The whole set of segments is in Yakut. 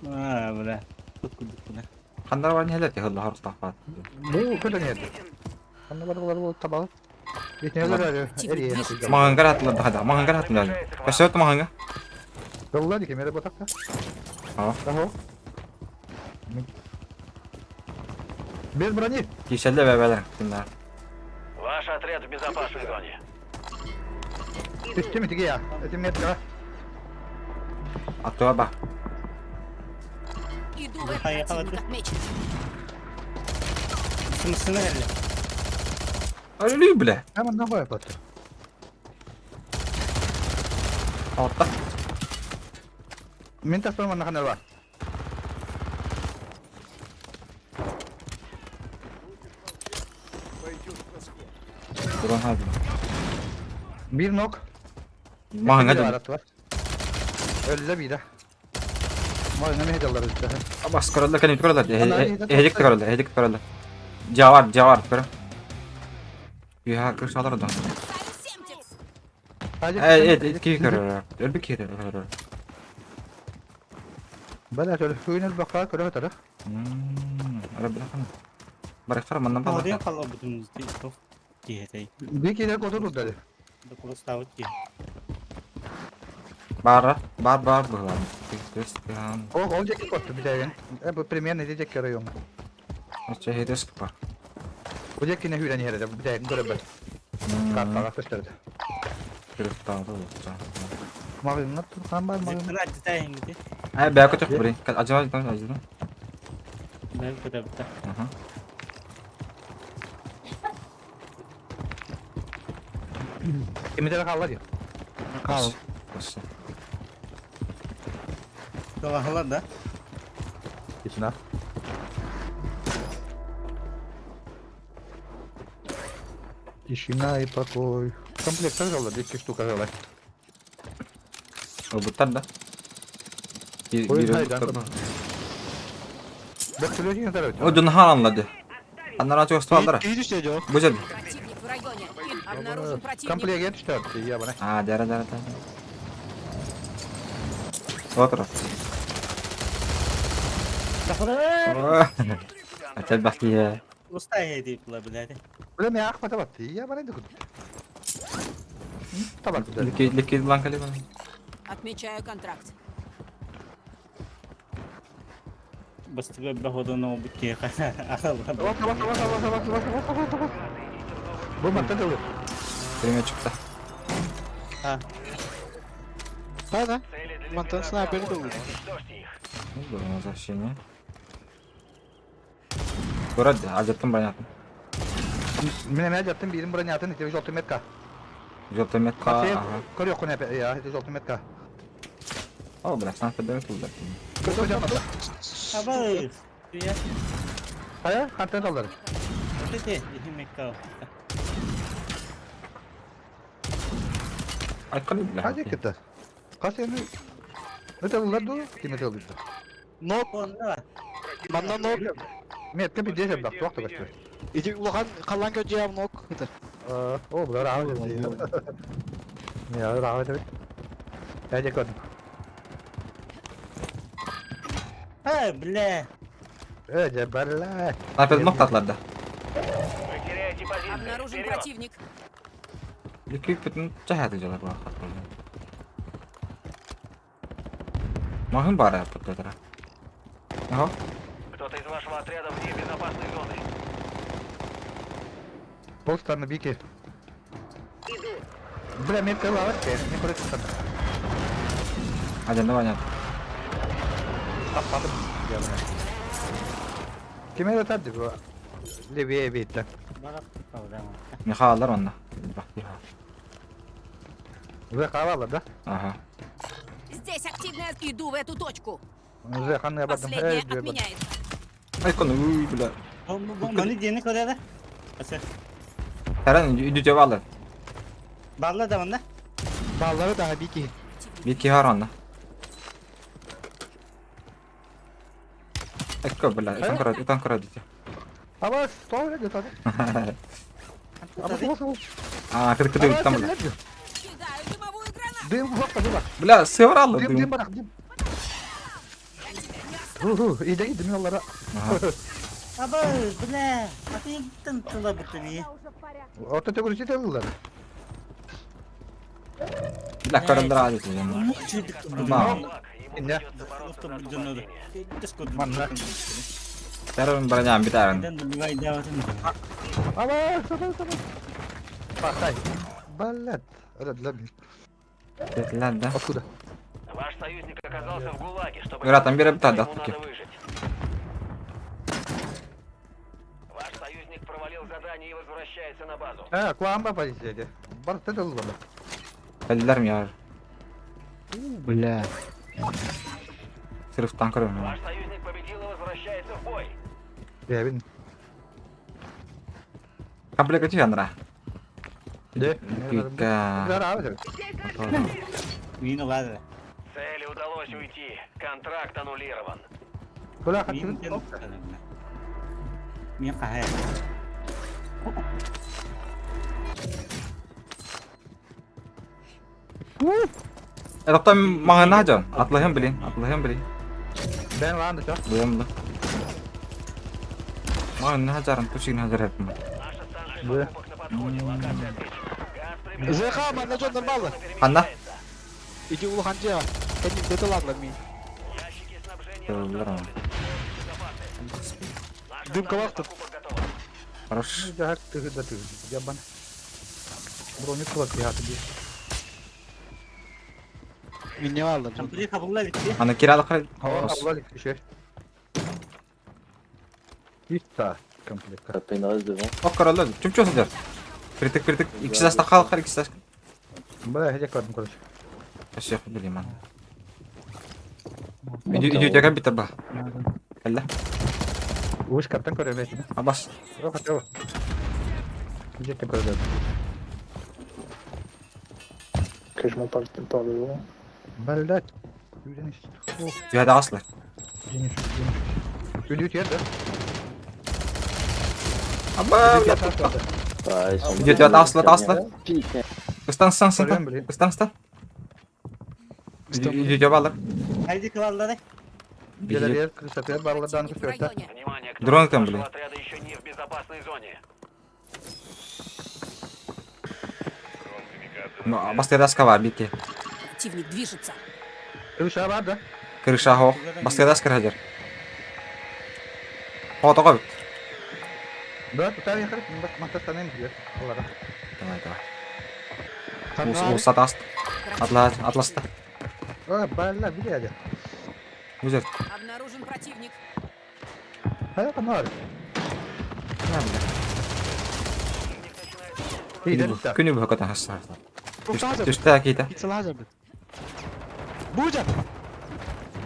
Аа, бля. Тут курдук Ханна бар нехелер тихылла хорустаахпаат. Бу көтөн иһэрди. Ханна бар булар бу табал. Битнелер эрие. Маңгар атылар да маңгар атылар. Көсөт маңга. Долла дики мере ботакта. А. Ахо. Без брони. Кишелле бәбәләр кимнәр. Ваш отряд в безопасной зоне. Түстүм итиге я. Этим метка. Атыа ба. Иду в Поехала противник ты. отмечен. Смысл эле. Өлүү бля. Hemen ne koyup attı. Алта. Мен таспар манна ханар бар. Туран хаби. Bir nok. Маңга Bir да. arat var. Öldü bir de. Маңга не хеделлар өттө. Бас көрөллөр кәне көрөллөр. Эһедик көрөллөр, эһедик көрөллөр. Жавар, жавар көр. Юха кыр шалар да. Ставлю семтекс. Э, э, ки көрөллөр. Өлбү ки көрөллөр. Бала төлө хүйнөр бакка көрө өтөрө. Ара била кана. Барактар маннан Молодец, бала. калла бутун тоқ киһетэй. Bir kere kodu durdu. Докуластаабыт киһи. Бар, бар, бар булар. Тес, тан. О, ол жеке котtu bir tane. E bu примерно diyecek kere yok. Ача хедес бар. Bu жеке ne hüren yere bir tane görө бер. Kartaga gösterdi. Кырыктаады. Маңга турган бар маңга. Зиптана аттаайыҥ Э, бәкө төх бури. Ажа ажа ажа. Бэл көтөбүтэ. Аха. Кимде kaldı diyor. Кал. Осы. Долаһалар да. Тишина. Тишина и покой. Комплект kaldı, iki штука kaldı. Ылбыттар да. Bir Oyun bir haydan. Бек сүлөжүн тарап. О, дун харанлады. Аннара чост алдар. Киһи түстэ дьо. Бу жер. Противник в районе. Обнаружен противник. Комплект түштө. Я бана. А, дара дара дара. Отыр. Ача бахти. Устаайы дип була билээти. Биле мен акма табат. Я бана инде күт. Табат. Лики лики ланкали ба. Отмечаю контракт. Бастыга баходон ообут киһи Табат, табат, табат, табат, табат, табат, табат. Бу матта да. Премия чыкты. А, Да, да. Цели для Мантан ликвидации снайпер обнаружены. долго. Уничтожьте их. Бу защищение. Көрөдү, ажаттым бронятын. Мен мен жаттым бирин бронятын, ите жолту метка. Жолту метка. Аха. Көрү кone я, ите жолту метка. О, бля, снайпер дөрөт булды. абай. Туя. Кая, кантен алдар. Тете, ихимекка. Айткан бля. Hadi кетти. Кас эми Это булар ду, ким это булды? Нок, Онна. манна нок. Метка бир десем бак, туакта башты. Ити улахан халлан көдьэ нок. Это. О, булар ага десе. Я ага десе. Эже код. А, бля. Эже барла. Снайпер ноктатларды. Вы теряете позиции. Обнаружен Вперед! противник. Лики бүтүн жахаты жалар бар. Махын бар аппатара. Аха. Кто-то из вашего отряда вне безопасной зоны. Полстаны бики. Бля, метка лават, не көрөт. Ажанда понятно. Таппадым. Ким это тады бу? Левее битте. Барак калдам. Михаалар онна. Бахти. Уже кавалар да? Аха. Здесь активная. Иду в эту точку. Уже ханны бардым. Последняя отменяется. Айкон уй бля. Маны диэни көрөдө. Аса. Таран үдү жеп алды. Балла да онна. Баллары да бики. Бики хар онна. Экко бля, итан көрөд, итан көрөд дите. Абас, тоғыр еді тады. Абас, абас, абас. А, кыры кыры итан бля. Кидаю дымовую гранату. Дым, құлаққа, дым. Бля, север алды. Дым, дым барақ, дым. Ху-ху, идэйдим yollara. Ага. Аба, бля, а ты тын тыла бутыни. Орта төгүрүчү тыллар. Бля, көрөллөр аады тылым. Ма. Гулаг. Ему Инде. придется бороться за освобождение. Манна. Тарын броням битарын. Aba, саба, саба. Пахай. Балет. Рад Кетлер да. Откуда? Ваш союзник оказался в ГУЛАГе. Чтобы Братан, бери вернуться, бта, ему да, таки. надо выжить. Ваш союзник провалил задание и возвращается на базу. Ha, kulağım позицияде. Бар тыллар. Кэллэр яр. Бля. Сырыфтан көрөм. Ваш союзник победил и возвращается в бой. Бэбин. Комплект янра. Де. Кика. Гара. Мин ладно. Цели удалось уйти. Контракт аннулирован. Кула Мин хатыр. Мин кахай. Эдоктон маңына жон. Атлыһым билин, атлыһым билин. Ben var da. Буям да. Маңына жарым тушин хазар хепм. Наша станция Да. покупок на подходе. Локация отмечена. Газ приближается. ЗХ, манна жон нормально. Ханна? Иди улахан жеға. Кәнім деді ладно мен. Ящики снабжения Тыллар. восстановлены. Запасы. Наша Дымка станция вахта. покупок готова. Хорош. Жахак тыгы да тыгы. Ябан. Броник кулак яты би. Мен не алдым. Комплект кабылла битти. Аны киралык кыры. Ава abla şey. Иста комплект. T'as une reste devant. Ок көрөлөр. Чүмчө сылдыр. Притык притык. Икси даста калк икси даста. Бля, хеде кардым короче. Өсөк билим аны. Үйдө үйдө битер ба. Кэллэ. Уш каптан көрөмөсүн. Абас. Yok yok. Жекке көрөм. Que je m'en parle par le loin. Блять. Үйден Үйдө аслы. Үйдү тиерде. Аба. Ah, ils sont Идет, идет, Аслан, Аслан. Putain. Ыстан ыстан ыстан. Көрөм билин. Ыстан ыстан. Үйдө балар. Хайди кылаллары. Келер кырсатыр барлардан Противник в көтөртө. районе. Внимание, кто Дрон там, блин. отряда еще не в безопасной зоне. Бастыдаска бар бики. Противник движется. Крыша бар да. Крыша хо. Бастыдаска хажар. Хо бит. Да, тутар яхыр. Мактастанайм дигер. Аллара. Давай, давай. Усат аст. Атла, атласта. А, балла биледи. Гүзел. Обнаружен противник. Хая канар. Күнү бу көтөн хасса. Түстә ките. Пиццалаза бит. Бужа.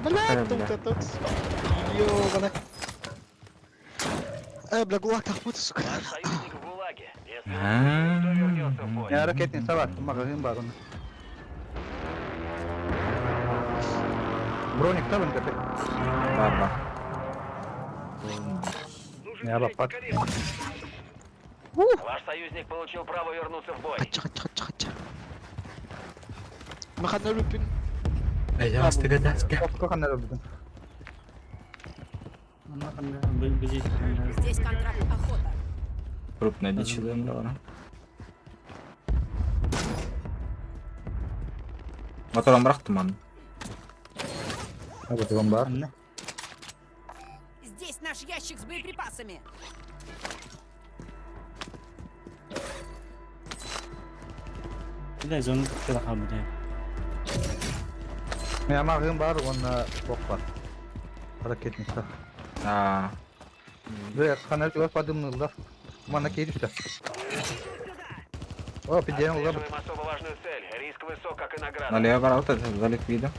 Бля, тут тут. Ёбана. Э, бля, гулаг тахмут, сука. Ваш союзник в ГУЛАГе. Если он выживет, то вернется в бой. Я ракетный салат, магазин бар оны. Броник табын кепе. Бар бар. Я бапат. Ваш союзник получил право вернуться в бой. Кача, кача, кача, кача. Маханна люпин. Әй, астыга даска. Отко канар oldu. Здесь контракт охота. Крупная дичь да. Мотором бырактым аны. А вот он бар. Здесь наш ящик с боеприпасами. Бля, зону кыла хабды. Я магазин бар, он бок бар. Ракетный салат. Аа. Ve kanal çok padımlılar. Мана кейдүстө. О, пидем улар. Отслеживаем особо важную цель. Риск высок, как и награда. Налево бар аута, залик вида.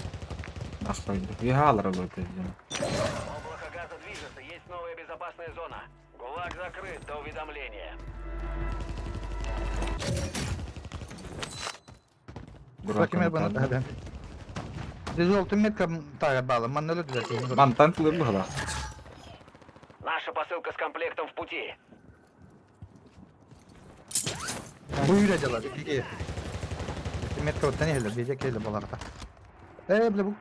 Нахуй. Вигалар болот. Облако газа движется, есть новая безопасная зона. ГУЛАГ закрыт до уведомления. Bakayım bana da. Дежол метка тага бала, манна lödүлөр. Мантан тылыр бу Наша посылка с комплектом в пути. Бу үйрө жалар. Метка оттан эле, бежек эле боларда. Э, биле бу.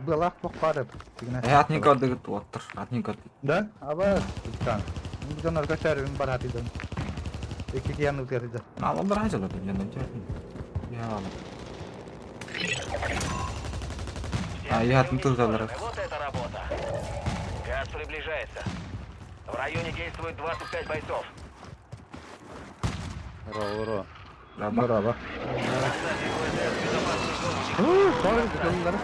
Быалаах туох баар эбит. Э, атын көрдүгүт уоттар. Атын көрдүк. Да? Аба, тан. Дьон арга сәрүн бар хатыдан. Икки киһи ытыатыда. Алалар хажалар дьоннор. Я. Все А, я цели тут уничтожены. забрал. Вот это работа. Газ приближается. В районе действует 25 бойцов. Ура, ура. Раба. Браво. Доставьте ВЗ в безопасную зону. Doğru gidiyorlar.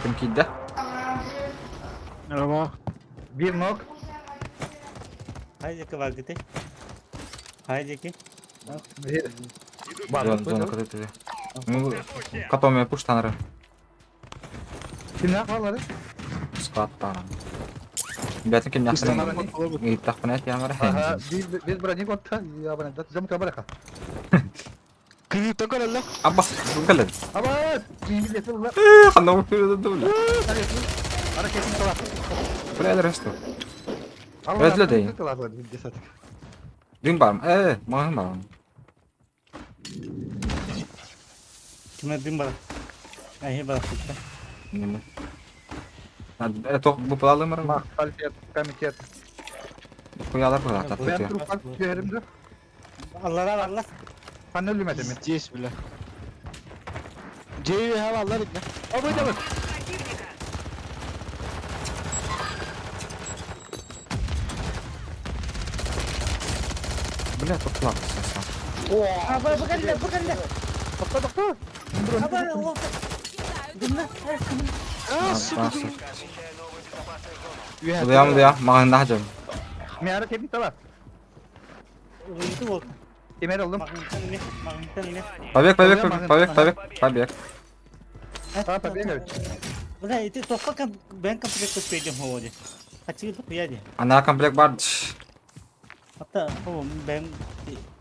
Ким киирдэ? Рома. Bir nok. Хайа диэки баргытай. Хайа диэки. Bir. Бар. Зона зона кытыты. Ну, котом пуштанары. Kimler var Скаттаран. Бәтин ким яхтын. Ыйыттахпына ямара. Aha, biz biz броник отта, я броник. Зам кабарака. Кырыыттан көрөллөр. Абба, кэлэн. Аба, bir de sıllar. Ханна уктур Ара kesin kalat. Бля, ресту. Özle Дым барм. Э, маған барм. Кимэ дым бар. Айы бар. Неме. Э, тох бу палалымыр. Махталитет, комитет. Куялар була Ben татты. trupan şehrimde. Аллара барла. Kan ölmedim mi? Здесь, бля. Джейви хаваллар идне. Абы да. Бля, топлап саса. Аба, бу кэллэ, бу кэллэ. Токта токта. Аба, ол. Дымна. А, сука. Отмечаю новую безопасную зону. Удуям, удуям, маған нахжым. Миара kesin kalat. Уйду ол. Kemer aldım. Магнитан не, магнитан не. Побег, побег, побег, побег, побег, побег. Ha, побег evet. Бля, ити тохха кам бэн комплект успеем ходи. Хачи я Ана комплект бар. Hatta o ben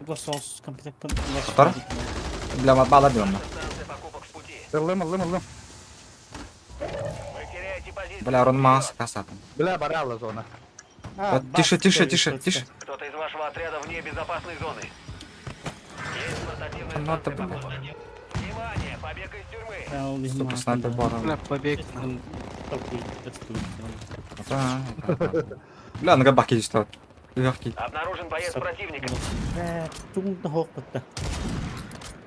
bu sos комплект Tutar. Бля, бала диyorum. Станция покупок в пути. Aldım aldım aldım. Вы теряете позицию. Бля, рон мас касатын. Бля, барала зона. Тише, тише, тише, тише. Кто-то из вашего отряда вне безопасной зоны. Есть портативная Надо, станция бля. покупок. Внимание, побег из тюрьмы. Сука, снайпер бар. Бля, побег. Бля, нага баки что. Легкий. Обнаружен боец противника.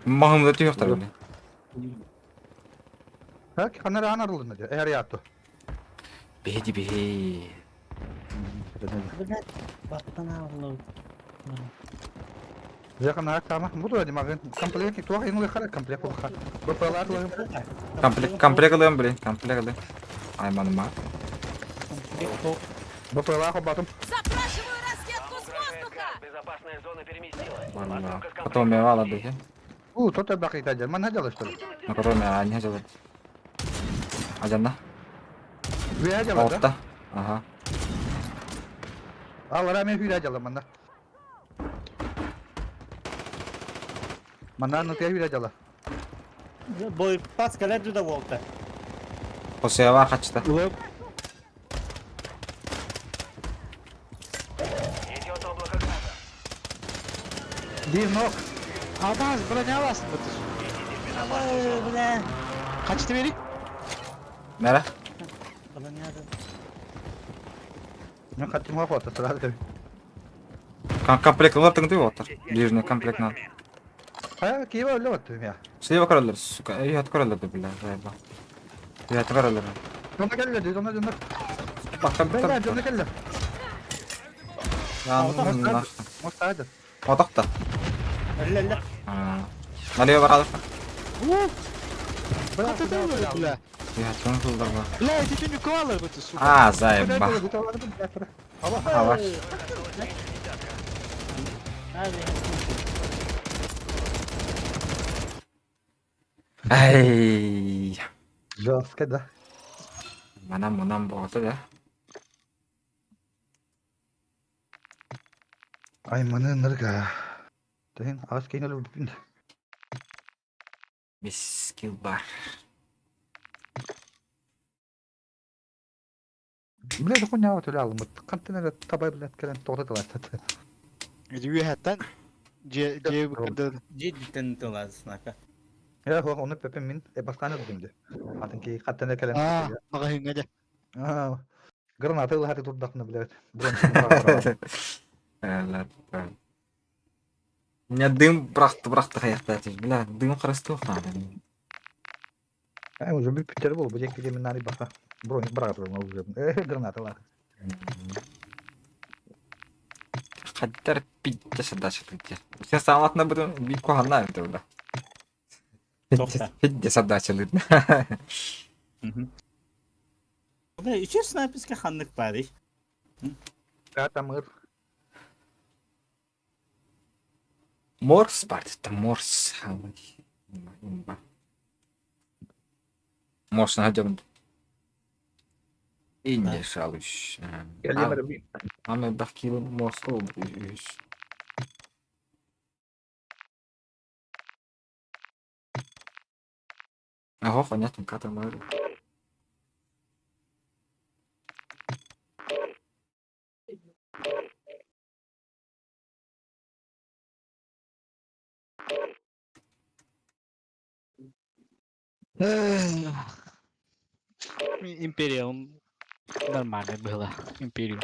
Мағым да түйіқтар бля. Ha, kanara anarıldı diyor. Eğer yattı. Беди бе. Yakın ha tamam. Bu da dedim Komplekt tuğ yine kara komplekt bu kara. Bu paralar Комплект, комплект алыйм, блин, комплект алыйм. Ай, маныма. Bu paralar batım. Запрашиваю разведку с Угрожает воздуха! газ. Безопасная зона переместилась. Валла. Посылка с Потом комплектом я в вала пути. бе. У, тот бакы тажар. Мен хажал что ли? На котором я не хажал. Ажанна. Ve hajal da. Отта. Ага. Al rame hür hajal manda. Manda no te hür hajal. Boy Pascal da volta. Косева хачта. Идет облако газа. Bir nok. Алмаз, броня аласың бытыр. Бля. Качты бери. Мәре. Men kaçım var foto sıra. Комплект алып тыңды отыр. Ближний комплект на. Ha, kiva öyle battım ya. Слева короллер, сука. Эй, от короллер, бля, заеба. Я от короллер. Ona geldi, ona döndü. Так, Ben там, de ona geldi. там. Mustaydı. Отақта. Әллә әллә. Налево баралар. Каты да бля. Я тыңдылдар ба. Бля, эти что не калар бытыр, сука. А, заеба. Ава. Ай. Жестко, да. Манам, манам болду да. Ай, маны нырга. Тен, аз кейін өліп бүтін. Бес килл бар. Бля, да хуйня вот алым. Қантын табай блядь, кэлэн тоқтатылар. Иди уехаттан. Же, же быкырды. Cidden tılaz snaka. Ээ, оны пепем мин бастаан ылдым дии. Атын киһи хаттан эрэ кэлэн Аа, маҕаһыыҥҥа дьэ. Аа, граната ылаһаты турдахпына билэбит. Меня дым бырахты бырахты хайахтаатый. Бля, дым харыстыах надо. Ээ, уже бүппүттэр буолбу диэн киһи мин баха. Броник быраҕа турар уже. Ээ, граната ылаһы. Хаттар пицца садача тыгдя. Сен сааматына бутун бик куханна это бля. Тоқта. Пидде садачалыыр. Бля, үчү снайперский ханнык баарый? Катамыр. Морс бар это морс. Морс на Инде шалыш. Аны бахкилы морс ол үс. Ага, понятно, катамар. Империя, он нормальный была. Империю.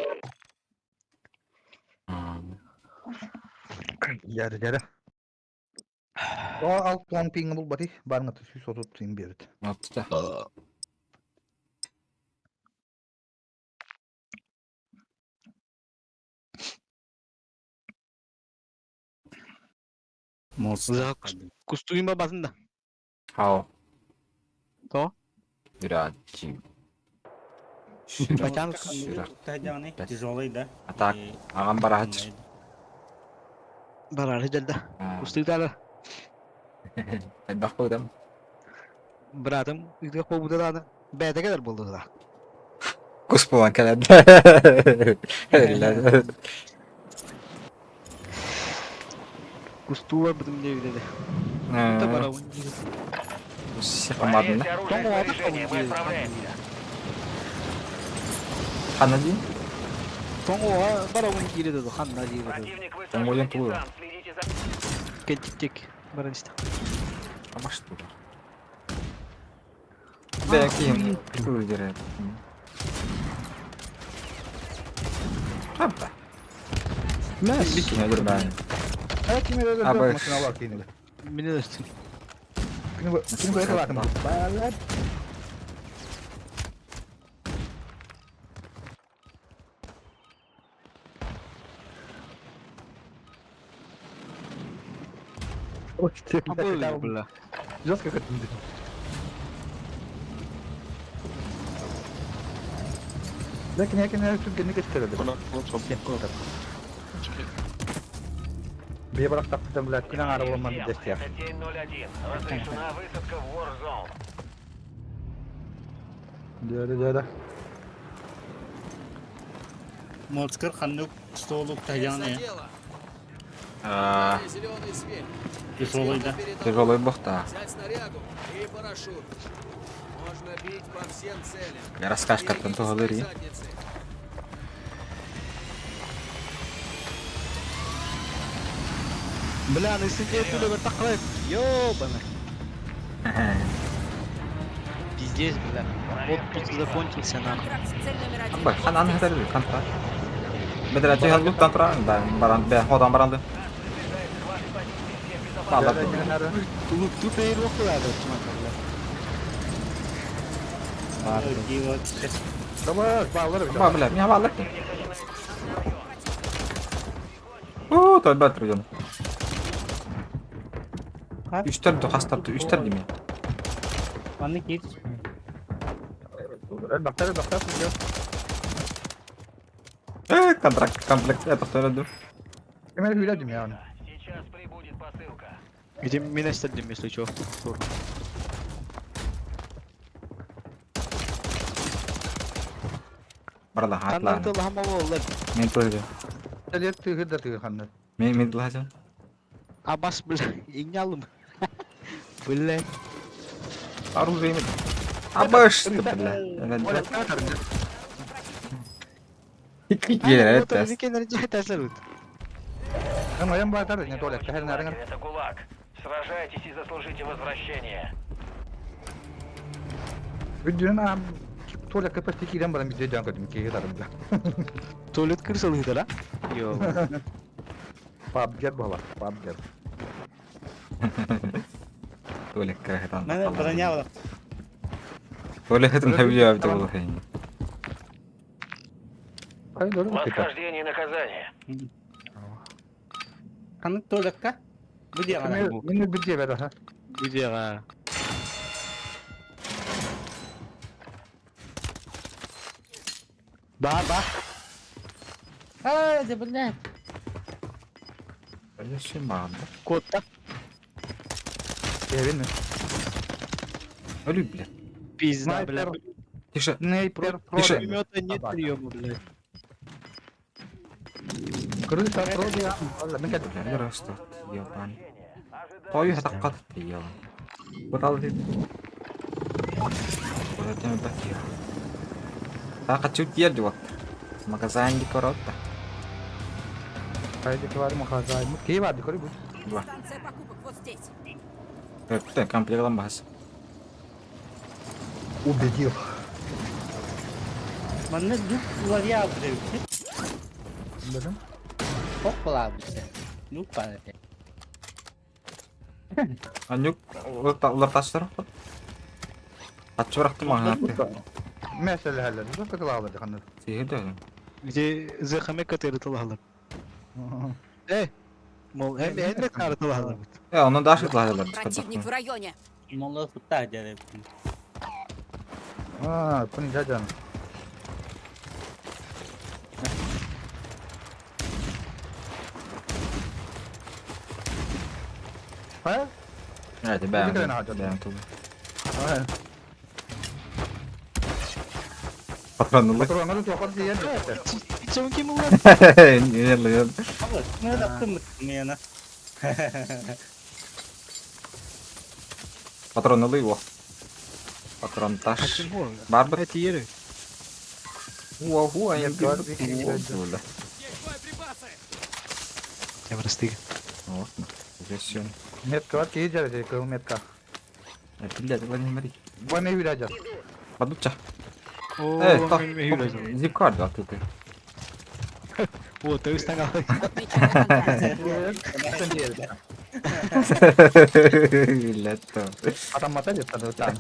Дьэрэ дьэрэ. О, ал план пиҥҥа булбатый, барыҥа 130 тыын биэрбит. Отта. Морс. За кустугун бабатын да. Хау. То? Бирачи. Батян Тяжелый, да? А так, ағам барач. Барар дьэлдэ. Кустугдара. Айбах қойдам. Братым, үйде қобуда да. Бәйті кәдер болды да. Кус болан кәләді. Кусту бар бітім деп деді. Та барауын дейді. Сихамадын да. Проверьте оружие Тоңғы и уақыт снаряжение, мы қабыл отправляемся. Қана дейін? Тоңғы барауын дейді деді. Ханна дейді деді. Противник Тоңғы высаживает туы. десант. Следите за... Кеттік Баран істе. Амаш туы. Бәкем. Көдірі. Қабда. Мәс. Бикин өлір бәрін. Э, ким эрэ Абы. машиналар кинилэр. Мені өстін. Кини кини бэйэ лаатым. Балар. Ой, Абы, бля. Жестко хотим. Ләкин ләкин түргенне кеттерді. Бие бірақ тақтыдан біләт, күнәң ары болман Всем, дестия. Это день 01. Разрешена высадка в Warzone. Деді, деді. Морскер ханнык столук таяны. Дело. Зеленый свет. Тяжелый, да? Тяжелый бухта. Взять снарягу и парашют. Можно бить по всем целям. Раскашка Берегите туғылыр. свои задницы. Бля, ну сидеть түлі бір тақырайып. Ёбана. Пиздец, бля. Отпуск закончился, нахуй. Контракт с цель номер один. Бak, хан аны хәтәр контракт. Бедер әти хәл луктан тора, баран, бә, ходан баранды. Алла. Тут и рухлады, чумак, бля. Давай, баллар. Ба, бля, мин баллар. О, той бәтер жон. Үштер ду хастар ду, үштер деме. Ханнык ет. Бақтар, бақтар. Э, контракт, комплект, это второй Кемер хүләдім яғни. Сейчас прибудет посылка. Где меня стадим, если чё. Барла, хатла. Ханна тылы хамалы олар. Мен тылы. Телер тыгыр да тыгыр ханны. Мен мен тылы хажан. Абас, бля, иңялым. Бля. Оружие имеет. Абаш, ты, бля. Гер, это. Аян байтар, не туалет, хәр нәреңер. Это ГУЛАГ. Сражайтесь и заслужите возвращение. Бүддүнэн аам туалекка почти киирэн баран биирдэ өйдөөн көрдүм киһи ытарым да. Туалет крысалыыта да? Йоо. Пабгер буолар, пабгер. Туалекка хатан. Мене броня була. Туалекатын хабия бит ол хәйин. Ай, дөрү кыта. Восхождение и наказание. Ханнык туалекка? Бу диэҕэ. Мин өлбүт диэбэт аха. Бу диэҕэ. Баар баар. Аа, дьэ блядь. Конечно, манда. Куотта. Эбин. Өлүй, блядь. Пизда, блядь. Тише. Снайпер Тише. Пулемета нет приема, блядь. Крыса продиан. Мен кәт. Бля, растут, ебан. Той хатаққат ебан. Бутал дит. Бутал бакир. Тақа чут ер диот. Магазин ди коротта. Хайди квар махазай. Кей бар ди кори бу. Два. Станция покупок вот здесь. Өттө комплект бас. Убедил. Манна люк уларья бит. Бәлем. Хок була бит. Люк бар эте. Анюк улар тастар. Атчы бырахтым аңа. Мәсәле хәлләр. Бу кытылалар ханны. Сиһи Где ЗХМ катырытылалар. Э, мол, эм эм карытылалар. Э, оны дашып лайлар. Противник в районе. Молла сутта дьэ. А, куни жажан. Ха? Э, бәм. Бәм ту. Ха. Патронлы. Патронлы тоқыр дияр. Чон ким улар? Не, Не таптым мена. Патронлы его. Патрон таш. Барбар. Это еры. Уа, хуа, я Нет, гвардии Я просты. Вот, здесь все. Метка var ki iyice kıl metka. Блядь, Владимир. Bu ne hülaca? Подуча. О, Э, так, зип-карт, да, ты. О, ты стагал. Отмечаю контакт. Блядь, то. Adam mata yetti da.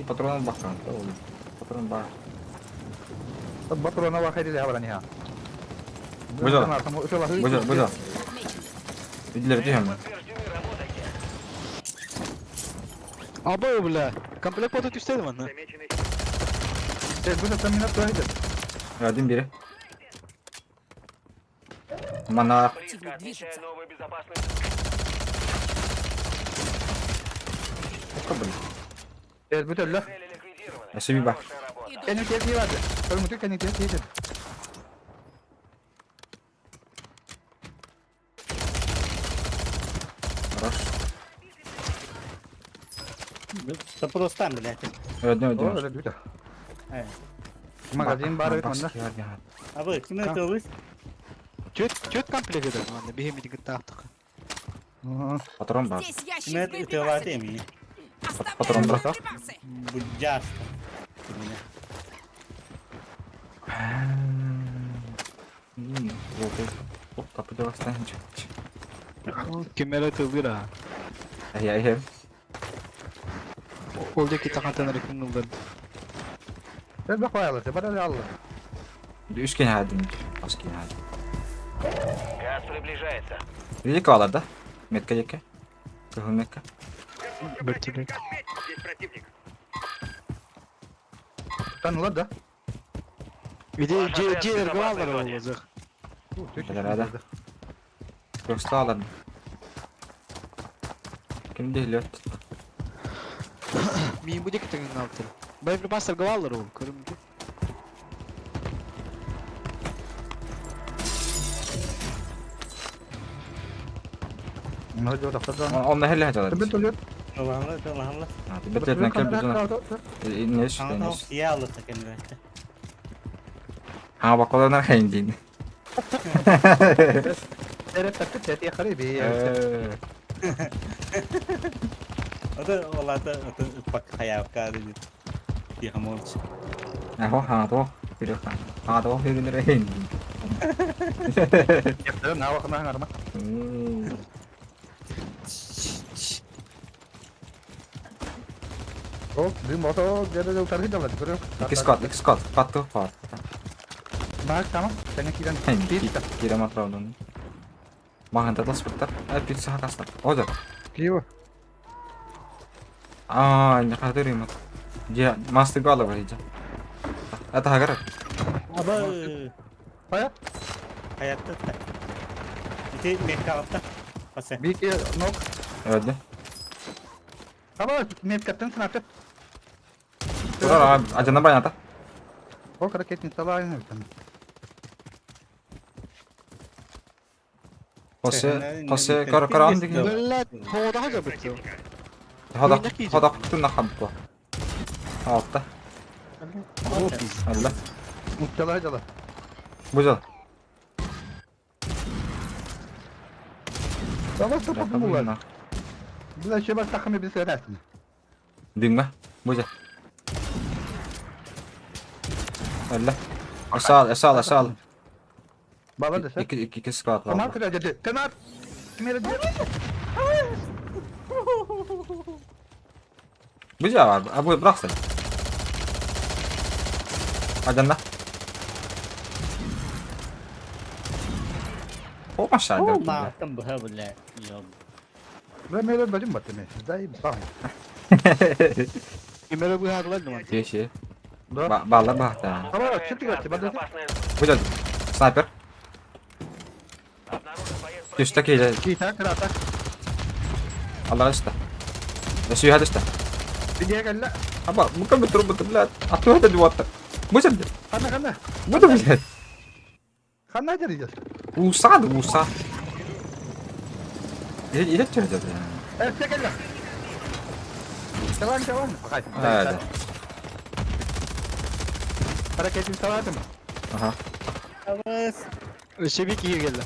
Патрон бахан. Патрон бах. Patrona bak hadi havran ya. Güzel. Güzel, güzel. Отмечен. Видели, где мы? Подтверждены, работайте. Абы, бля. Комплект вот үстеді мана. Bu da minat hadi. Один бери. Монарх. Близко Противник отмечаю движется. новую безопасную Сколько, блин? Evet bu da Цели ликвидированы. Спасибо. Хорошая работа. Иду. Kendi tepki vardı. Ölmüş kendi tepki yedi. Хорош. Просто блядь. Один, один. Öyle bir de. Magazin bari onda. Абы, ким это вы? Чөт, чөт комплект это мана. Бихем иди гыттаактык. Патрон бар. Здесь ящик Ким с это боеприпасами. ми? Патрон Оставляю бар. боеприпасы. Будяшка. Кемера тылдыра. Ай, ай, ай. Ол деки тахантан рекомендован. Sen bak koyalım. Bana Allah. Үш кен хадым. Ас кен хадым. Газ приближается. Велик алар да? Метка еке. Кыһыл метка. Бір түлек. Tanılar da. Иди, же, же эргалар ол зых. Да, да. Просто алар. Ким делет? Мин бу деки тагын алтыр. Боеприпасы галалар ол, көрүм. Ne oldu da? Онна хеле хажалар. Tabii tutuyor. Уланла, уланла. Бет лет кем бизон. Неш, неш. Я алыса кемдер. Aa бакаларına хайын Ото олата ото пак хаявка dedi. Тихомолч. Аһо хаато хүрэх хаато хүрүнэр эйин. Икки скат, катты кат. Кире матравдан. Маған татлас бұттар. Ә, пицца хакастар. Озер. Аа, не хадыр им. Же, масты гала бар же. Это хагар. Аба. Hayatta da. Ити меккалта. Пase. Evet. Турар, ажана баяната. Хосе, хосе, кар каран деген. Блядь, хода забыты. Хода, хода кутун хабба. Алта. Алла. Бужал. Дыңма. Бужа. Алла. Асал, асал, асал. Ики, ики, ики склад. Бужа, абу брахсан. Аданна. О, маша. Мааттан быһа бля. Йоб. Кемере быһаглар нема. Теши. Балла бахта. Безопасная Бужа. Снайпер. Обнаружен боец Түстә килә. Алла өстә. Өсүйә төштә. Аба, мукам бит робот, блядь. А ты это дивата. Бужа. Буда, блядь. Уса, да уса. Или что это? А, да. Ага. Абас. Өсөбі киһи келді.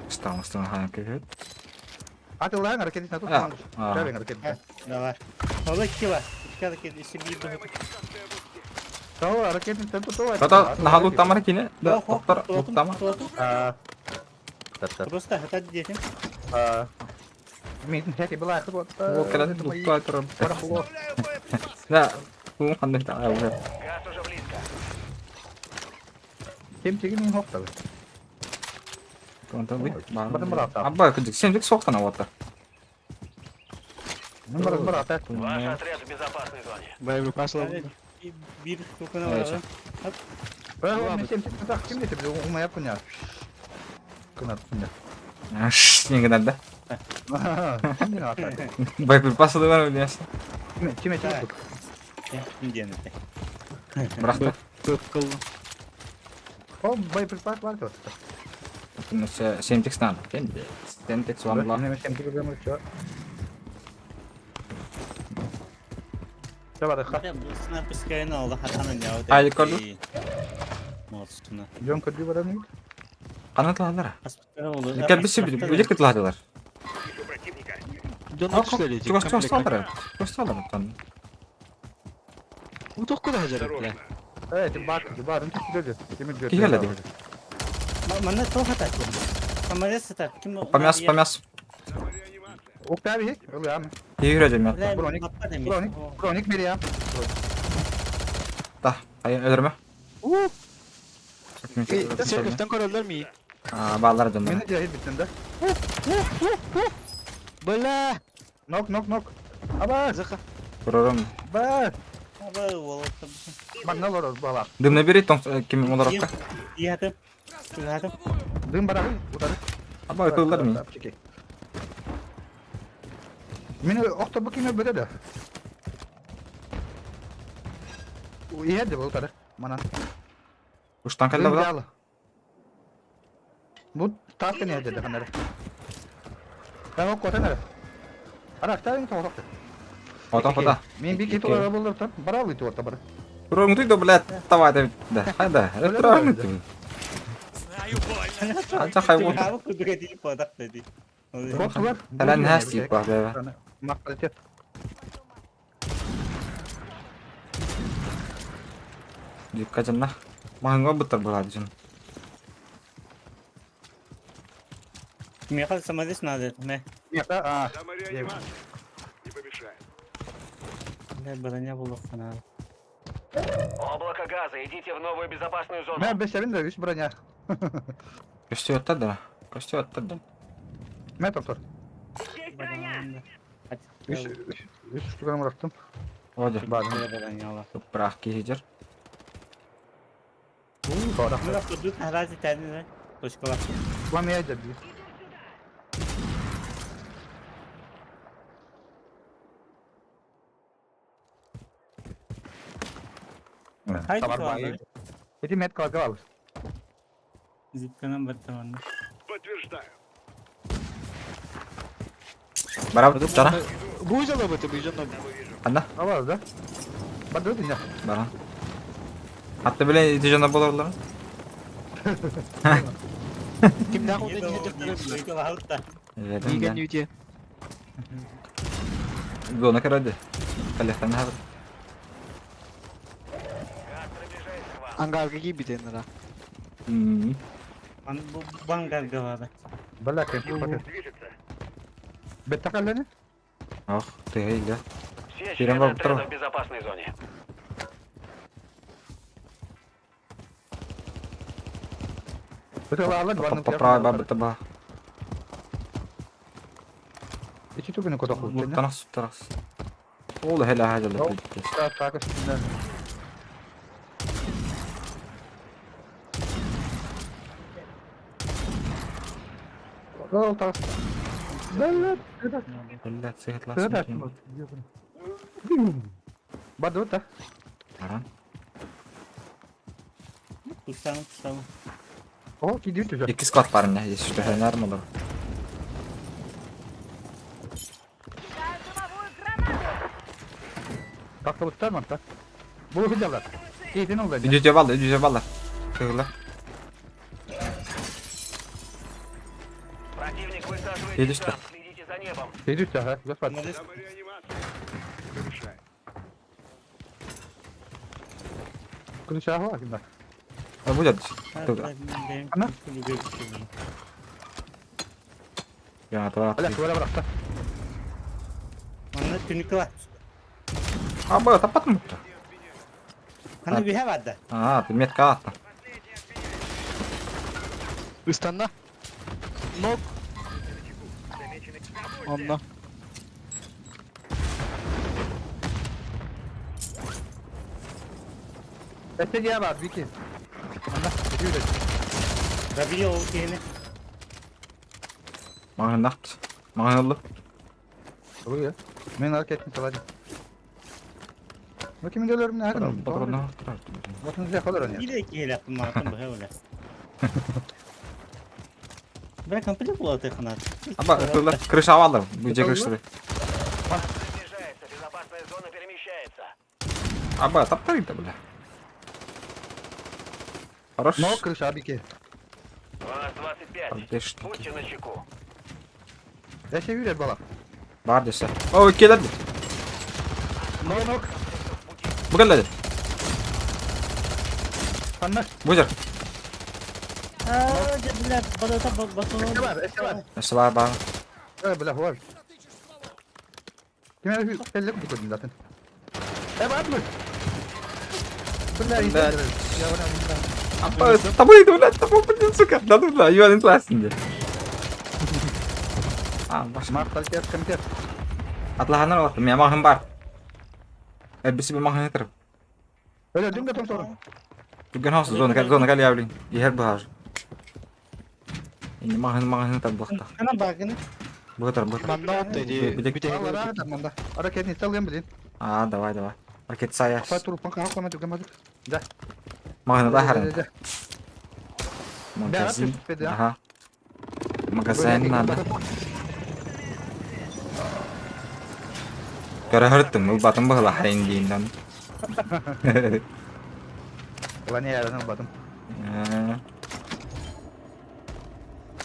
Стал, стал, ага, как это? А, Давай. Ола кила. Кала ки işi bir быһа. Тата, на халу тамара кине? Да, доктор, луктама. Просто хата детин. О, калады лукта турам. Да, ну ханды та. Газ уже близко. Конта бит. Абба, күдик, сен бик соқтана ота. Ваш отряд в безопасной зоне. Боеприпасы Bir kokuna var. Аш, не гнада. Боеприпасы да бар билесің. Диэн. Бірақ та. Көп қылды. Семтекс надо. Семтекс вам ла. Снайперская oldu hatanın ya. Haydi kodu. Olsun. Қанатладылар. Hospital oldu. Кәбісі білек кытладылар. Донор түстәлі. Чугас чугас Чугас там. Утоқ көді хажар, бля. Кигеле деп. Мана то хата. Самарес хата. Ким По мясу, по мясу. Кигеле деп. Та, ай өлөрмө. Церковьтан көрөлөр ми? А, баллар дым. Бля! Зықа. Көрөрөм. Аба олоттым. Дымны бери, том ким олорокка. Иятым. Иятым. Аба кылдар ми. Уштан калла бала. Ота, ота. Туруҥтуй да, блядь, давай, да, хайда, туруҥтуй. Ача хайвот. Хаабы курдук этии буолбатах да дии. Хотулар. Кэлэн хэс типа, бэбэ. Макталитет. Дикка дьонна. Маһыҥа буттар буолаады дьон. Миэхэ самолет надо, мэ. Нет, а. Бля, броня буолуохха наада. Облако газа, идите в новую безопасную зону. Мэ бесебин да үс броня. Көстүөттэр да. Көстүөттэр да. Мэ топтор. Броня. Үс үс штуканы бырахтым. Оде. Бар. Броня. Быраах киһи Бара. Мына курдук арази тәнне точкалар. Вам я деді. Хайды Табар туалар. байы. Эти мет калгы Зипканан баттаманна. Барабыт чара. Бу жала бу бу жана. Анда. Алар да. Барды дня. Бара. Атты билен ити жона болорлар. Кимдәк ул не Дигән үте. Зона карады. Калехтан хабар. Газ приближается к вам. Ангарга кибитен ра. Бангар гавада. Бала кем. Беттакалланы? Ох, ты или. Все Берем члены вам отряда второго. в безопасной зоне. Поправай баба таба. Ичи түгүнү кодок болду. Тарас тарас. Ол хела хажа Ол. Так, так. Ол так. Бала. Блядь, сыгытлас. Барды да. Баран. Кустан кустан. О, кидип түзө. Икки склад бар не, если что, нормально бар. Кидаю дымовую гранату! Тактылыктар ман так. Бу видалар. Кейтин oldu. Үдүтө баллар, үдүтө баллар. Тыгыла. Противник высаживает Едешь десант. Следите за небом. Кейтин ha, господи. Молодец. Күнү чагы кимде? Будет. Тыгыла. Ана? Я това. Аля, көре биракта. Манна түнүкла. А, бу тапатым. Аны биһэ барды. А, ты метка атта. Ыстанна. Ног. Онна. Эте я бар, Вики. Анда, жүр. Рабио ол киһини. Маған нақпыз. Маған олды. Ой, мен hareket ettim Bu kimin ölürüm ne hakkında? Патронны Batını kadar oynuyor. Бире киһилэхпин маатын быһа оле. Бра компьютер була тыханат. Аба, тыгыла. Крыша алды. Бу же крыша. Газ приближается. Безопасная зона перемещается. Аба, таптар бля. Хорош. Но крыша бики. У нас 25. Поддержки. Будьте начеку. Я şey yürüyor bala. Бар десе. Ой, келеді. Но но Бу келеді. Анна. Бу жер. Аа, бля, бадата батон. Эше бар, эше бар. Эше бар, бар. Э, бля, var. Kime elle kutu zaten. E var mı? Бля, Бля. Я вона Апа, табы, бля, табы, блин, сука. Да, да, да, юан классный. А, баш. Мартал комитет. Атлаханар алат, мен маған бар. Әлбisi bir маған етір. Öyle dün de tam sorun. Дүкен хаусы зона кәл зона кәл явлин. Ехер бұхар. Енді маған маған етір бұқта. Ана багыны. Бұғытыр, бұғытыр. Манна отты ди. Бу- Бите. Allah rahat manda. Hareketini sallayın bilin. А, давай, давай. Ракет саяш. Kafa turup banka hakla mı dükkan Да. Маған да харын. Магазин. Да, Ага. Магазин надо. Көрө хөрттүм, ул батын быһыла хайын дейиндан. Планераны ылбатым.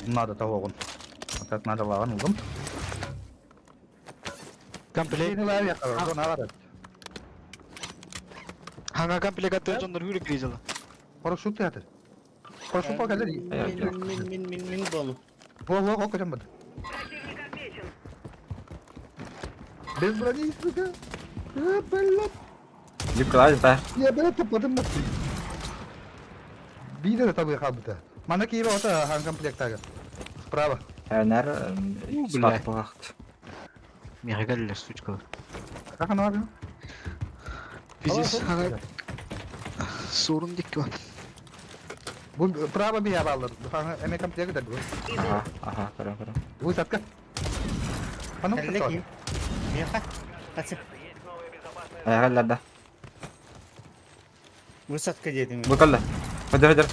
Надо того. Так надо лаган ылдым. Комплект. Ханга комплект аттыр дьоннор хүрүк гризела. Парашют театр. Парашют покажи. Мин мин мин мин мин болу. Во во во көтөн барды. Противник отмечен. Без брони, сука. Э, блядь. Николай, да. Я, блядь, тапладым бат. Биир да табы хаалбыта. Манна киирэ ото хаан комплектага. Справа. Энер бля. спарпахт. Миэхэ кэллилэр сучкалар. Как она бар? Пиздец, ханга суорум дикки бар. Бу право бия баллар. Хаан эме комплект да бу. Ага, ага, көрөн көрөн. Высадка. Пану Кэллэ киһи. Миэхэ. Хатсы. Есть новая безопасная Айгаллар да. Высадка диэтим. Бу кэллэ. Хөдөр хөдөр.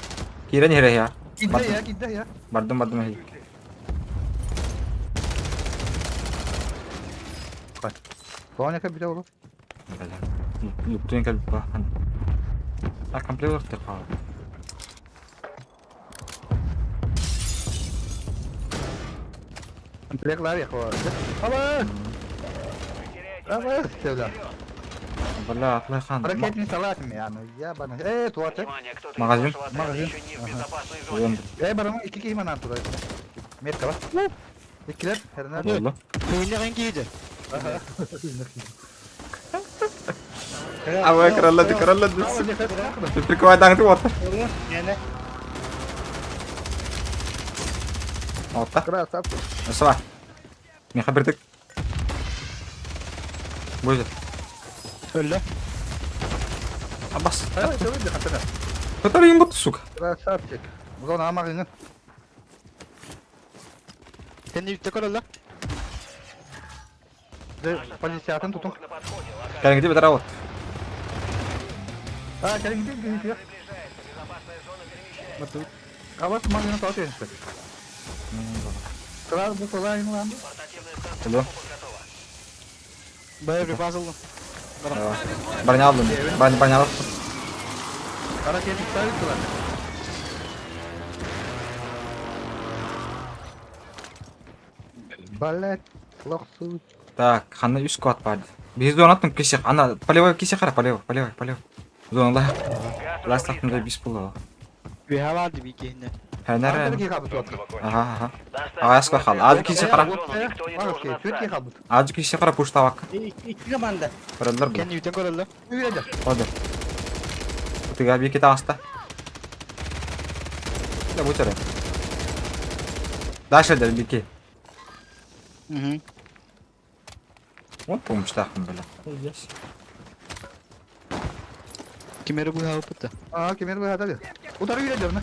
Киирэн иһэрэ я. Кидде я, кидде я. Бардым бардым иһи. Тоня кабита болу. Луктуен кэлбит бахан. А комплект ортер хаал. Комплект лар я хо. Ава! Ава, сюда. Бля, атлай хан. Ракетный салат я, ну я бана. Э, туаты. Внимание, кто-то из Магазин? вашего отряда Магазин. еще не в безопасной зоне. Э, барам икки киһи манан турар. Метка бар. Иккилер, хернер. Болду. Хыйны киһи Ава краллады краллады. Прикрывай вот. Миэнэ. Отта. Красавчик. Сава. Миха бирдик. Будет. Өллө. Абас. Давай, давай, давай. Который им сука. Красавчик. Зона амагыңын. Кэнни үттэ көрөллө. Позициятын тутун. На подходе. Локация Кәдімгідей бітір вот. А, кәдімгідей бүйті. приближается. Безопасная зона перемещается. Абас магыңын тауып беріңіздер. Сразу бұл солай аңланды. Портативная станция Алло. покупок готова. Боеприпас ыллым. Броня алдым. Броня броня алдым. Ракетник ставит туда. Блять, лохсу. Так, хана үс квад бар. Біз зона аттым кесе. Ана, полевой кесе қара, полевой, полевой, полевой. Зона ла. Газ Лас уже тақтымда бис болу. Үһэ баар дии киһинне. Хәнәр. Ага, Ага, ага. близко. Ага, асқа қал. Азы кесе қара. Никто не должен отстать. Азы кесе қара пуштавак. Икки команда. Көрәлер бұл. Кэнни үтэн көрөллө. Оды. Тыга бир кете аста. Да бу чара. Дальше дер бики. Мгм. Вот помощь тахым бля. Здесь. Кимери быһа ыппыта. А, кемер бу хатады. Удар үйрәдер, на.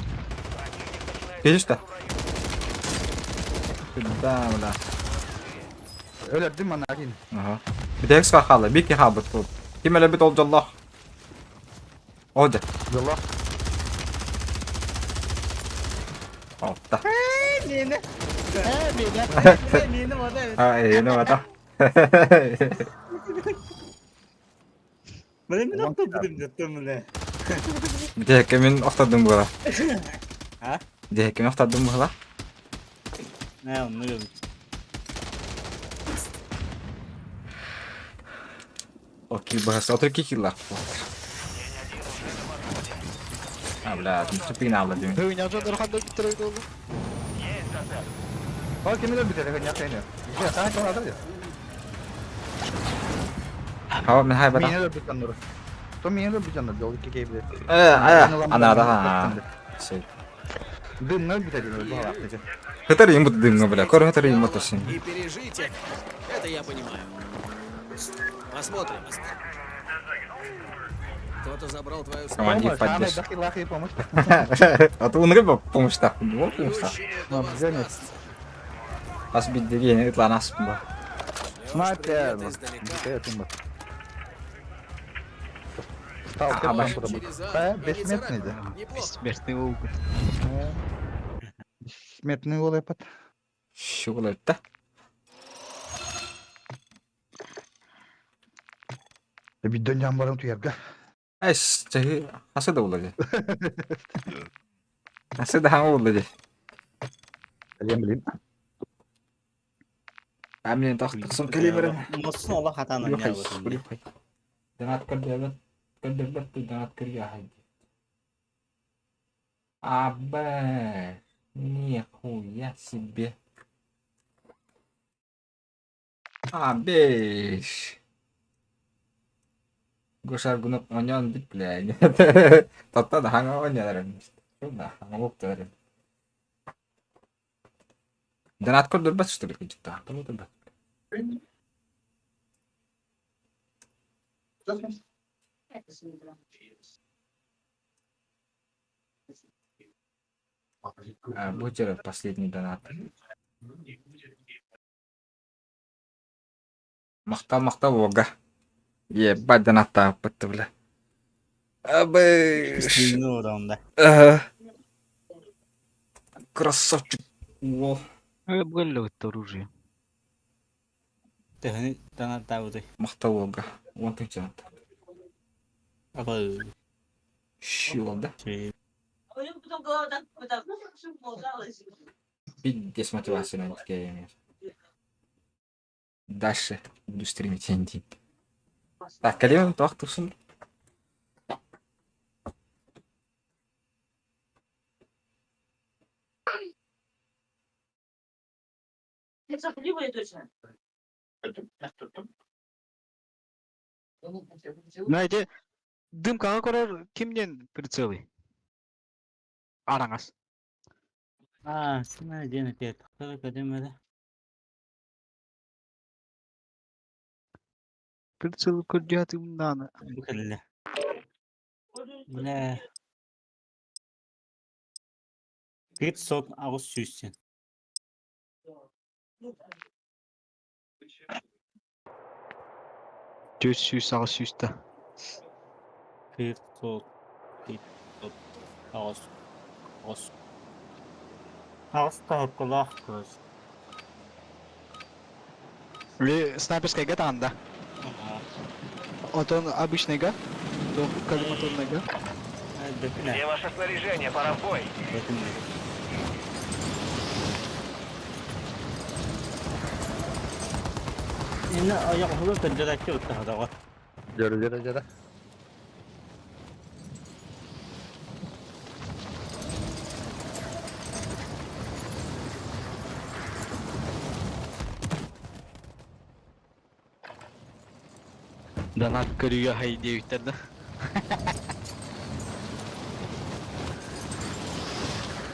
Видишь что? Да, бля. Өлөрдүм мана кин. Ага. Битекс хала, бики хабыт тут. Ким эле бит ол жоллох. Оды. Жолла. Отта. Миэнэ. Миэнэ. Миэнэ бода. Ай, ну это. Бля, мин охто будем жаттым бля. Битекке мен охтадым була. А? Битекке мен охтадым була. Не, онну көрбүт. Окей, бахас, отыр кикилар. А, бля, тупик алды деймін. Хыйны дьоннор ханна бүттэр болду. О, кемер битер, хәня хәня. Я та та та. Хава, мен хай бара. Мине битер нур. То мине битер нур, жол ки кебе. Э, а, ана да. Сей. Дымны битер нур, бу хакта. Хытыр им бут дымны, бля. Көр хытыр им бут син. И пережить это, это я понимаю. Посмотрим. Кто-то забрал твою Командир поддержки. Дахи лахи помощь. А то он рыба помощь так. Ну, помощь так. Плющему это воздастся. Ас бит деген ытлан ас ба. Снайпер. Привет издалека. Сталкер А, там баш. куда Э, бессмертный да. Неплохо. Бессмертный угол. Бессмертный ол эпат. Шугыл да. Бидден баран туярга. Эс, чаһы хасы да була дии. Хасы да хаҥа буолла дии. Билем билим. Амин тахтахсын кэлимэрин. Мосsun ола хатан оñаабытын. Донат көрдөбөт, көрдөрбөт донат көрүө Абэ, нихуя себе. Абеш. Гоша Аргунов оонньоон бит бля. Татта да хаҥа оонньоолор Да, хаҥа буоптар. Донат көрдөрбөт что ли кыдьыктаах? Тоҕо Бу дьэ последний донат. Махтал махтал уолга. Ебать донаттаабыппыт да бля. Абы. Красавчик уол. Бөллөбүт оружие. Төһөнү донаттаабытый? Махтал уолга. Уон тыһыынча Абы. Щи да? Пиздец мотивация на такие. Дальше буду стримить инди. Так, кэлиэм туох турсун. Знаете, дымкаҕа көрөр кимнен прицелый? Араҥас. А, сына диэн этиэт. Көдүм эрэ. Прицел көрдүһэтимнааны. Бу кэллэ. Бля. 500 сүүс. 400 800 да. 500 500 8 8 Аҕыс тоһокколоох кыыс. Или снайперскайга таанда. Отон обычныйга, то коллиматорныйга. Где ваше снаряжение? Пора в бой. Инна ойоҕоһугар көрдөрөөччү ыттаһадаҕа. Дьөрү дьөрү дьөрү. Донат көрүө хай диэбиттэр да.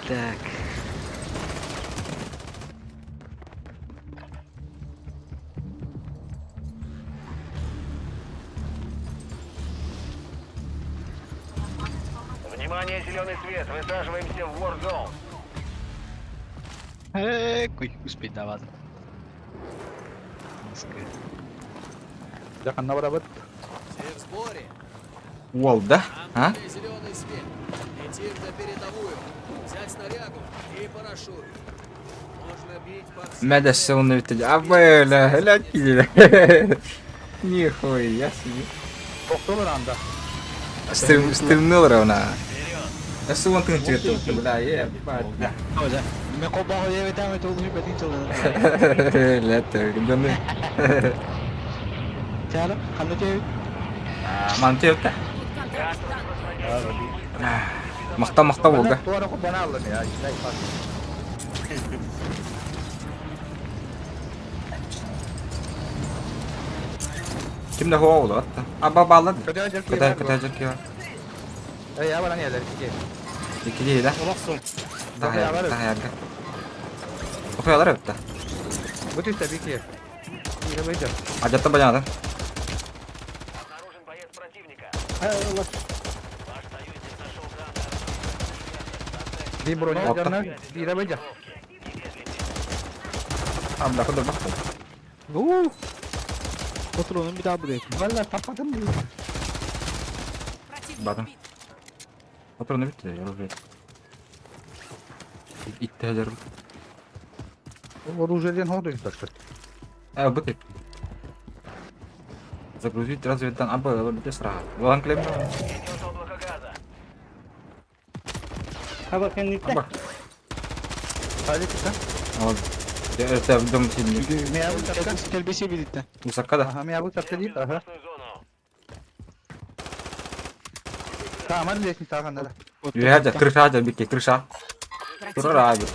Так. Внимание, зеленый свет. Высаживаемся в Warzone. Э, куй, успеть давать. Дьэ ханна барабыт? Все в сборе. Уол да? Нам А? дали зеленый свет. Летим на передовую. Взять снарягу и парашют. Можно бить по всем Мэдэ целям. оны бүтэ. Абы, ля, ля, Нихуя себе. Тохтолор анда. Стрим, стримнул ровно. Өссө уон тыһыынча ыытты, бля, ебать. Оля, мен қолбағы ебетәм өте олушу бәтин чылды. Ләтті, дьону. Чары, қандай тебит? Ман тебті. Мақта мақта болды. Туара кубана аллым я. Дай пас. Кимде хуа oldu hatta. Аба баллады. Көтө Көтө көтө жер Эй, я баран елер ки. Iki değil ha. Олох сон. Daha daha yargı. Okuyorlar öptü. Бу түстэ бики. Ире бейде. Ажатта бажанады. Обнаружен боец противника. Олох. Ваш союзник нашел данные. Би броня Отта. жарна. Ире бейде. Абда kudur bak. Uuu. Patronum bir daha buraya. Valla tapadım. Противник Бадым. убит. Patronu bitti. Yorul İtti hacer. Оружие ден ходу так. Э, bu tip. Загрузить разведдан аба бите сразу. Улан клем. Идет облако газа. Аба кэнниттэн. Аба. Hadi çıkın. Вот. Это в дом сидит. Мия bu çapka. Kelbesi birlikte. Усакада. Aha Mia bu çapka değil. Идем в Aha. безопасную зону. Tamam hadi leşin sağ da. Юхаджа, крыша хаджа, бики, крыша. Тура раби.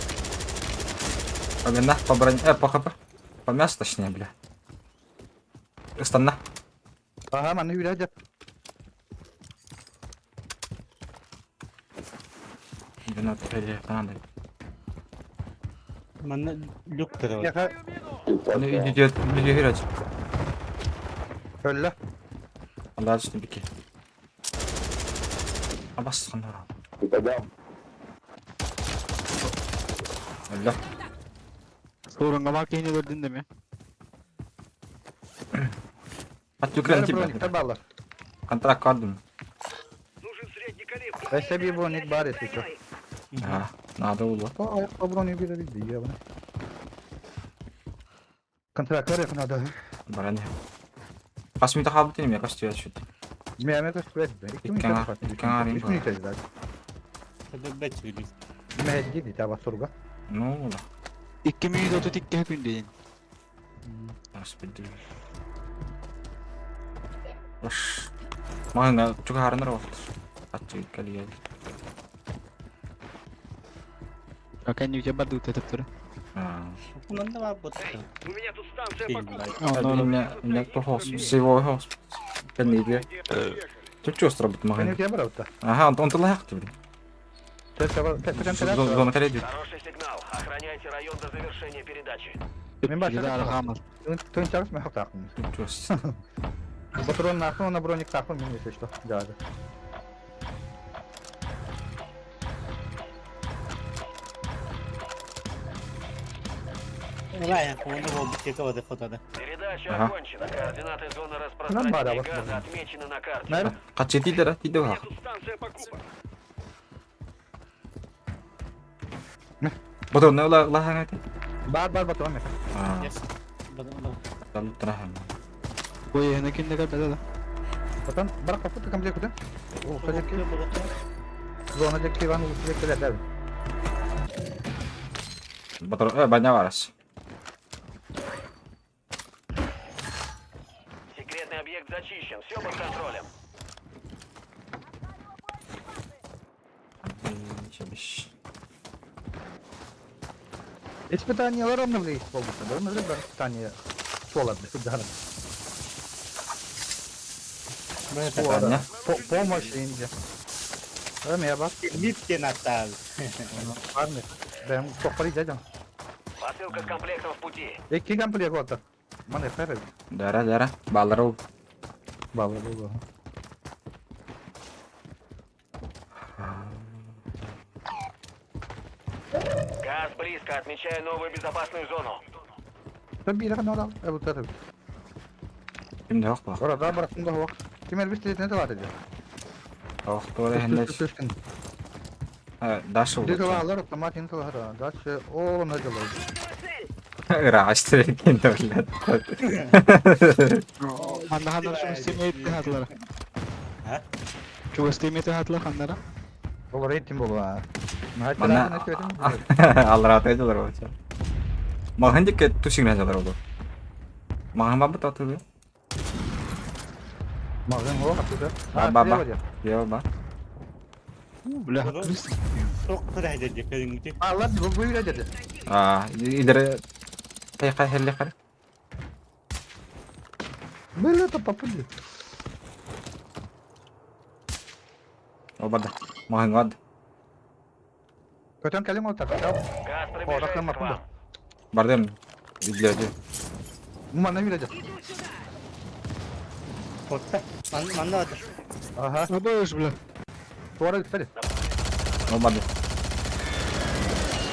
Побена, по броне, по хп. По мясу, точнее, бля. Ыстанна. Aha manna yürü hadi. Надо. Манна люк турар. Yaka Ну, идет, идет, öyle. Дальше бики. Абас ханара. Алла. Sorun ama keyini gördün de mi? От Украины Броник тебя. bağlar. Контракт кардым. Öyle bir bronik bari şu. Ага, надо было. O ayakta broniği bir bir ya bana. Kontraktlar yakın adı. Броня. Қасымда қалып деймін, я кажется, я что-то. Mia mia kaç ver. İki mi Dükkan- kaç? dükkan arayayım Üç bari. mü kaç zaten? Бэт сүгүлүс. Mehdi di tava sorga. Ну, да. 2132 hep ündeyin. Господи. Ош. Маған чуга харынар вақт. Атчы калия. Bak en yüce bardı utetip duru. Манна бар бот. У меня тут станция Меня меня кто хос, всего хос. Кәнеге. Чуть чувство работает Benim маған. diye var orada. Ага, он он лайықты, блин. Sen tava sen sen Зона калия. Хороший сигнал. Охраняйте район до завершения передачи. Ben başka- Güzel arkamaz. Tön çarpış mı hak taktım. Чувство. Patron nakın ona bronik taktım benim işte. Geldi. Рая, оны болбут кеке бады фотода. Передача Ага. окончена. Координаты зоны Нам распространения бара, газа возможно. отмечены на карте. Nerede? Қачы тиді, тиді У меня бақ. тут станция покупок. Батон, не ла ла хаңа Bar bar patron mı? А, Yes. трахан. Koy ne kim ne kadar da. Patron bırak kapı takım diye kutu. O sadece ki zona ki ben ulusal ki der. Батон, баня барас. Секретный объект зачищен. Все под контролем. Испытаниялар онны биле болбута. Онны биле бар испытание солар да. Баня. Помощь инде. Öyle bak. Миткен аттал. Var mı? Ben toplayacağım. Посылка с комплектом в пути. İki komplek oldu. Bana efendim. Дара, дара. Балар ол. Vallahi bu. Газ близко. Отмечаю новую безопасную зону. Ben bir yakın olalım. Evet tabii. Кимде жоқ бақ. Orada bıraktım da bak. Kim elbise ne de var dedi. Ох, тура хендеш. Даша Bir de ол. var otomatik ne var. Daşı o ne diyor? Ырашты екен блядь. Anda hanlar şu istemeyip hatlara. Ha? Şu istemeyip hatlar hanlara. Olur eğitim bolu ha. Мана алрат айтылар болчу. Маған дикке тушигна жалар болду. Маған бабы татыбы. Mağazın o kapıda. Ба ба ба. Йо ба. Бля. Тоқ кырайды деп кәдімгідей. Allah bu bu öyle dedi. А, идере кай кай хелле кар. Böyle de papı. О бада. Маған гад. Kötün kelime oldu. Газ Orada приближается к kırmak вам. Бардым. Идлерди. Mumana öyle dedi. Отта. Манна бады. Aha. Абыш, бля. Sonra gitmedi. О бада.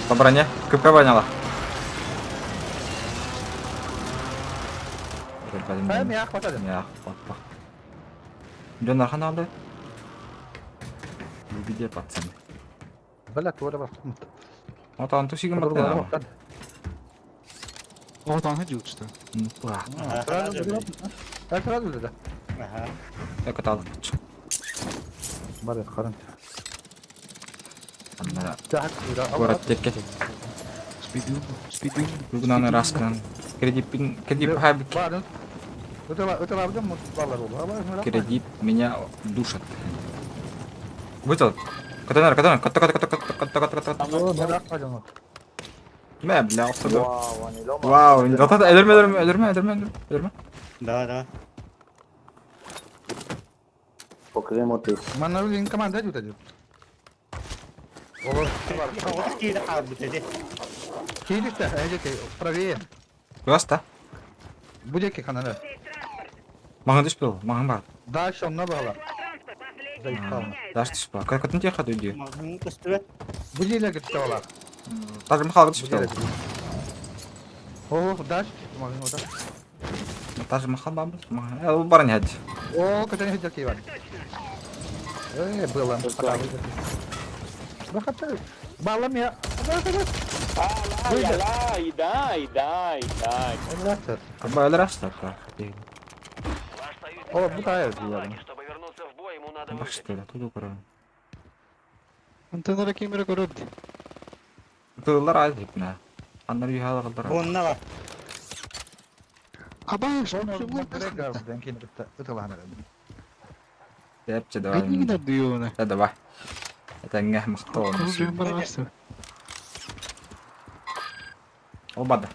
По броне. Көпкө баняла. Hayır mı ya kapat Я, опа. Жон архан алды. Где пацаны? Böyle tuğra bıraktım. Вот он тушигин баттын. Оҕотооһун дьулучта. Сразу сразу да. Ага. Каталык. Бар харын. Анна Город город текке. Спидюм, спидюм. Бүгүн раскан. Кредит кредит хабик. Кредит меня душат. Вытал. Катанар, катанар, ката ката ката ката ката ката ката. Мә, бля, офсады. Вау, зато өлөрмө, өлөрмө, өлөрмө, өлөрмө, өлөрмө. Давай, давай. Манна команда идет. Киирдэ, эдики, правее. Куаста. Будеки ханана. Маған түш был, маған бар. Дальше он набрала. Дальше түш был. Катын тиха дөйді. Маған көстүбэт. Буделя гыттала. Тажы махал түш был. О, дальше маған ода. Тажы махал бабы. Маған. Ол бар не хәд. О, катын хәд ки бар. Э, было. Бахата. Балам я. Аба өлөр ашты. Ваш союзник О, бутая в лаге. Чтобы вернуться в бой, ему надо выжить. Башты, туду көрөм. Антонара кемера көрөбүт. Тыллар аз хипна. Аннар юхалар. Онна бар. Абай, Депче давай. Гайнигина дүйөөнө. Да давай. Это не махтоо. Обада.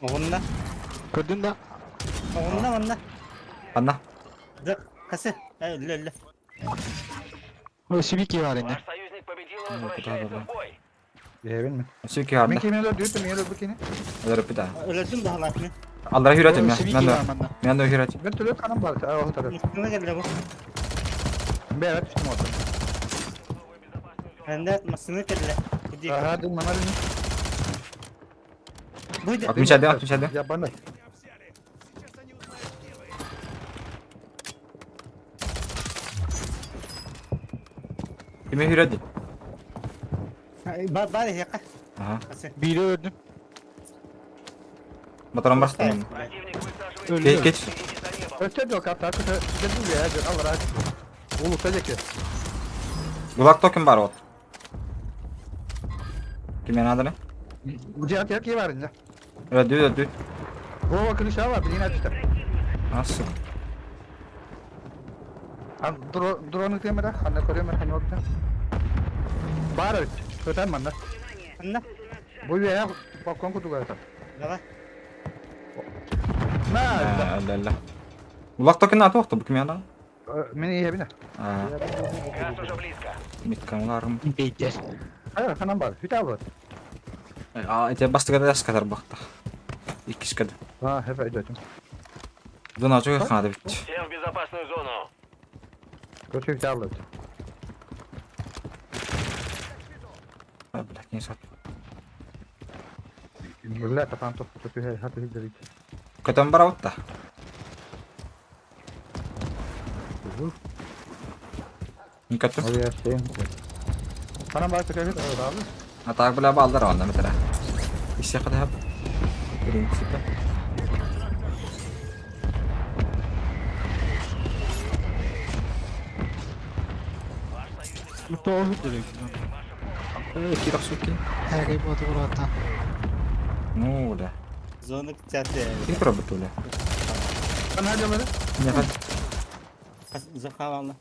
Онна. Көрдүн да. Онна, онна. Анна. Да, касы. Өллө, өллө. О, сибики бар эне. Ваш союзник победил и возвращается в бой. Сүүки харда. Мен кемелер дүйт, мен бикини. Өлөрүп бита. Өлөтүм баһалаат мен. Аллара хүрәтем я. Сибики Мен бар манда. мен да хүрәтем. Мен төлөт канам бар. Аа, отар. Мустуна келе бу. Бәрәт түштүм отар. Энде масыны келе. Ага, дин мана дин. Буйда. Отмечай, отмечай. Я банда. Кеме хүрәди. Бар бар яка. Ага. Касы. Бири өлдүм. Батыран бастым. Противник высаживает. Кеч, кеч. Следите за небом. Өтө жок, ата, өтө жок, аллара. Улута жеке. Гулак токен бар вот. Кеме надо не? Жак жак бар инде. Өлдү, өлдү. О, крыша бар, билин ачты. А, сука. А дрон темера, ханна көрөмөр, ханна отта. Бар өт. Көтөн манна. Анна. Бу я балкон кутуга ата. Давай. На, Ла ла. Гулак токен аты вакыты бу кеме надо? мен ебине. А, Газ уже близко. митканаларым. Бейдер. Hayır, ханам бар. Хүтә бар. А, эте бастыга да яскатар бакта. Иккискеде. Ha, хеп өйдөтүм. Зона чөй ханады бит. Всем в безопасную зону. Көтү хүтә бар. А, блядь, не сат. Бля, тапан топ көтү хәп хүтә. Көтөн бар аутта. Көтөн. Oraya şey. Ханам бар көтү хүтә бар. А так бля балдар онда метра. Ишсе када хап. Принципе. Тоо хүрдү. Кирок суки. Хагай боту бурата. Ну, бля. Зона китяты. Ким пробы бля. Хана жолары. Не хат. Захаланла.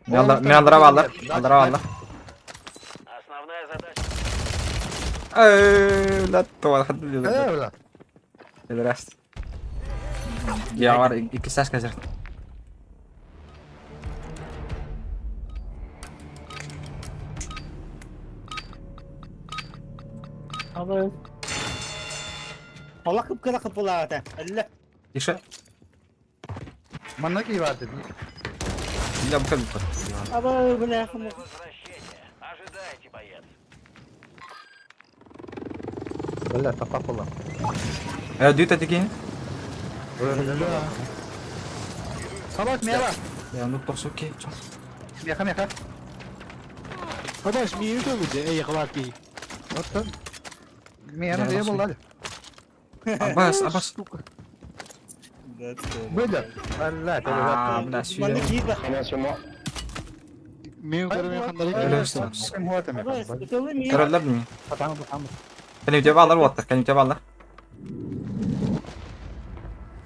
Мен алдыра балдар. Алдыра балдар. Основная задача. Эй, бля, това хат. Э, бля. Раз. Я бар икки сашка жер. Абы. Алла кып кыра кып булаата. Әллә. Тише. Манна ки бар dedi. Я бу кабы. Абы бля. Возвращение. Ожидайте, боец. Бля, тапап ола. Э, дүйт атеки. Сабак мева. Я ну токсуки. Меха меха. Адаш мири төгүдө, эй кылар ки. Отто. Меня я был лали. Абас, абас. Выйдет. Алла, А, бля, Манна сюда. киирбэ. Мен көрмей қандай. Абас, ытылы миин. Көрөллөр ми? Кэнибитэ бааллар уоттар, кэнибитэ бааллар.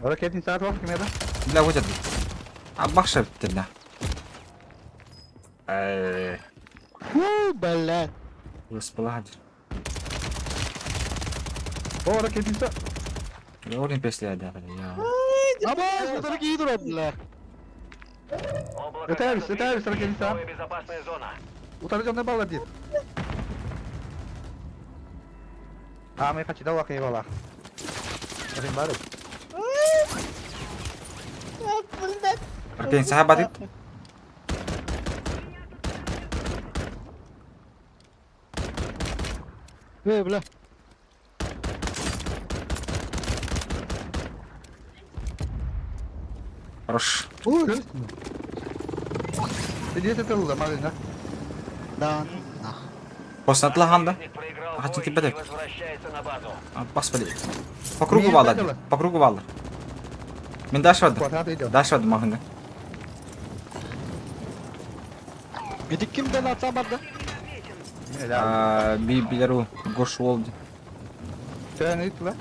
Ракетница саат кимеда? Бля, вот это. Абахша бля. Э, Фу, бля. Господи. О, ракетница. Орден песля, да, бля. я. Абас, который кидро, бля. Облако Это газа Эльвис, это движется, Эльвис, ракетница. есть новая безопасная зона. Утаржанный балла дит. А, мы хочу дала кайвала. Рим Ракетница хабатит. Эй, бля. Хорош. Иди это луда, малина. Да, нах. После атлаханда. Противник проиграл А, бой ты тебе и возвращается на базу. Абас, бля. По кругу Меня валла, задела. по кругу валла. Мен дальше вода. Квадрат идет. Дальше вода махында. Медик кимден атса барды? А, би билеру гош волди. Ты туда?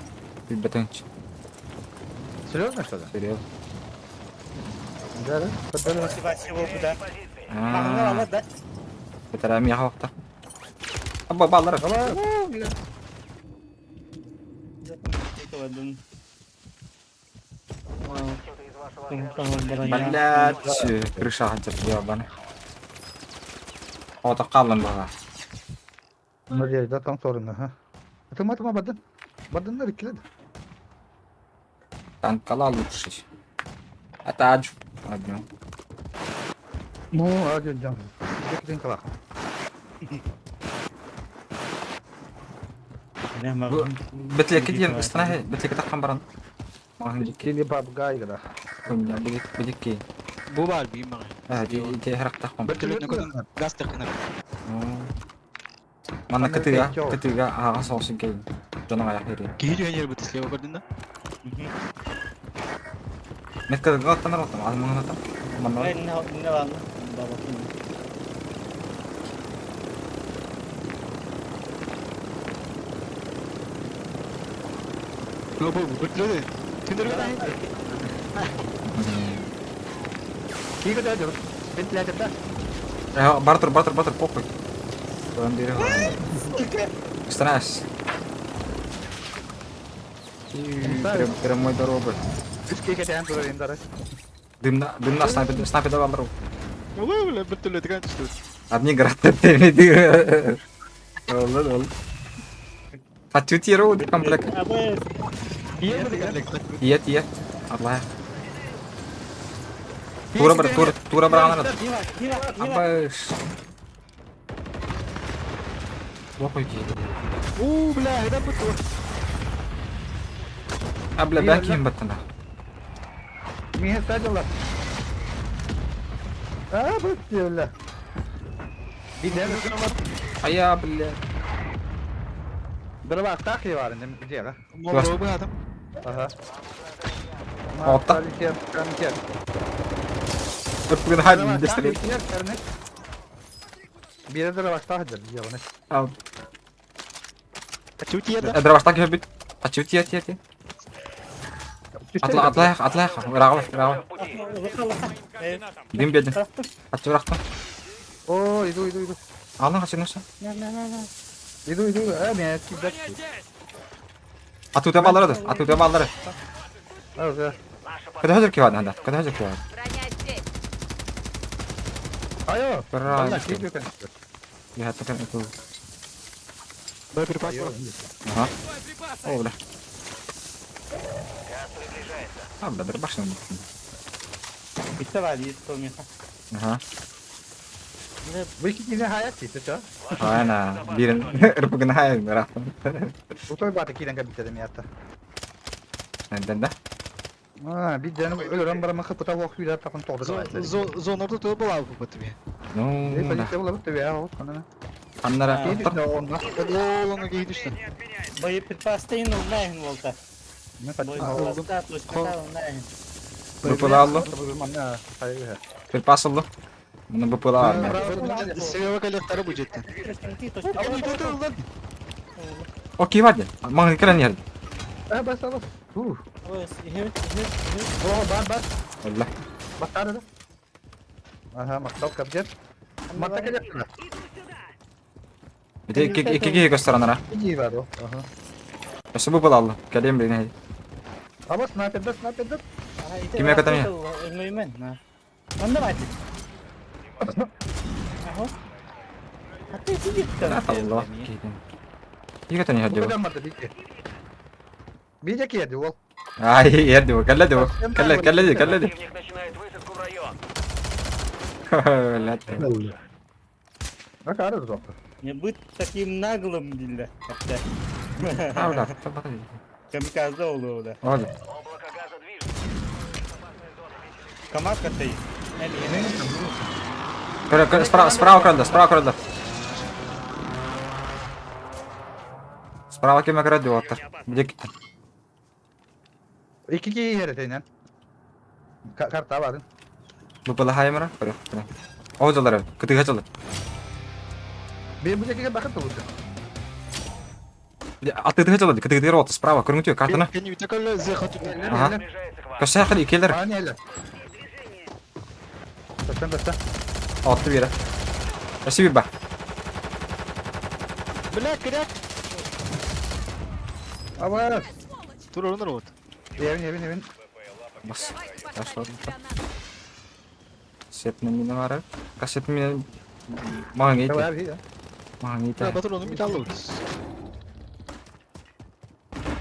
Би бетенч. Серьезно что ли? Серьезно. Да, да. Да, Мотивация куда? Позиции. Махнул, А, ала, да? бетерем я хакта. Абба баллар. Кто-то из вашего отряда Блять, крыша хантер ебаный. Ота калын бага. Надеюсь, да, там сторону, ага. Это мы там бадын. Бадын на реке. Танкала лучше. Это аджу. Одну. Ну, один дям. Где ты калах? Бетлек диэн ыстана бетлек таххан баран. Маһын дикки Или бабгай, да. кунья билик биликки. Бу бар бийм бага. А ди ди харак таххан. Вертолетный көтөн газ тыкына. Манна кытыга кытыга ага соосун кей. Жонога яхири. Киһи жөнер бут слева көрдүн да. Мет кытыга оттанар оттам ал маңына там. Манна Бу бу вертолет. Түндөргө да. Кига да, вентилятор да. Э бартыр бартыр бартыр похуй. Бандира. Станас. Прям мой дорога. Кига да, тура индар. Дымна, дымна, снайпер, снайпер давал дорогу. Ой, бля, вертолет кан түштү. Одни гранаты ты. Ол, ол. Хочу тиру комплект. Ие бу комплект. Иет, иет. Алла. Тура бар, тура, тура бар анар. Абаш. Плохой ки. У, бля, это бут. Абля бәкин баттана. Миһэ садила. А, бля. Ая, бля. Дрова так и варен, где, да? Мобро бу адам. Ага. Опта. Өпкүн хад дестри. Бире дрова так да, я Ал. Чути да. Дрова так бит. Ачу тия тия тия. Атла атла атла. Рагла рагла. в пути. Дим бедин. Ачу рахта. О, иду, иду, иду. Алын качы нуса. Иду, иду. А, меня кидать. Ату та баллары. Ату та баллары. А, уже. Када хазыр кивады анда. Када хазыр кивады. Броня здесь! Айо. Бра. Бля, кидаю, Я так это. Боеприпас. Ага. О, бля. Газ приближается. А, бля, дробаш не Ага. Выкинь меня хаяти, ты чё? Ана, бирин рпгн хай раф. Утой бата киден кабитер мията. Да, да. А, биден өлөрөн барама хыпыта вох үйдә такын тогды. Зон орто туы була бу бит. Ну, Э, да. позиция була бит, я вот кана. Ханнара А. оттор. Ол киһи түстэ. Боеприпастайын ылнайын уолта. Боеприпаста точката ылнайын. БПЛА алло. Припас алло. Муну БПЛА армия. Сева коллектора будет. Окей, вадя. Маңы кэлэн иһэр. Э, бас, бас. Ух. О, бар, бар. Алла. Бастары да. Ага, мактал капдет. Матта келепті. Ити икки икки киһи көстөр анара. Иди бар, ага. Өссө БПЛА алло. Кэлиэм билин. Аба, снайпер да, снайпер да. Кимиэхэ көтөн Өлмөймөн. Онда байды. Аһо. Аты сидит. Алла. Киһи көтөн иһэр дии. Куда марда бите? Бите киеди ол. Ай, иһэр дии. Кэллэ дии. Кэллэ, кэллэ дии, кэллэ дии. Противник начинает высадку в район. Блядь. Акары жопа. Не будь таким наглым, диля. А, бля, табата. Камикадзе олу да. Оля. Облако газа движется. Безопасная зона. Камаз катай. Көр, көр, справа, справа көрөллөр, справа көрөллөр. Справа ким көрөр дии оттор. Билек. Икки кии еретейнен. Карта барын. БПЛА хаймара. Көрө, көрө. О жалар, кытыга жалар. Bir bu şekilde bakıp da vurdu. Атыгы жалар, кытыгы от справа көрүңүтү картаны. Ага. Приближается к вам. Көсө хали келер. Bana niye öyle? Baştan baştan. Отты бире. Өсү бир бар. Бля, кряк. Ama Тур орын вот. evin evin evin. Бас. Давайте Хорошо. поставим гранату. Сепне мина бар. Касет мина маған Tamam ите. abi ya. Маған ите. Батыр onu bir tane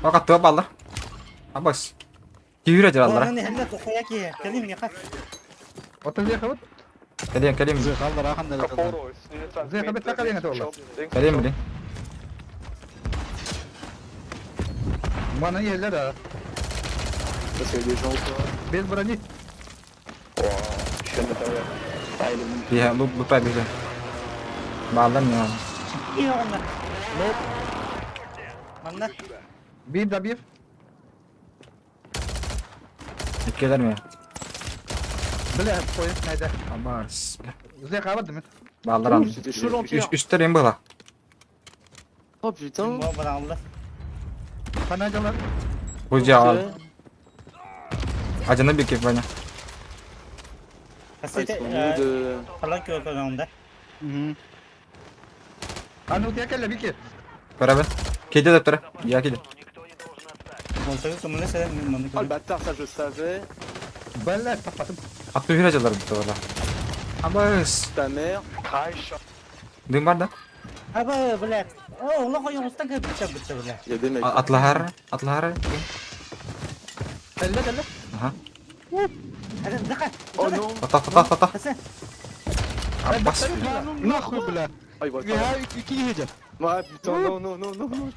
Ока тыа баллар. Абас. Күйүрө жалалар. Оны хәллә тохая ки. Кәлим не хат. Otuz yakabıt. Кэлиэн, кэлиэн. Зыхаллар ахандар. Zeyhabet takalın et oğlum. Кэлиэн билин. Bana yerler ha. Biz buranı Биһэ луп лупа биһэ. Баллар не. И онна. Манна. bir da bir. Иккилер ме. Bile koyup nerede? Абас. Zeyhabet mi? Баллар аны. Үстер эм была. Oh putain. Бу баралла. Kanacalar. Бу жаал. Ажана бекеп бана. Ah, ils Касете sont venus de. Халан кёртөн Anu tekelle bir ki. Көрөбүн. Кейде деп тур. Я кейде. Никто не должен отстать. Болтагы кымны сәлем манны. Oh le bâtard, ça je savais. Belle tapatım. Атты бир жалар бит ола. Абас. Ta mère. Дым бар да? Аба, блядь. О, улах ойоңустан кеп битте битте, блядь. Il y a des mecs. Атлахар, атлахар. Elle elle. Аха. Хәзер зака. Oh non. Ата ата ата ата. Хәсен. Абас. Нахуй, бля. Ah, il voit Я pas. iki gece. Ouais, putain, non, non, non, non, non.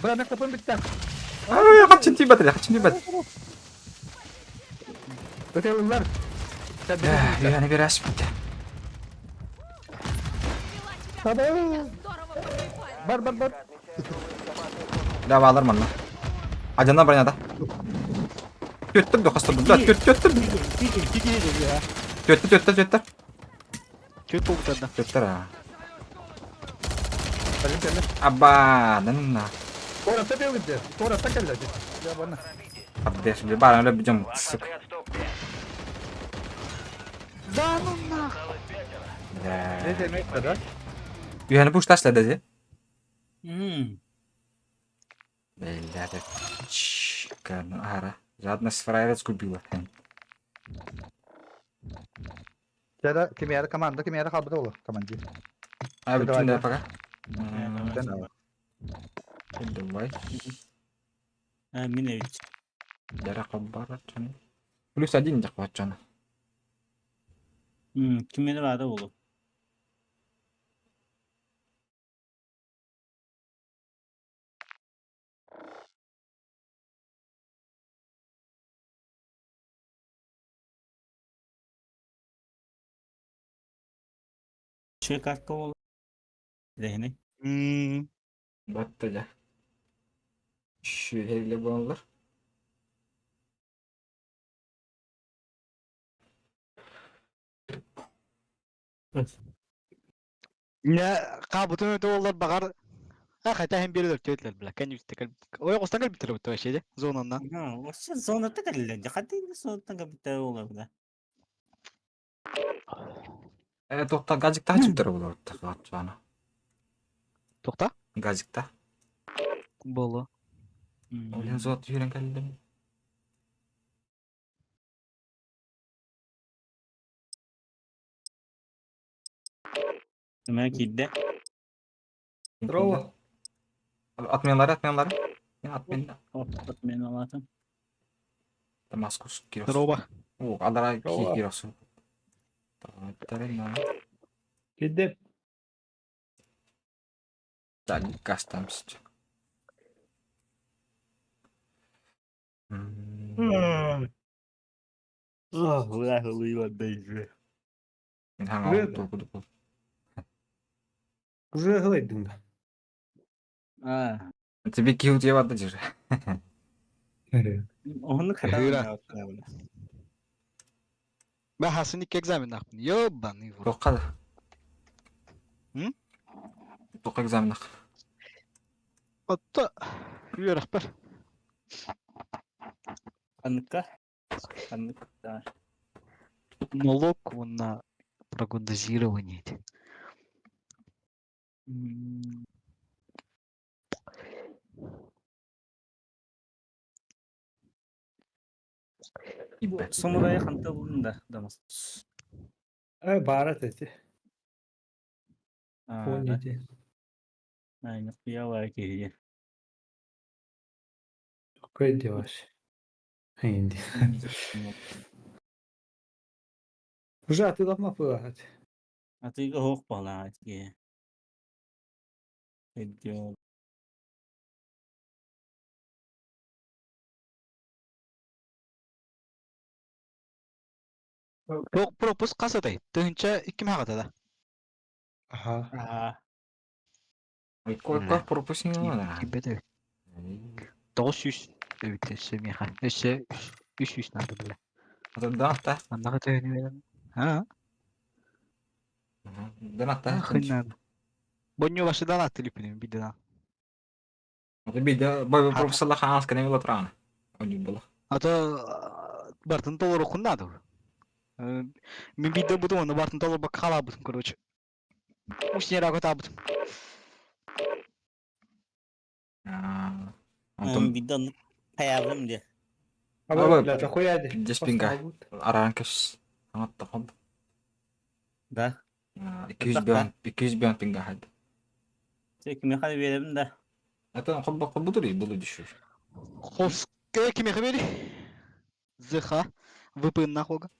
Buranı kapın bitti. Ай, качын тийбет, качын тийбет. Öte yıllar. Sen beni. Яны бир ас бит. Стрела тебя Baba. здорово потрепали. Bar bar bar. Да баллар манна. Ажана барнада. Төттүм да кастым. Бля, төт төттүм. İki gece ya. Төттү төттү төттү. Kötü oldu da. Төттү. Benim kelle. Аба, нанна. Orası bir bitti. Orası kelle. Ya bana. Абдеш, бля, баран лөп жам. Ваш Сука. отряд в топ-5. Да ну нахуй. Бля. Ne demek kadar? Юханы пуш ташлады ди. Мм. Бля, Чка, ара. Жадность фраера сгубила. Ya da kim yerde komanda kim yerde kaldı oğlum. Komandi. А, Давай, бүтүн да да. пока. Sen al. Давай. Миневич. Яра кабара чаны. Плюс один жак бачаны. Мм, кимени бары болу. Че картка болу. Лэһини. Батта дьэ. Сүһэллэ буолаллар. Не хаабытын өтө буоллар баҕар а хотя иһин биэрэ өлөртүө бля кэннибитте ой оҕустан кэлбиттэр бутта вообще де зонаннан. Вообще зонаттан кэллилэр дьэ ханна зонаттан кэлбиттэр буолар бля. Э, туохта газиктаах чиптер буолар туохта Туохта? Газикта. Боло. Ол иһин золото түһэрэн кэллим. Мэ киирдэ. Здорово. Отменлары, отменлары. Отмен. Отменалатым. Дамаскус кирос. Здорово. О, алара кирос. Кидде. Так, газ там сейчас. Уже гладдың да. А. Тебе киһи утуйа барда дьире. Ону Ыра. Бә хасын икки экзаменнаахпын. Ёбаный в рот. Туохха да? М? Туохха экзаменах? Отто үөрэхпэр. Ханныкка? Ханныкка. Налог уонна прогнозирование ити. Самурайы ханта булдun да дамас. Э, баарат эти. А, Он да. ити. Ай, нахуя киһи. Какой деваш? Инди. Уже ты давно пылать. А ты ох палать киһи. Идиот. Туох пропуск хас этэй? Тыһыынча икки мэҕэ да? Ага. А, Ой, пропустила. Кимбет 900 эбит өссө миэхэ. Өссө 300 наада бile. Да, да. Маннаҕа төһөнү А? Да, да. Хын наада. Бонню башыдан аттылыппын бидена. Биде бай пропустила хаас кene было трана. Они было. А то бартын толору надо. Мин бидде бутум, оны бартын толору бак халабытым, короче. Ушнера котабытым. Антон бидон хаябым де. А блядь, охуяди. Здесь пинга. Аранкас. Аңаттахом. Да. 200 200 бен пинга хад. Тек механи беремин да. Это хобба хоббудури булу дишүр. Хос кеме хабери? ЗХ ВПН нахуга.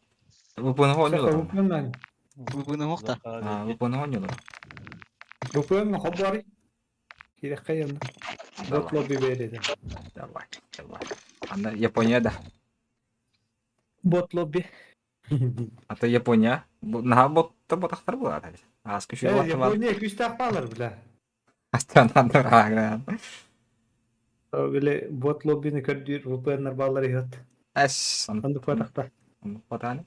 ВПН хонюлар. ВПН. ВПН хохта. ВПН хонюлар. ВПН хоббари. Кирек кайын. Бот лобби береді. Давай, давай. Анда Япония да. Бот лобби. А то Япония. Наха бот ботахтар була. Аз күшү Э, Япония күстәк балар бля. Астан Бile бот лоббини көрдүр VPN-нер балар иһат. Эс. Андык баракта. Батаны.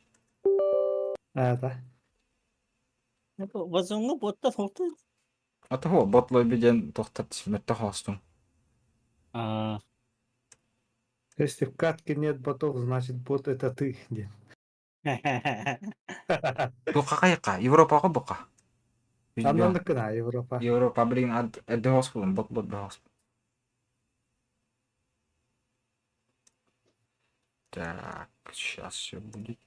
А, да. Вазонго ботта тоқты. Ата хо бот лобби ден тохтат мөттө хостум. А, Если в катке нет ботов, значит бот это ты. Тука кайка Европага бука. Аннандыкына Европа. Европа блин ад хоспун бот бот хоспун. Так, сейчас все будет.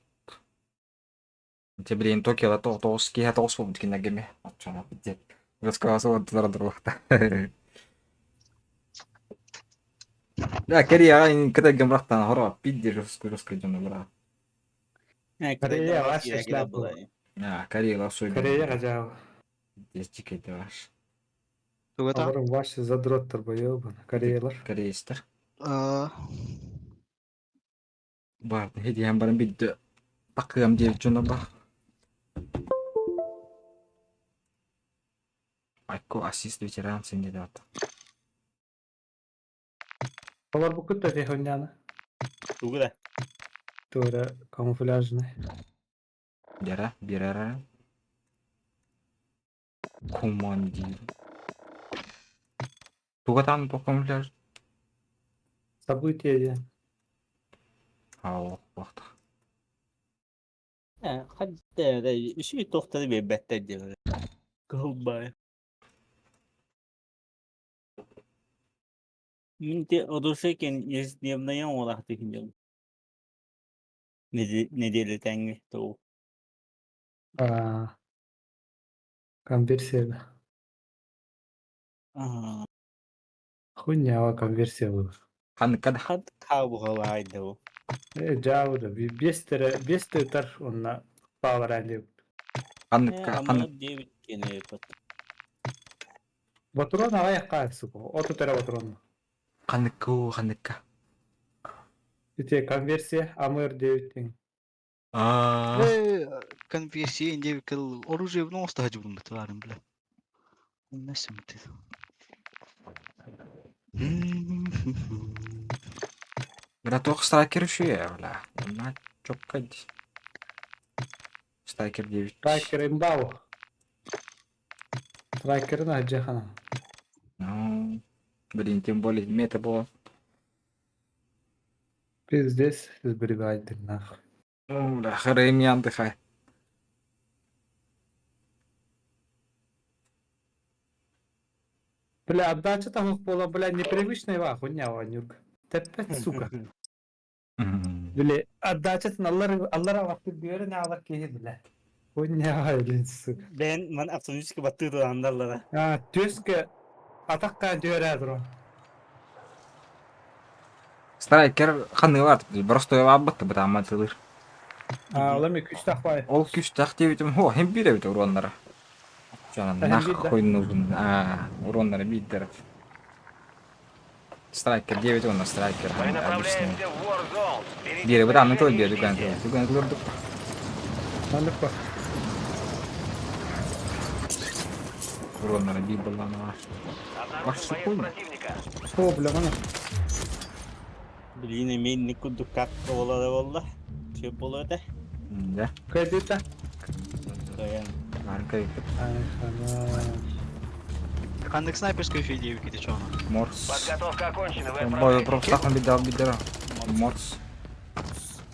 Те блин Токио то тоос киһэ тоос буолбут киннэргэ Оччоно пиздец. Раскаласа тура туруохта. Да, Корея кыта гамрахтан хоро пидди русский русский дьоно бра. Корея вообще шляпа. А, Корея ласуй. Корея кажау. Здесь дикий ваш. Тугата? Алар вообще задроттар бо ёбана. Кореялар. Корейстер. Бар, хедиһэн баран бидде такыам диэбит дьоно бар. Айко ассист ветеран синдидата. Олорбуккут да техонняны. Тугу да. Туора камуфляжный. Дьэрэ, биэрэрэ. Командир. Туга таан туох камуфляж? Событие диэн. Аа, бахта. Хадда үсүй туохтары биэрбэттэр диэн. Кыһыл баай. Мин те одушекин ежедневная оҥолаахтык дьон. Нэдиэлэтээҥҥи тоҕу. Аа, конверсия да. Аа, Хуйня конверсия была. Ханыкка да. хат хаабыгалаай да бу. Э, дьаабы да биэс биэс тар онно пааларан диэбит. Ханыкка, Амма ханнык. диэбит кene пат. Ботурон аҕай хаай сука. Отут эрэ ботурон. Ханыкка, ханыкка. Ити конверсия АМР диэбит Аа. Э, конверсия индивикал оружие в нос тахажыбын бытварын, бля. Насым ты. Бля, туох страйкер үшүө, бля. На чокка ди. Страйкер 9. Страйкер имбау. Страйкерин аджахана. Ну, блин, тем более мета было. Пиздец, сберегайте нахуй. Ну, бля, хрен не отдыхай. Бля, отдача там была, бля, непривычная ва, хуйня, Ванюк. Теппет, сука. Бля, отдача аллар аллар вакыт бері не алар кейі, бля. Хуйня, блин, сука. Бен ман автоматически баттыыр андаллара. А, төске атаққа дөрә дро. Страйкер ханы бар, просто аббатты бит амма тылыр. А, олар мен күш тақпай. Ол күш тах диэбитим, хо, хем биир эбит уруоннара. Жана Хем биир да? нахуй нужен. А, уруоннара биирдер. Страйкер 9 онна страйкер. Мы обычный. направляемся в Warzone. Берите Биир бит анны той снаряжение биир и дүгэн ждите. дүгэн тылырдык. Мандық па. Уруоннара биир боллана. Обнаружен Ваш боец секунд. противника. О, бля, мана. Блин, имей никуду как болары болла. Че болот э? Да. Кредита. Каян. Марка Ай, хана. Хандык снайперская фидея кити чона. Морс. Подготовка окончена. Вы Бой отправляетесь. пропустахын бидер бидер. Морс.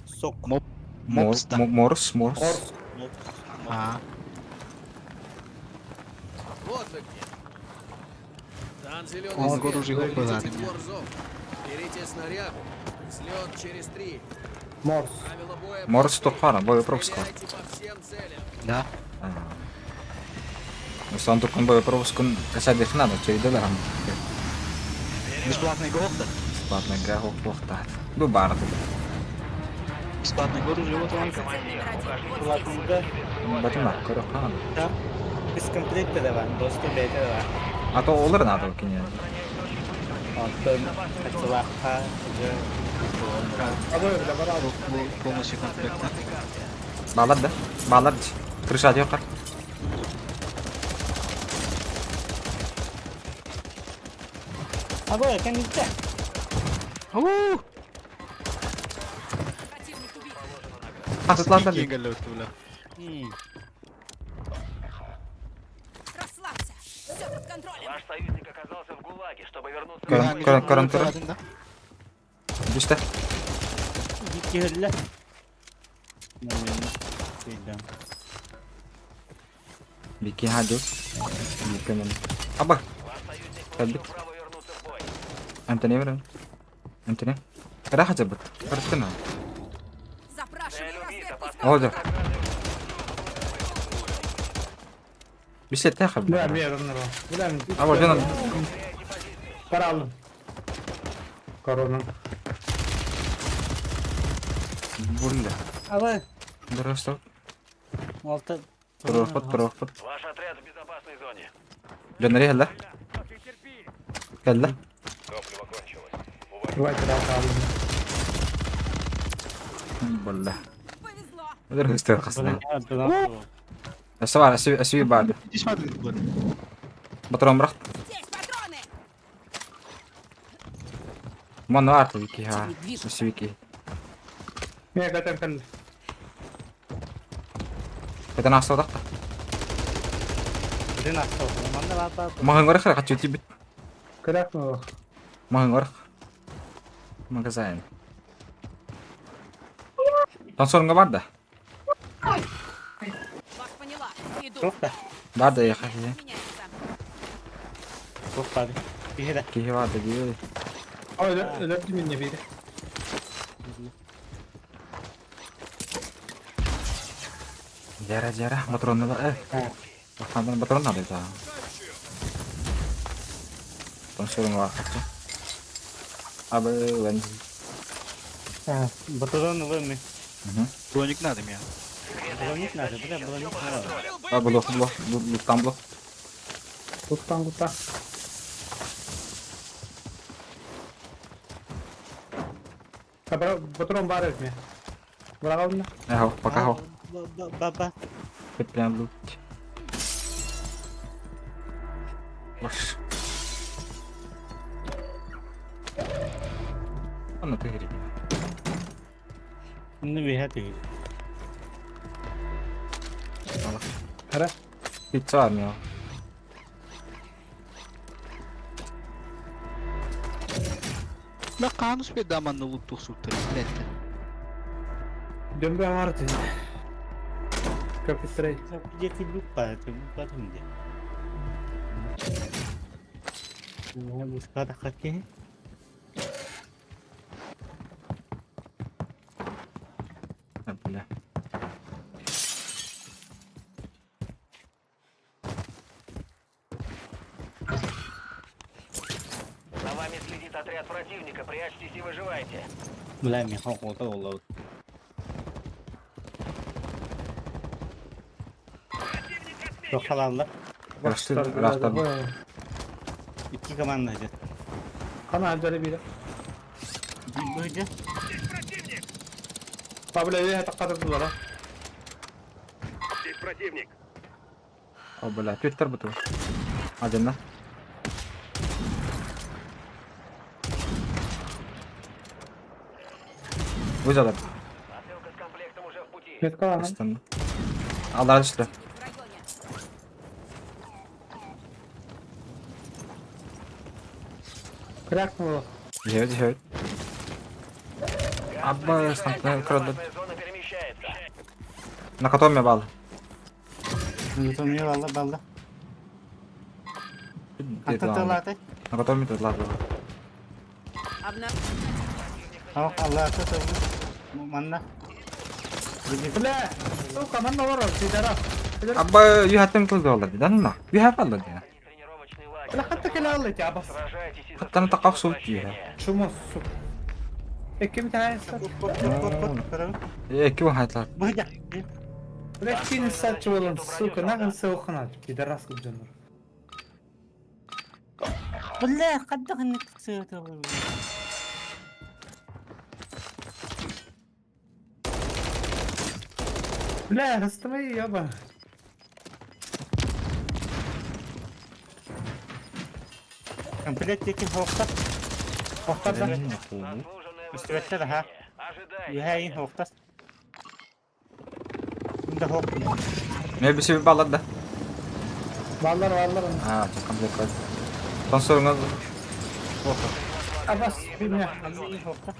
Сок. Моп. Мопс, да. Морс, морс. Орс. Мопс. А, Вот вы где. Там зеленый Он свет. оружие Вы летите базарит. в Warzone. Берите снарягу. Взлет через три. Морс. Правила боя Морс просты. тухара, бой пропуска. Стреляйте по всем целям. да. Сон tukun бой пропускун касадих надо, чейделер. Бесплатный гол, да? Бесплатная игра хохтат. Ну бар. Бесплатный гол уже вот он. Командир, укажите Платный Батына көрө Да. Без комплекта да бар, досту бете да бар. А то олар надо кине. Онтон хачылаха уже Абой, бля, барал. Полностью комплект, да? Балар да. Балар. Крыша yok. Абой, кәнитте. Уу! Противник убит. Атытландар. бля. Расслабься. Все под контролем. Ваш союзник оказался в ГУЛАГе, чтобы вернуться Көрөн, көрөн, көрөн турар. Бүстэ. Киһилле. Бики хаджу. Бики мен. Аба. Ваш союзник Кэлбит. получил право вернуться в бой. Антони верен. Антони. Кара хажабыт. Карттына. Запрашиваю Цель убита. разведку. Олжа. Бисет тахаб. Бля, мен оннар. Бля, мен. Аба жана. Барал. Корона. Булля. Абой, Дұрыс. алты. Тұрғыпыт, тұрғыпыт. Ваш отряд в безопасной зоне. Жонары хелле. Келле. Топливо кончилось. Давайте ралкалым. Булля. Повезло. Дұрыс қасына. Асвар, асви бар. Иди смотри, блин. Патрон бырах. Здесь патроны! Манна арты вики ха. Противник движется. Өссө вики. Мен катан кэллэ. Кэтэн аахсыбатах да. Один астал. Манна баата. Маһын орах хаччы тибит. Кырак ну. Маһын орах. Магазин. Тансорунга бар да. Вас поняла. Иду. Туох да. Бар да яха. Меняется. Туох баар. Киһи да. Киһи бар да дии. Өлөрдү минне бири. Жара жара патронны бар. Хандан патрон надо да. Тансорунга бар хаччы. Абы вен. Патрон ылым. Броник надо мне. Броник надо, бля, броник надо. А блок блок луктан блок. Туттан кутта. Патрон бар этме. Бырагылны. Эхо, пока хо. Баба. Прям лут. Ваш. Анна ты гриби. Ну бихати. Хара. Пицца армия. Бля, канус педаман на лут тухсуттар, блядь. Дөмбө арды. Капитрей. Где ты люпа, ты потом где? Бускада хаки. Бля. За вами следит отряд противника. Прячьтесь и выживайте. Бля, миха кота олау. Тохалалар. Растар. Икки команда идет. Кана әлдәре бире. Бу идет. Пабля өе таққадырдылар. О, бля, твиттер буту. Один на. Вызовы. Посылка с комплектом уже в пути. Метка Астан. Алдар düştü. В районе. Крак ну. Жевет, жевет. Абба, станкна кырды. Безопасная зона перемещается. На котором бал. Мне балла балла. Антаталаты. На котором это ладно. Обна... Ах, Аллах, это манна. Бля, сука, манна бар, сидара. Абба, you have to go да на. You have алла да. Тренировочный лагерь. Бля, хатта келе алды абас. Сражайтесь и Хаттаны заслужите тақақ суут возвращение. Чумо, сука. Эки битәнәсе. Э, ким хайтлар. Бу идет. Бля, кин сатчы болан, сука, нагын сыухына, пидорас күп Бля, каддах не ксыты. Бля, расстрои, ёба. Комплект теки хохта. Хохта да. Заслуженное Үстүбэттэр аха. вознаграждение. Ожидайте. Үһэйин хохта. Мында хох. Не бisi баллар да. Баллар, баллар. А, комплект бар. Тансорыңа Абас, бля. Хохта.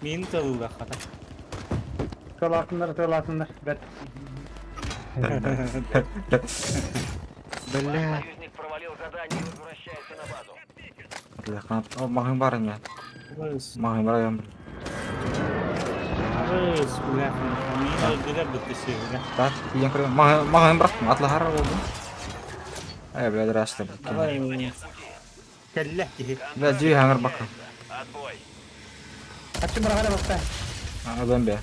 Мин тылла хата. Тылатындар, тылатындар. Бет. Бля. Союзник провалил задание и возвращается на базу. Атлы О, мағын бар эме. Мағын бар эм. Рыс, бля, мин öldüre бітті бля. Так, тиен көрө. Мағын мағын бірақ атлы хар болду. Ай, бля, драслы. Давай мне. Кәллә ки. Бля, жүй хаңыр бакы. Отбой. Ачы бір ғара баста. Адам бе.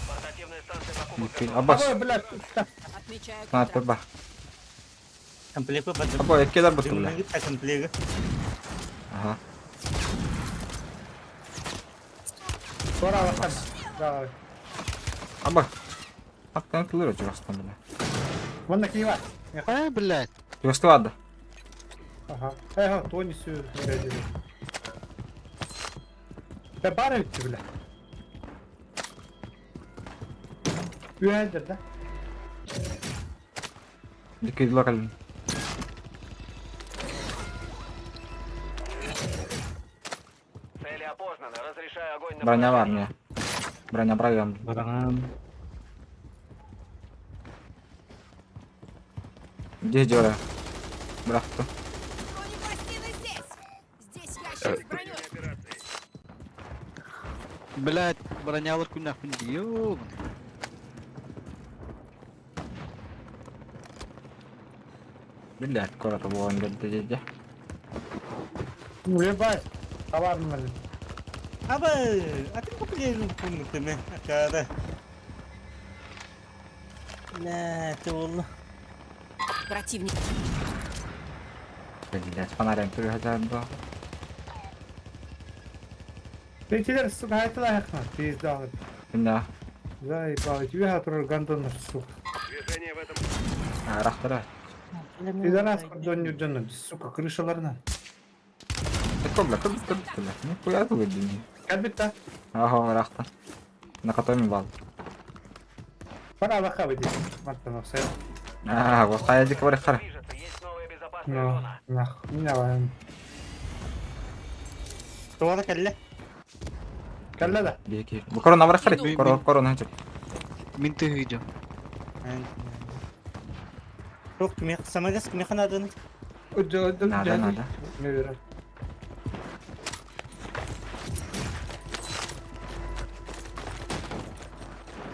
Портативная станция покупок готова. Аббас. Абай, бля, Отмечаю Снайпер контракт. ба. Комплект бадым. Або, эккелер буту бля. Комплект. Ага. Бара бақтан. Давай. Аба. Аттан кылыр чугастан бile. Вон на Киева. Э, блядь. Чугасты барды. Ага. Эх, то не сю, блядь. Да бары битти, бля. Үһәдер да. Дикки калын. Цели опознаны. Разрешаю огонь на Броня бар поражение. мне. Броня правим. Баран. Где дёра? Брахту. Бронепластины здесь! Здесь ящик с броней! Блядь, бронялар күн нахуй ёбаный. Блядь, корото буолан бэрдэ дьэ. Ебать. Товар блин. Аба, а ты популярен пунктами, акара. Ля, ты волна. Противник. Блядь, фонарем переходя был. Бетилер, сука, айтыла яқна. Пизда. Да. Заебал. Үһә турар гандоннар, сука. Движение в этом Рахтара. Пидорас кордон юрден, сука, крышаларына. Это бля, как бля, бля. Ну хуя ты выдени. Кәлбетті. Ага, рахта. На котором бал. Пора алақа беді. Маттан оқсай. А, вот хая дик вари хара. движется. Есть новая безопасная Ну, зона. нах, не алайын. Туара кэллэ. Кәллә да. Беки. Бу корона вари хара. Иду. Корона корона хачып. Мин ты видео. Туох кимиэх самагас кимиэх нааданы. Надо, надо. Не верю.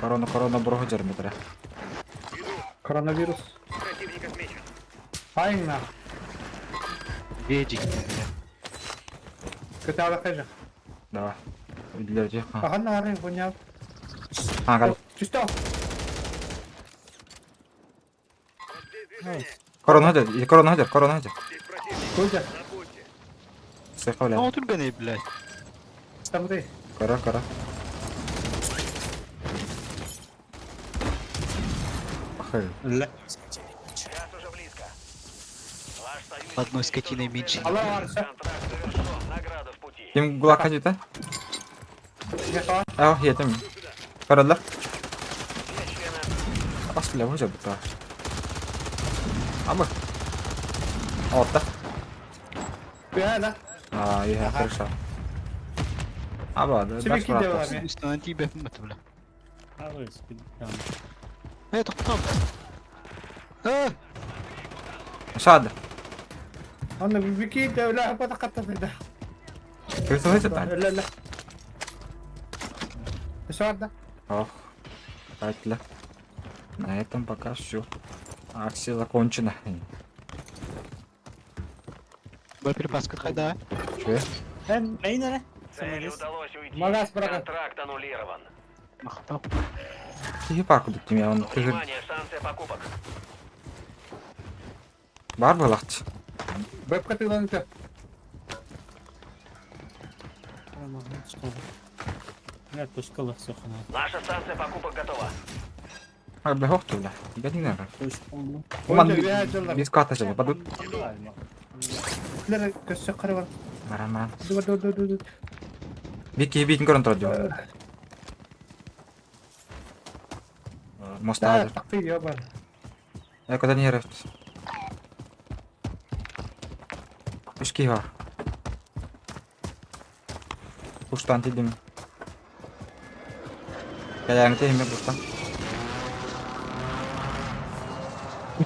Корона корона бро жерметре. Коронавирус. Противник отмечен. Айын нах. Ведик, блядь. Көтә алақа жақ. Давай. Үдлер же. Аған ары, бұнял. А, гал. Түстә. Корона хачып, корона хачып, корона хачып. Здесь противник. Көзі. Забудьте. Сыха бля. Ну, түргәне, блядь. Тамды. Кора, кора. Ахы. Ля. Газ уже близко. Ваш союзник Одной скотиной уничтожил меньше. цель. Алла барса. Контракт завершен. Награда в пути. Ким гулак хачып та? Яқа. А, етем. Каралар. Все члены Ас бля, бу жабыта. Абы. Отта. Бә, да. А, я хорошо. Аба, да, Себе киде бар ме. Үстінен тиіп бәт, бля. Абы, спид. Э, тоқтам. Э, Шады. Аны бики дәүлә бата қатты да. Кырсы хачып та. Ла ла. Шарда. Ох. Катля. На этом пока все. Акция закончена. боеприпаска қайда? Че? Эн, мейн эрэ. Цели Самагас. удалось уйти. Магаз брага. Контракт аннулирован. Мақтау. Тихий парк удуктим я он. Ты же Внимание, станция покупок. бар был ахчы. Бәп қатылан өтә. Бля, точкалах сохана. Наша станция покупок готова. А, бля, хохту, бля. Я не знаю. Точкалах. Ман, Ой, бә, жылдар. без ката же, падут. Лер көсө қары бар. Маран, маран. Ду ду ду ду. Бики битин көрін тұрады. Мост Да, надо. тақты ебан. Я куда не рефт. Пешки бар. Пуштан тидим. Каяң тихим пуштан.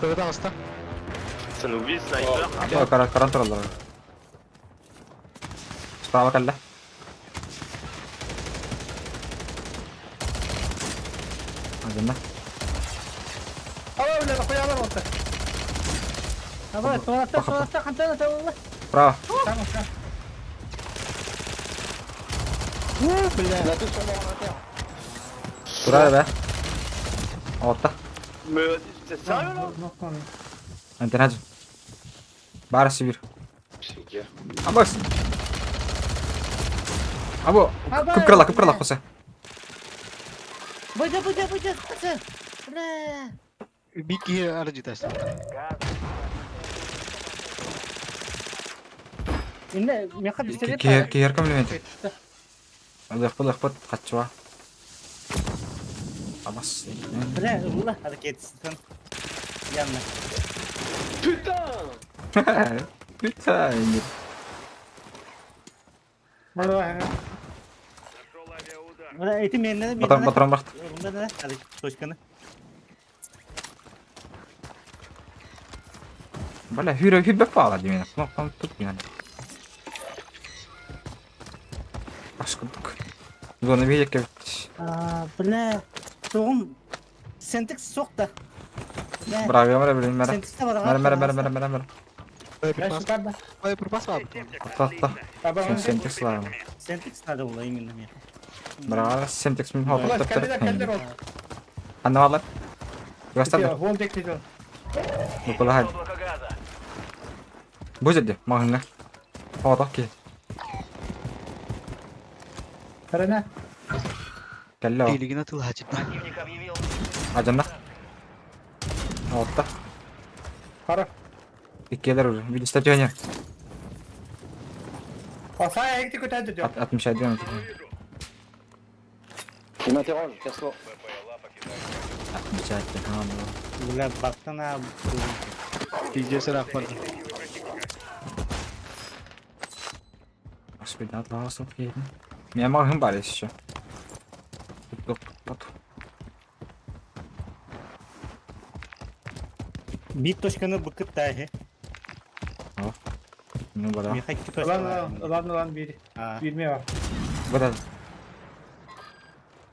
Пожалуйста. Ça nous vise, sniper. Ой, кара каран тұралар. Справа калла. Азында. Ала бля, қоялар отты. Абы, туарата, туарата, хантана табылла. Справа. Tamam, tamam. Тура бе. Отта. Mais t'es sérieux là Антенажы. Бары Сибирь. C'est gars. Абас. Або, кып-кырла, кып-кырла хосе. Быдя, быдя, быдя, хосе. Бля. Биир киһи арыдьытас. Инне меха пистолет. Киһи комплимент. Ылыахпыт ылыахпыт хаччыва. Абас. Бля, ылла ракетистан. Явно. Putain Putain. Бля, эти менне Патрон патрон бахт. Менне, точканы. Бля, хүрэ хүрбэк баала димен. Кнопканы тут мен. Ашкындык. Зона бейекке А, бля. Тоғым Сентекс соқта. Браво, мара, блин, мара. Сентекс бар. Мара, мара, мара, мара, мара, мара. Боеприпас. Боеприпас бар. Атта, атта. Сентекс бар. Сентекс надо было именно мне. Браво, Сентекс мин хоп топ топ. Анна алар. Гастар. Букула хад. Облако газа. Бу жерде, мағыңа. Хоотох ки. Кэллэ. Билигин атылаачыт. Противник объявил Ажанна. Отта. Иккиэлэр уже. Видишь, тёня. Отмечай две. Il m'interroge, casse-toi. Отмечать, ага, Бля, бактана. Пиздец ыраах барды. Господи, атласов едем. Меня магазин бар еще. Тут, тут. Бит точканы быкыт та. Ну, бара. Меха iki точка бар. Ладно, ладно, бери. А. Bilmiyorum. Бара.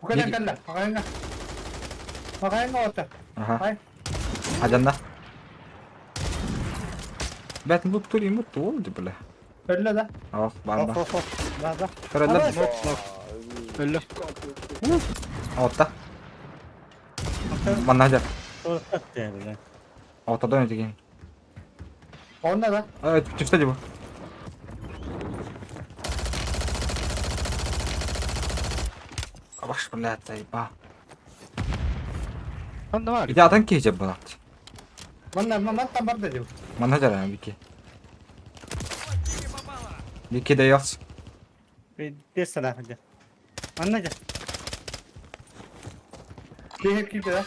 Bu kadar kalla. Bakayım. Bakayım orta. Ага. Ай. Ажанна. Бәт bu тур имут туол ди бля. Öyle da. Ох, бар Оф, бар. оф, оф. Бар, бар. Көрөлөр. Өллө. Отта. Манна жар. Тоқтат бля. Ортадан өтеген. Onda da. Түстө ди бу. Абаш, блядь, заеба. Анда бар. Иди атан кейже булат. Manna man tam var dedi. Манна жар бики. Бики дается. Бес сада хадя. Анна жа. Bir hep gibi da.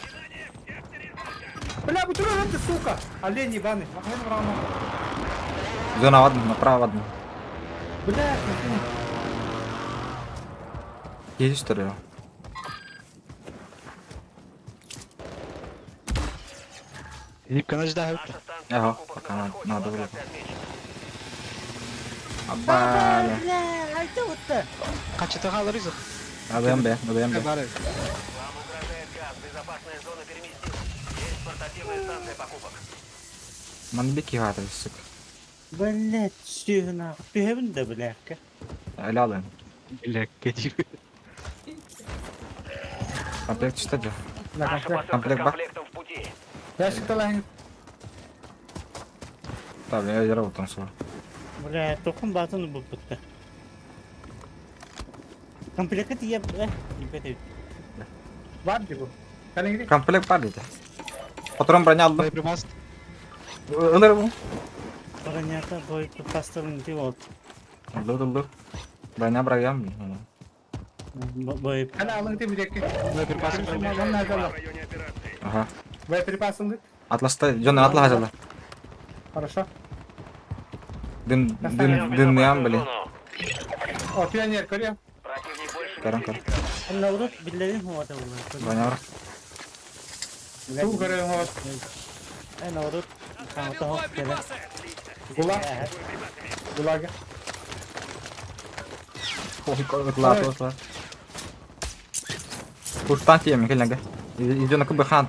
Бля, bu tür öldü сука. Олень ебаный. Bakayım bravo. Зона в одну, направо в одну. Бля, Есть что ли? Липканы жда Наша станция Ага, закупок пока на надо, подходе. надо было. Локация отмечена. Абаля. Бля, айта отта. Качыта халар изых. АДМБ, АДМБ. Бар. Вам угрожает газ. Безопасная зона переместилась. Есть портативная станция покупок. Ман бики хата, сука. Бля, сүйіна. Түхебін де бля. Әлі алайын. Бля, кедир. Комплект что же? Наша посылка с Комплект ба. комплектом в пути. Ящик lan. Так, я я работаю с Бля, тоқым батыны бұл бітті. Комплект ие, бля, не бітті. Var di bu. Sen gidin. Комплект бар дейді. Патрон броня алдым. Боеприпас. Ылыр бұл. Бронята боеприпастарын деп oldu. Ылыр, ылыр. Броня броям. Боеп. Sen alın diye bir dakika. Боеприпас. Lan nerede lan? Ага. Боеприпас aldık. Атласта, жон атла хажала. Хорошо. Дым, дым, дым ям, блин. O pioner görüyor. Противник больше Каран, не каран. следит. Наурут биллерин хуата булар. Броня бар. Su görüyor. Э, наурут. Хамата хоп келе. Gulag. Gulaga. Ой, атла, атла, атла. Пуштан тиеме, келленге. Идё на КБ хан.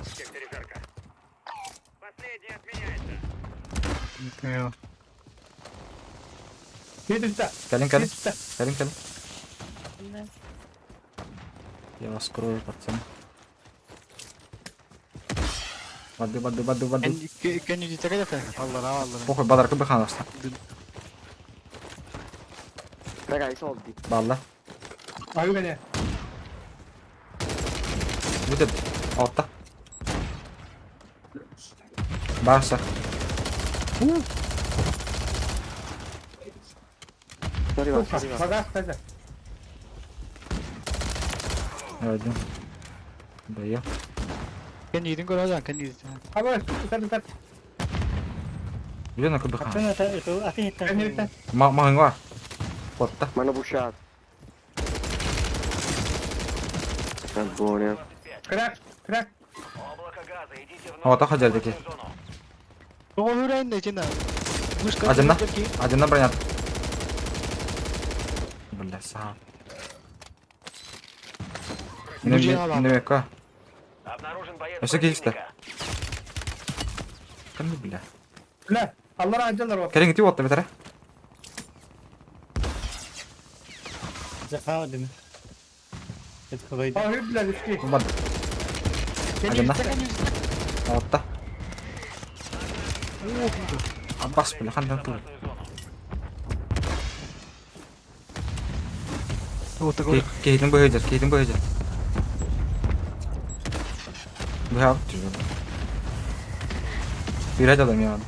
Bir üstte. Кэлин, Bir кэлин. üstte. Кэлин, кэлин. Я вас крою, пацаны. Воды, воды, воды, воды. Кенни дитеге Аллара аллара. Похуй, бадар КБ хан аста. Raga, i soldi. Балла. Ayı beni. Будет. Отта. Барса. Sono arrivato, sono arrivato. Багаж кайда? Один. Даю. Кэннигитин көрө сылдьан, кэннигитин. Абы, сәл сәл. Где на КБХ? Атын атын атын Кэннигиттэн. Маңга. Потта. Mi hanno pushato. Va buono. Крак, крак. Облако газа, идите в О, новую та ходили такие. безопасную зону. Тоҕо үрэн да итиннэ. Вышка Один на. Один на броня. Бля, сам. Немека. Обнаружен боец А что киһи противника. Кем бля. Бля, аллара ажалар бар. Кэлин ити уотта бэтэрэ. Захава дим. Это хавайда. Ой, бля, үсти. Бад. Один на. Уотта. Аббас бля, хантан тыл. Вот такой. Киһитин быһыдьар, киһитин быһыдьар. Быһа түжү. Бирә жалам я.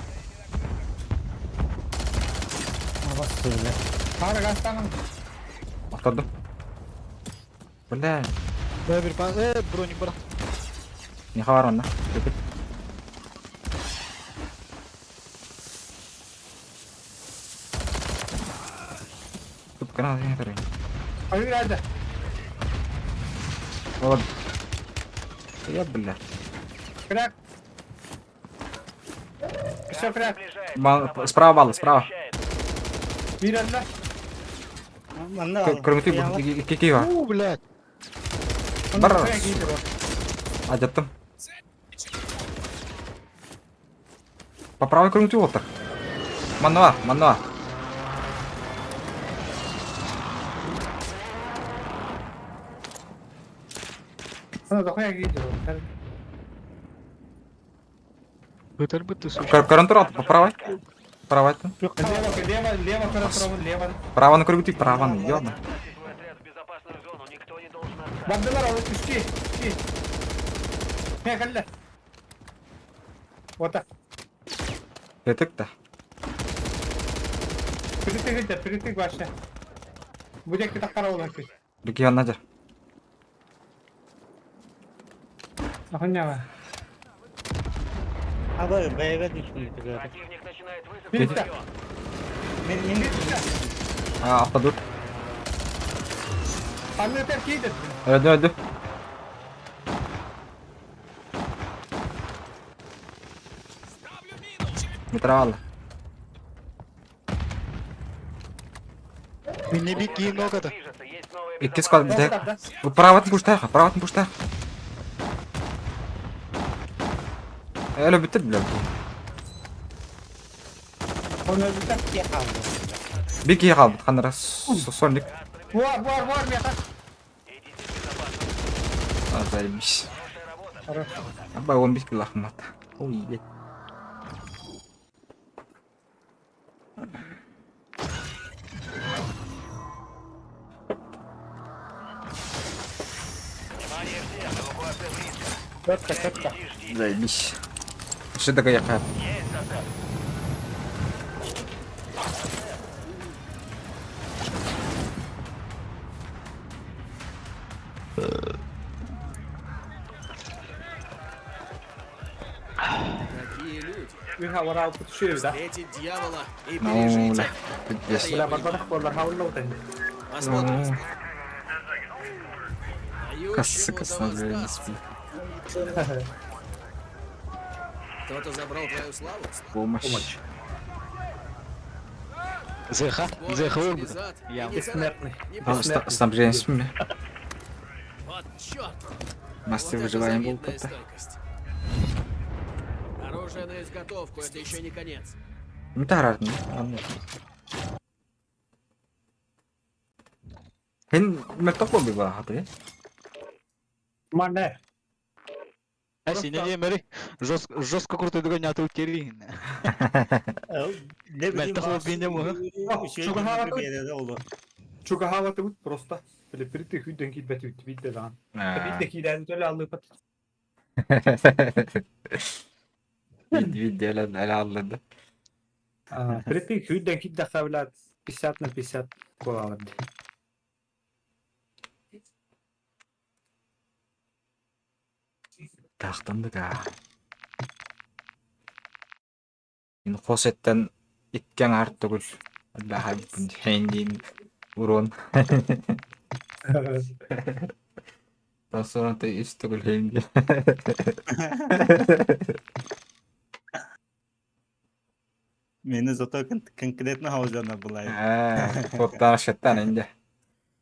Хара гастан. Ортадым. Бля, Бля, bir па- броник бар. не хабар онна. Көпет. Туп канал не тарай. Ой, бля. Вот. Я бля. Крак. Все, крак. Приближается. Мал- Справа балла, справа. Бир алла. Манна. Кроме ты, кикива. У, блядь. Бар. Ажаттым. По правой кругу вот так. Мануа, мануа. Бытыр бытты сучка. Корон по правой. Правой там. Лево, лево, лево, корон, лево. Право на кругу ты, право на, ёбна. Доставьте свой отряд в безопасную зону, никто не должен отстать. Бардылар, ол үсти, үсти. Не, калла. Вот так. Этик-то. Притык это, притык вообще. Будет кита караул опять. Беги, Надя. Охунява. Аба бэйбэ дишмин. Противник начинает высадку Бирте. в район. Мен мен А, автодур. Анны кейдер. Öldü öldü. Метровало. Не беги много-то. Движется, есть новая Икки склад безопасная битэ. Праватын пуштаха, праватын пуштаха. Әлі бітті бля. Он öldü. Bir кие қалды, қандыра сонник. Var, var, var, меха. А, заебись. Аба 15 кило ахмат. Ой, ебать. Внимание всем, эвакуация близко. Четко, четко. Иди, жди. Заебись. Что такое яка? Есть засад. Какие люди. Меха, вара, путешествие, да? Встретить дьявола и Ну, пережить бля. это. Пиздец. Бля, барбарах болар, хаулла утан. Посмотрим. Ну, Даю Кассы чему-то кассы, воздастся. Кто-то забрал твою славу? Помощь. ЗХ, Бой ЗХ через вырубит. ад и Я. не царапай. Бессмертный. Не Ну, бессмертный. Снабжение с ними. Вот черт! Мастер Вот это выживания был завидная как-то. стойкость. Оружие на изготовку, это еще не конец. Ну, тарар, не. Хин мертокло бива, хаты. Мане. Аси, не, не, смотри. Жестко, жестко круто догонят у Терин. не Мен тахлап бейнем ғой. Чугахава ты вот просто. Бля, притык үйден кейт бәт бит дан. Бит кидән төле алып. Видео алларды. Припик сүүрдэн киирдэххэ, блядь, 50 на 50 буолаллар дии. Таахтандык аа. Мин хос эттэн икки аҥаар төгүл альбаһайбын диин урон. Тасуранты үс төгүл хейн Мени зато конкретно хаузана была. Тоттаа шеттан инде.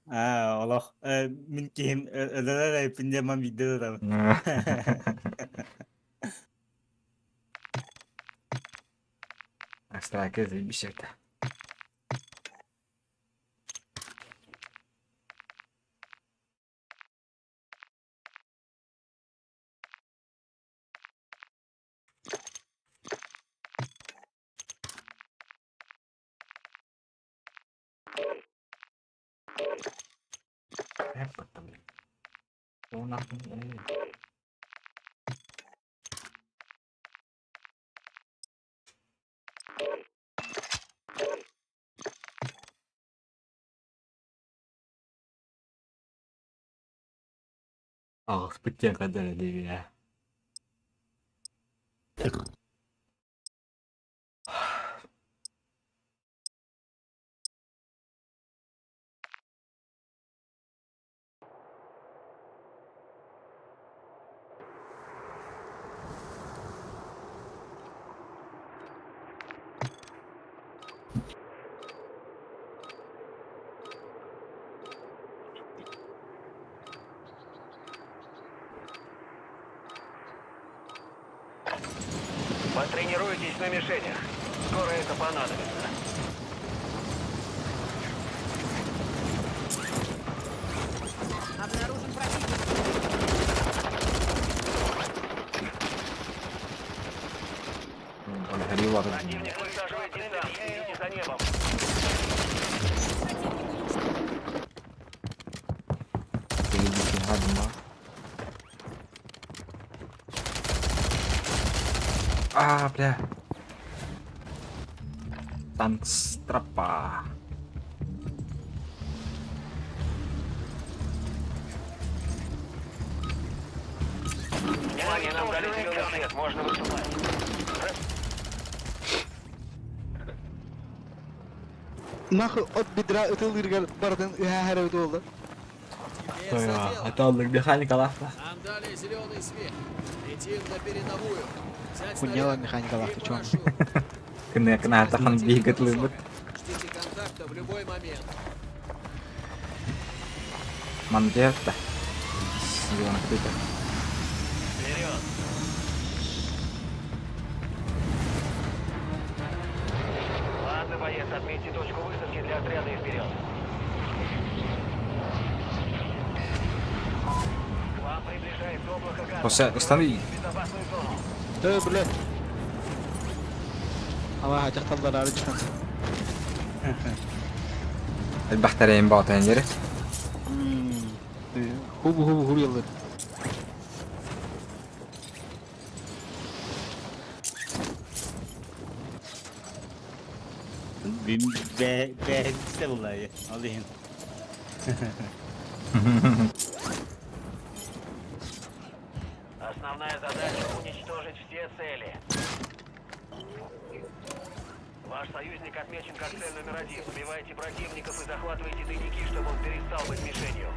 Аа, олох мин киһим өлөрөр эппин диэн ман биирдэ да Страйкер заебись это. Аҕыспыт диэн хадара диэбит ээ. Потренируйтесь на мишенях. Скоро это понадобится. Обнаружен противник. Противник высаживает десант. Следите за небом. Противник уничтожен. А, бля. Танк стропа. Внимание, нам дали зеленый свет. Можно выступать. Нахуй от бедра ытылыргар бардын үһәһәрэ буолла. Теперь за дело. Это он механика лахта. Нам дали зеленый свет. Летим на передовую. Взять Хуйня снарягу механика и лахта, чё? парашют. Кына кына тахан Противник бигет лыбыт. высоко. Ждите контакта в любой момент. Мандерта. Силана кто-то. Вперед! Ладно, боец, отметьте точку высадки для отряда и вперед. К вам приближается облако газа. Хосе, останови. В безопасную зону. Да, блядь. Ама хачахталлар ары чыкан. Элбэхтэрин баҕатайын дери. Хубу хубу хуруяллар. Бэһэдисте буллай. Ол иһин. Основная задача — уничтожить все цели. Ваш союзник отмечен как цель номер один. Убивайте противников и захватывайте тайники, чтобы он перестал быть мишенью.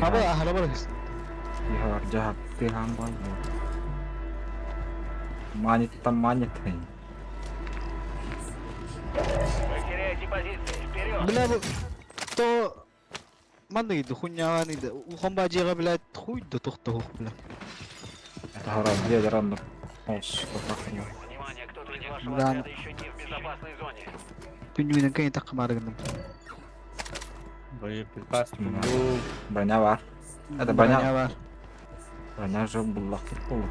Аба ахара бар. Жахапты хамбан. Манит там манит. Вы теряете позиции. Вперед! Бля, бу то манны хуйня улахан бажига блядь хуй да тохтоо бля. Это гора, где рандом. Внимание, кто-то из вашего Да. отряда еще не в безопасной зоне. Түннүгүнэн кэйин таккамаарыгынным. Боеприпас. Броня бар. Это броня. бар. Броня же была футбол.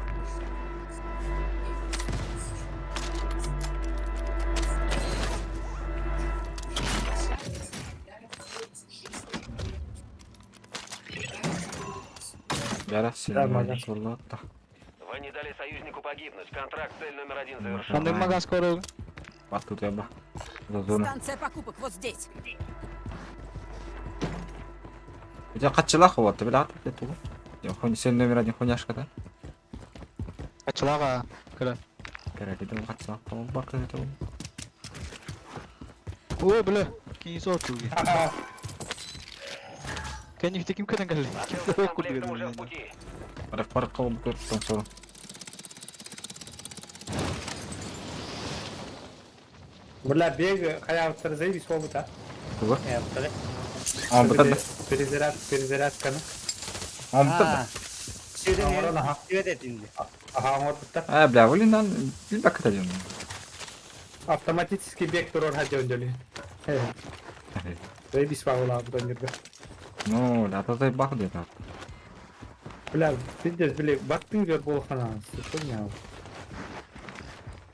Бәрәс сурлатта. Вы не дали союзнику погибнуть. Контракт цель номер один завершен. Маннык магаз көрөр. Батту теба. За зона. Станция покупок вот здесь. У тебя качылах вот, бля, ты ту. Я хуй цель номер один хуйняшка, да? Ачылага кыра. Кәрәк иде качылах, tamam бак это. Ой, бля, кини сотуги. Кени ким кенен кэлли. Посылка с комплектом уже в пути. Барак барак калып көрүп соң. Бля, бег, хайа заебись опыта. Тугу. Э, бутады. Он бутады. Перезаряд, перезарядканы. Он бутады. Сүйден Аха. сүйден инде. Ага, он бутта. А, бля, блин, бил бак это Автоматический бег турор хадёндели. Заебись ваула бронерга. Ну, да, то бак где-то. Бля, пиздец, бля, бактың бер болхана, хуйня.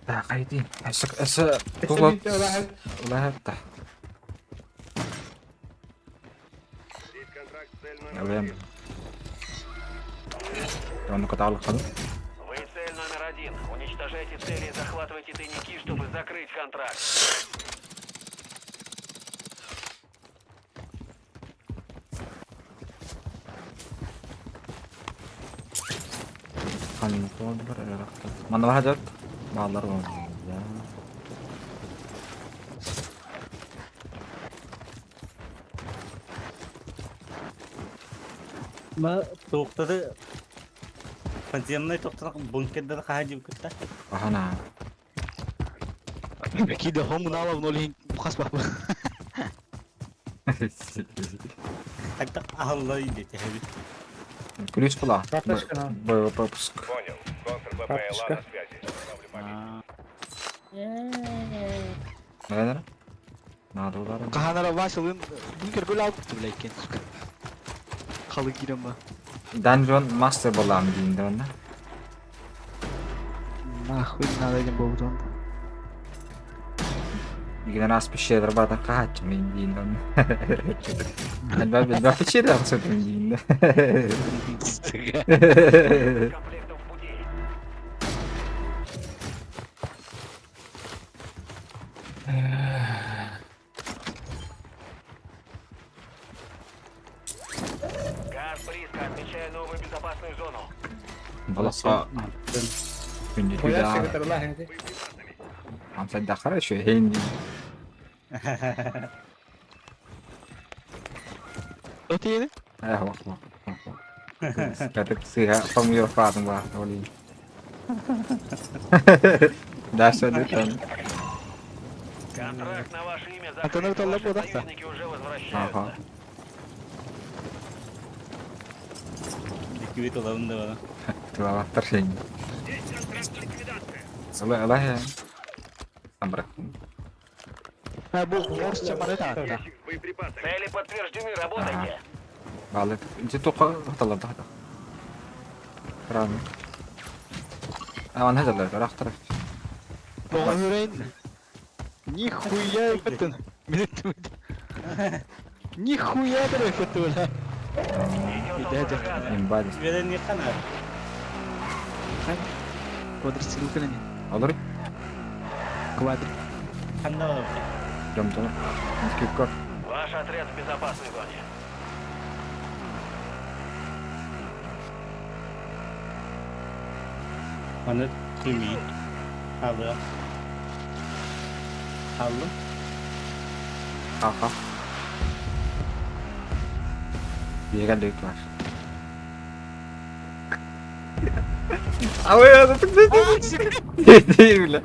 Да, хайди. Эсэ эсэ Эсэ тула. бит улаһат. Улаһатта. Алем. Оны каталык калып. Вы цель номер один. Уничтожайте цели и захватывайте тайники, чтобы закрыть контракт. Ханны колдылар, эракта. Мана бар хажат. Балар бар. Я. Ма тоқтады. Подземный тоқтады бункерде хаһа дип кытта. Ахана. Киде хомун алав нолин хас бап. Так ахалла иде теһеби. Ключ була. Карточка, Боевой пропуск. Карточка. Нелер? Надо удар. Каханара Василын бункер гол алып бля кен сука. Халы кирем ба. Dungeon Master болам дейін онда. Нахуй надо этим болду. Деген ас пещера бар да кач мен дейін онда. Әлбә бе пещера мен дейін. Комплектом в пути. Газ близко. Отмечаю новую безопасную зону. Балақа күнде Хуя да. секретарь инде. Амса да хорошо, хейн. Өтейді? Э, вақ вақ. Кәтік сыға фамилия фатым бар, оли. Даша дутан. Контракт на ваше имя Антон закрыт. Антон Ваши Лобода. союзники уже возвращаются. Ага. Дикибит олабын да бана. Тулалаттар шейн. Ала ала я. Самбра. Ha bu орысша марета. Цели подтверждены. Работайте. Балы. Инче тоқа хаталар да. Правильно. А, он хазалар, рахтар. Тоға үрейін. Нихуя эффектін. Минут Нихуя бля эффекті бля. Идет Дядя. облако газа. Имбадис. Берен не қана. Квадроцикл не. Алыр. Квадр. Қанда бар. Жамтана. Кипкар. Ваш отряд в безопасной зоне. Аны түми. Алды. Алдым. Аха. Бега лүк бар. Ой, это бля.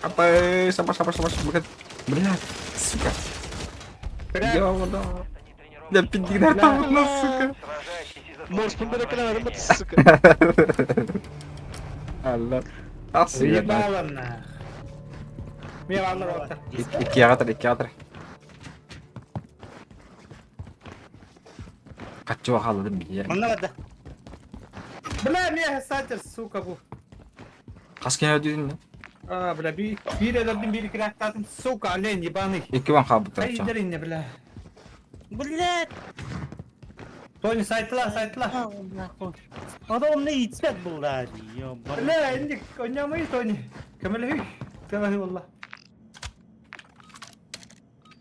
Апай, саба, саба, саба, саба, Бля, сука. Ёбана. Я пидигна там, сука. Сражайтесь и Морс заслужите пымбера возвращение. сука. Алла. Асы, Ебало нах. Мен алар отыр. Икки ағатыр, икки ағатыр. Каччы қалдым бия. Манна барды. Бля, мен сатер, сука бу. Қас кен өдүйін. А, бля, bir bir edildim bir кряктадым, сука, олень ебаный. Икки ван қабыт. Айдер инне, бля. Блядь. Тони сайтла, сайтла. Ода онно иитсэт булла дии. Бля, инник, ойнамай Тони. Көмөлөһүй. Көмөлөһүй болла.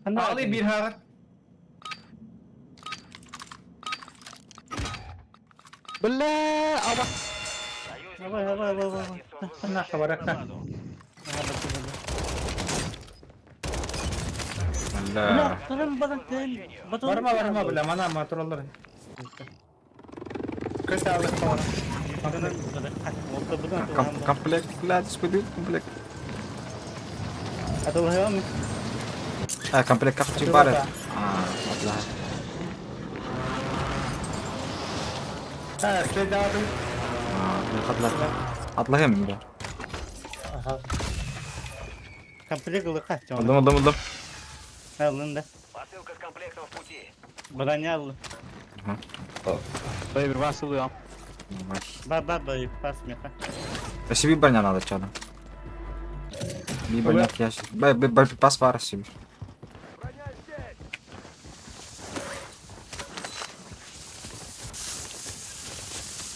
Алы bir хағыр. Бля, аба. Давай, давай, давай, давай. Наша баракта. Бля. Барма, барма, бля, мана матуралар. Көт алып қалар. Комплект, блядь, скуди комплект. А, комплект как ты баре. А, бля. Ha, следадым. А, бля, хатлар. Атлаһым, бля. Комплект ылыка. Алdım, алdım, алdım. Алын да. Посылка с комплектом в пути. Броня алды. Бэйбер васылыам. Ба ба ба пас меха. Себе броня надо, чадо. Би броня кяш. Б, б, б, пас пара себе.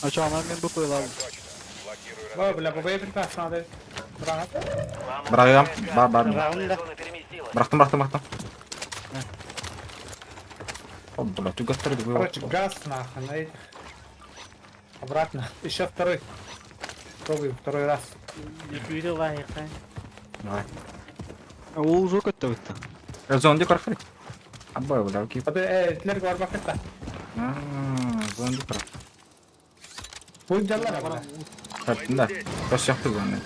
А чё, она мен буквы лав. Ба, бля, бу боеприпас надо. Брат. Браҕыам, ба, ба. Раунд. Зона переместилась. Бырахтым, бырахтым, бырахтым. О, бля, түгәттер дип. Короче, газ нахуй на этих. Обратно. Еще второй. Пробуем второй раз. Бүтүрү лайыка. Давай. Ол жок өттө бітті. Зонди корхри. Абай, бля, окей. А ты, тлер бар бакетта. А, зонди кор. Будет жаллар, бля. Да. Просто яхты зонди.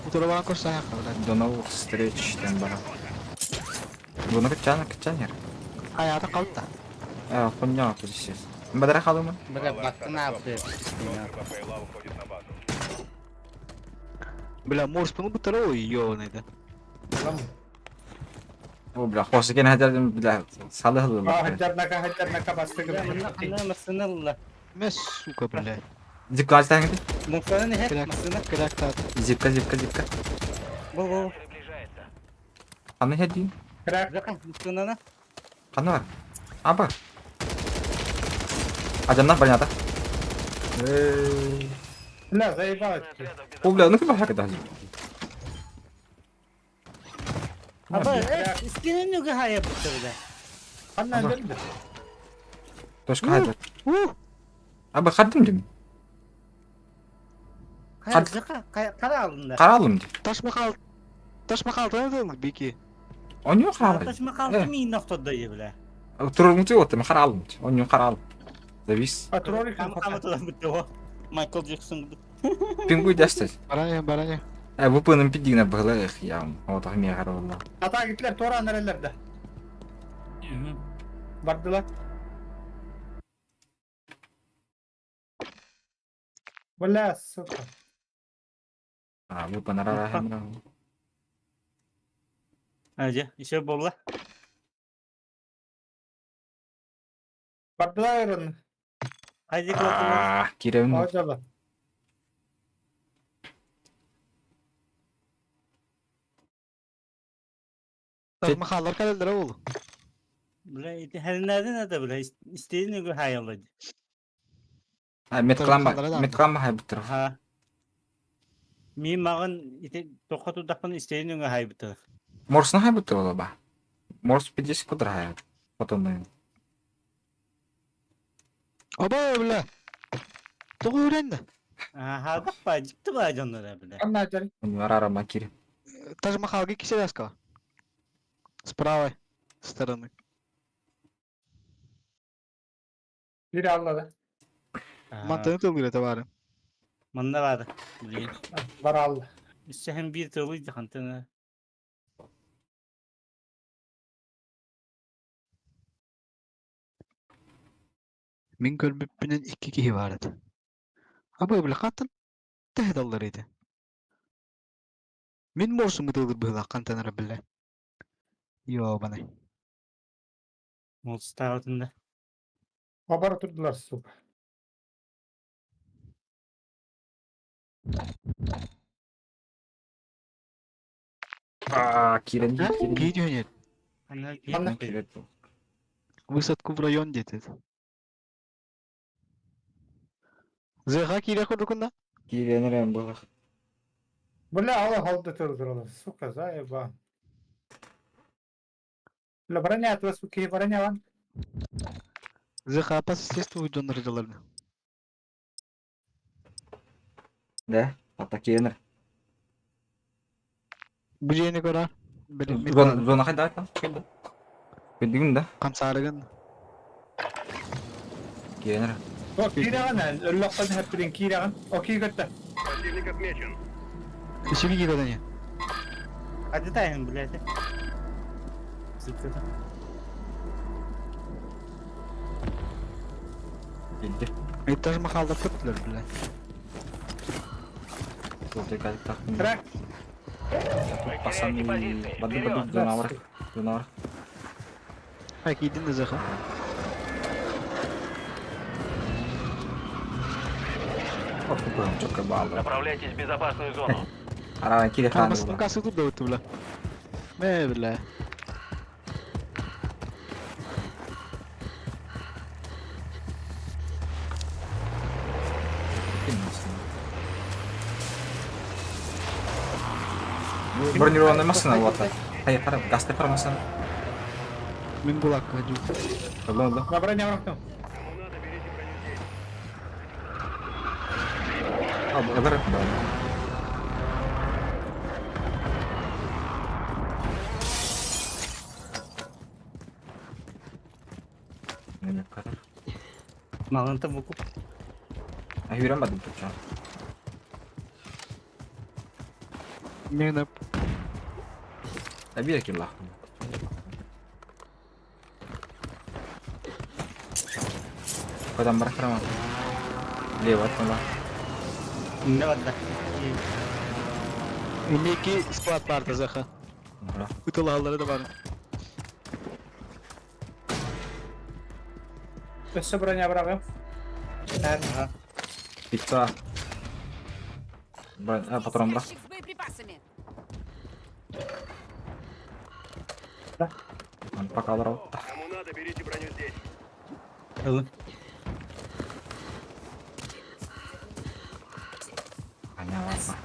Утура баран көрсө аяққа, бля. До новых встреч, там бара. Буны кычан, кычан ер. Аяты қалды да. Э, хуйня здесь. Бадара халымы? Бля, бактына алды. Бля, морс бұны бұтыра ой, ёбаный да. О, бля, хосыкен хәдәрдем, бля, салыһылы. А, хаджарнака, хаджарнака бастыгы. Масына Мә, сука, бля. Зипка ачтан кити. Мусана не хет, масына. Кряк-тат. Зипка, зипка, зипка. Бу бу. Приближается. Каны хәди? Кряк. Зака, масына на. Каны бар. Аба. Адамнар понятно. Эй. Бля, заебал. О, бля, ну куда хакада? Аба, э, искинен нүгө хая бутты бля. Анна öldü. Точка хәдер. Аба хаддым дим. Хай, зака, кара алында. Каралым ди. Ташма қалды. Ташма қалды да беки. Оню каралым. Ташма қалды ми ноқтода бля. Турун ти отым каралым. Оню каралым. Завис. А троллик Кам кам бутты о. Майкл Джексон. Пингуй дәстәс. Бараня, бараня. Э, бу пының пидигнә бгылых я. Вот ахмия каралла. Ата gittiler Tora nerelerde? Vardılar. Бля, сука. А, бу панара хәмра. Ажа, еще болла. Vardılar onu. Хайди клатылар. А, кирем. Acaba. Ташма қалдар кәлелдер ол. Бля, хәлнәрдән ата бля, истеyin нүгө хаялы. Меткланба, меткланба хай бутыр. Ха. Ми маған ите тоқату дақпан истеyin нүгө хай бутыр. Морсна хай бутыр ола ба. Морс 50 кудр хай. Потом. Аба, бля. Тоғы үйренді. Аха, дақпа, жикти ба жоннора бля. Анна acaba. Арара макири. Ташма қалғы кисе С правой стороны. Biri anladı. Мантаны тылгыры товары. Мында бар. Блин. Var aldı. Үсәһен бир тылы жахантына. Мин көрбүппүнен икки киһи бар edi. Аба бля қаттан тәһдаллар edi. Мин морсум тылгыр быһла қантанара биле. Ёбаный. Молстаутында. Haber oturdular сука. А, кирен, кирен. Киһи Ана Ана. Кирен. Высадку в район деді. ЗХ киирэ курдукунна? Киирэн эрэн буолар. Бля, алла халды турдуралар. Сука, заеба. Бля, броня от вас, суки, броня вам. ЗХ по соседству дьоннор дьалларны. Да, ата киэнер. Бу дьиэни көрөр. Зона зона хайда там? Билдигин да? Хамсаарыгын. Киэнер. О, киирэҕин өллөххөн хэппирин киирэҕин. О, кииргэтте. Противник отмечен. Үсүгү киирэн Адытайын, блядь. Сука. Билди. Этаж махалда көптүлөр бля. Крак. Пасан баду баду зона бар. Зона бар. Ha кийдин да ЗХ. Чокка баалар. Направляйтесь в безопасную зону. Араа кире хааны Хамасын була. касы тут да бля. Мэ бля. Бронированная машина вот. Хай, хара, газ тепер машина. Мин булакка жу. Да, да. На броня врахну. Кому надо, берите броню здесь. А, благодарю. Да. Не карар. Малын выкуп. А юрам бадым тут. Мен А бир ким лах. Кадан бар храма. Лево отмала. Не ладно. Инники склад бар да ЗХ. Ура. Ытылаалары да бар. Өссө броня браҕым. Ага. Пицца. Брат, а патрон бра. Ящик с боеприпасами. Пока брал. Кому надо, берите броню здесь. Ылын. Понятно.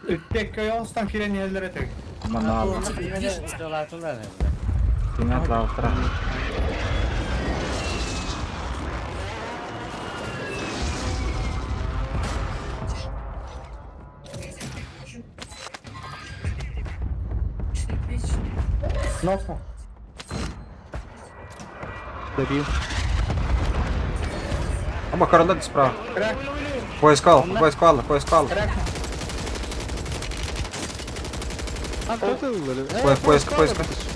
Үттек көйоостан киирэн иһэллэр этэ. Манал. Тиңат лаутра. Нокну. Добил. Оба король справа. Крак. Поискал, поискал, поискал. Крак. А кто ты Поиск, поиск, поиск.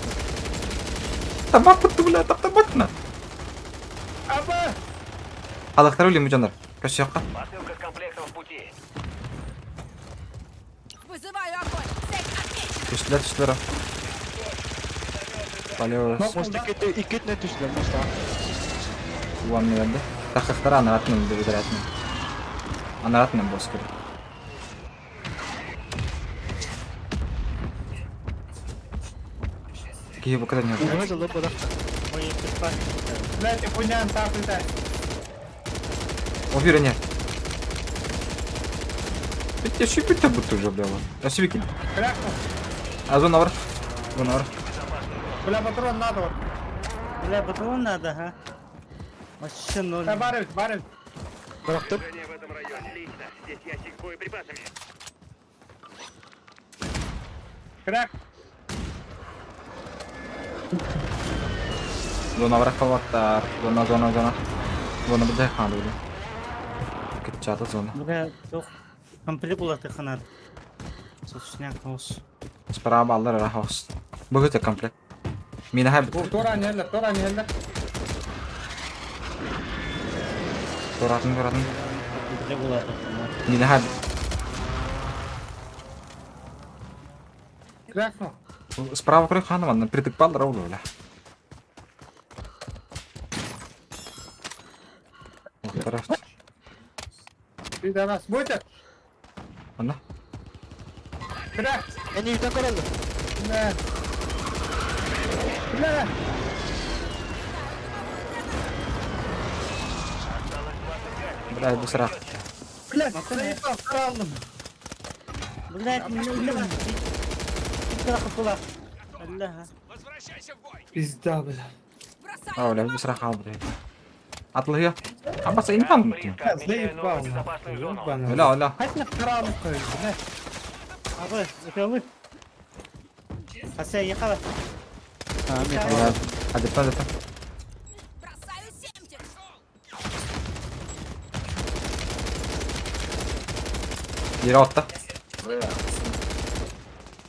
Табак бля, табак на. Аба! Алахтар өлім жандар. Көші жаққа. Посылка с комплектом в пути. Вызываю огонь. Цель отмечена. Түштілер, түштілер. Полево. Мост иккетне түштүлөр моста. Уан берді. Тақықтар анаратның бедератның. Анаратның бос керек. Киһи бу кадar не Уга жылып бара. Блядь, хуйня саапыта. О, не. Я шипит будто уже, бля. Я шипит. Кракну. А зона бар. Зона бар. Бля, патрон надо. Бля, патрон надо, ага. Вообще ноль. Да, барыш, барыш. Бырактып. В этом районе. Отлично. Здесь ящик с боеприпасами. Крак. Зона бар калаттар. Зона, зона, зона. Зона бир жайхан бля. Кетчата зона. Бля, жоқ. Комплект улаты ханат. Сочняк хос. Справа аллар рахос. Бүгүт комплект. Мина хаб Тора неллер, тора неллер. туратын туратын. Комплект улаты ханат. Мина хаб Кракну. Справа көрө ханым анна притык баллар ол бля. Тарaf. Ты до нас будете? Анна. Крак. Эни үтөн көрөлдү. Бля. Бля. Бля, быстрах. Блядь, заебал, караллым. Блядь, не үлэ. Кыла. Аллах. Пизда, бля. Бросаю А, бля, быстрах ал, бля. Атлыга. Абаса инхан. Близко отмечаю Заебал, новую безопасную нахуй, зону. ебаный. Оля, оля. Хоть караллым, блядь. Абы, өтөмү. Хаса яхала. Бля, адепта, адепта. Бросаю семтик! Yere attı.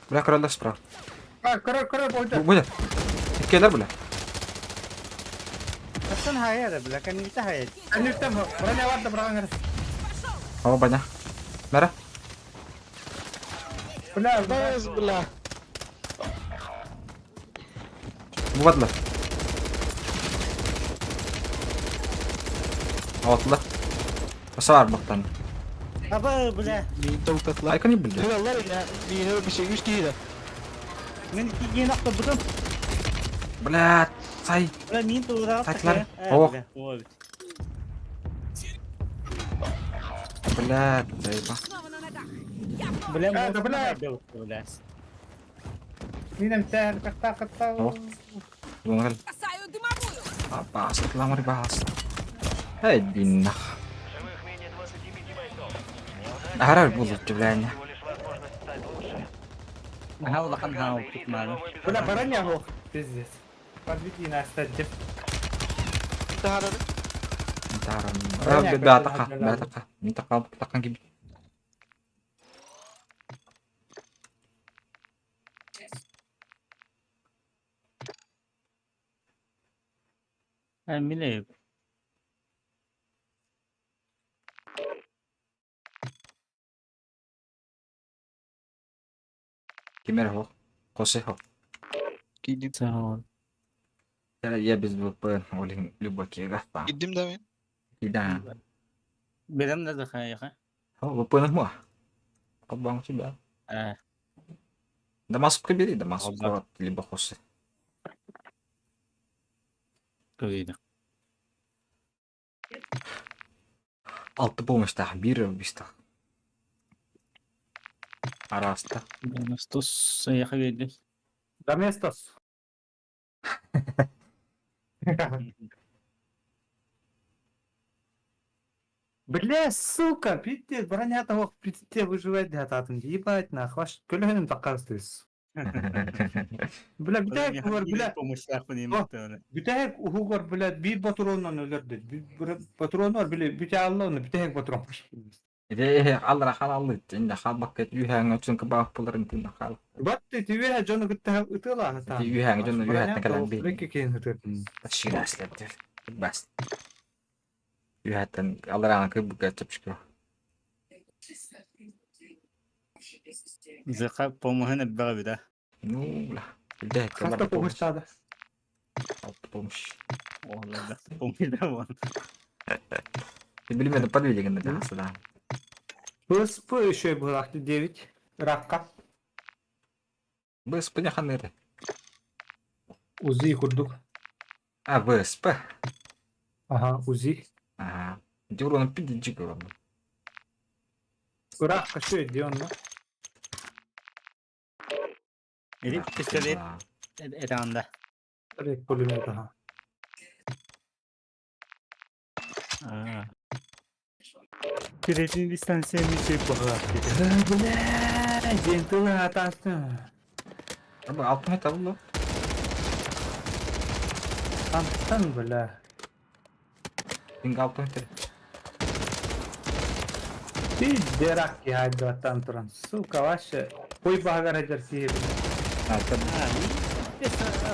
Бля, король справа. А, король, король, бойда. Бу, бу. Иккелер бля. Хасан хайа бля, канита хайа. Анюктам, броня варда, броня. Ава баня. Мера. Бля, бля. Бля. Бу бадлар. Атла. Басар бактан. Абы, бля. Мин толтатла. Айкон не билди. Аллар я мин bir şey üç kişi de. Мен киген акты бутым. Бля, сай. Бля, мин тура. Сатлар. Ох. Ой. Бля, заеба. Снова на ногах! Я в Бля, А, да, бля. Бля. Минем тәр, катта, катта. Ох. Бунгал. Бросаю дымовую! Бас, ламар бас. Эй, динах. Живых менее 25 бойцов. Арар булут, бля. Всего лишь возможность стать лучше. Хау лахан хау кутманы. Бля, броня, ох, пиздец. Подведи нас, кстати. Тарам. Бә тақа, бә тақа. Мин тақа, тақан gibi. А, миле. Кимер хо. Косе хо. Gittim. Sağ ol. Я без ВП, олин любаки гаста. Gittim de ben. Да. Берем да хая. Хо, ВП на му. Кабang сюда. А, Да маску бери, да маску Алла. либо хосе. көрейді. Алты помощь та, бир биста. Араста. Доместос яха берді. Доместос. Бля, сука, пиздец, броня того, пиздец, выживать для татым, ебать нахуй, ваш көлөнүм таккастыз. Бля, бүтәк угор, бля, бүтәк угор, бля, бир патроннан өлөрдү. Бир патронор, бля, бүтә алла оны, бүтәк патрон. Иде алра хал алды. Инде хал бакка үйәңе өчен кыбак булыр инде хал. Батты түбә жону күттә ытыла та. Үйәңе жону үйәтне калан би. Беки кейин ытыр. Ширәсләп. Бас. Үйәтен алра кыбыка чыпчык. Зықа помощын бәғі да. Ну, бля. Иде Хаста помощь тада. Алты помощь. Ола, помощь да вон. Ты билмедим подведеген да да. ПСП еще было 9. Ракка. БСП не ханыр. УЗИ курдук. А, БСП. Ага, УЗИ. Ага. Дюрон пиди джигурон. Ракка что где он? Или пистолет этанда. Рек пулемет, ага. А. Передний дистанция мечей баға. Бля, дентылы атасты. Аба алтын это булды. Антан, бля. Инга алтын это. Ты дерак я аттан туран. Сука, вообще. Хуй багар эдер сие. А, это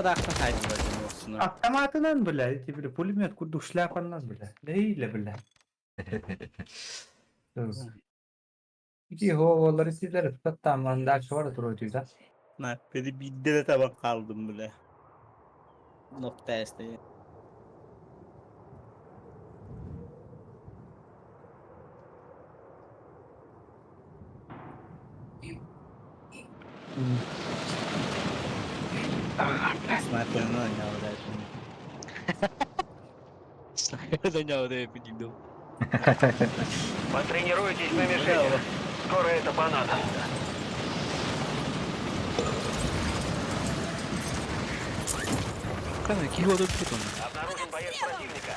Рақта хайды бәлі. Автоматынан, бля, эти, бля, пулемет курдук шляпаннан, бля. Лейле, бля. İki hovaları sizlere tutattan дальше var туруyor да. На, бері бидде де табан қалдым бля. Нокта эсте. Снайперін ойнау да. Снайперden ya da yapayım. Потренируйтесь на мишенях. Скоро это понадобится. Кана киһи олорбут онно. Обнаружен боец противника.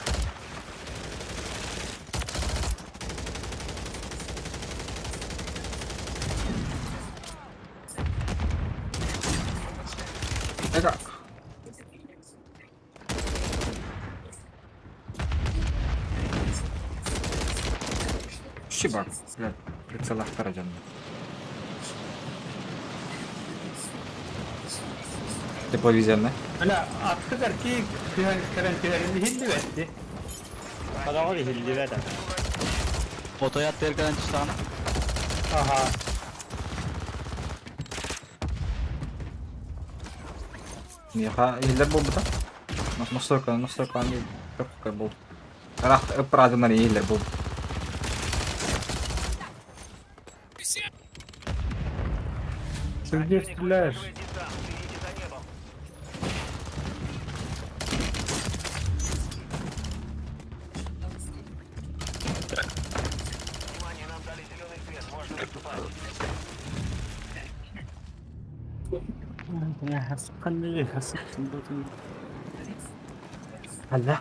Эка. Шибак, блядь, прицелахтара дьонно. Тепловизионный. Бля, аттыгар ки түһэн кэлэн түһэрин иһиллибэт дии. Хараҕар иһиллибэт. Отой аттыгар кэлэн түстэҕинэ. Аха. Миэхэ иһиллэр буолбута. Настройка, настройка легкая был. Рах правильно иһиллэр буолбут. Ты где стреляешь? Высаживает десант. Следите за небом. Внимание, нам дали зеленый свет. Можно выступать. Алла,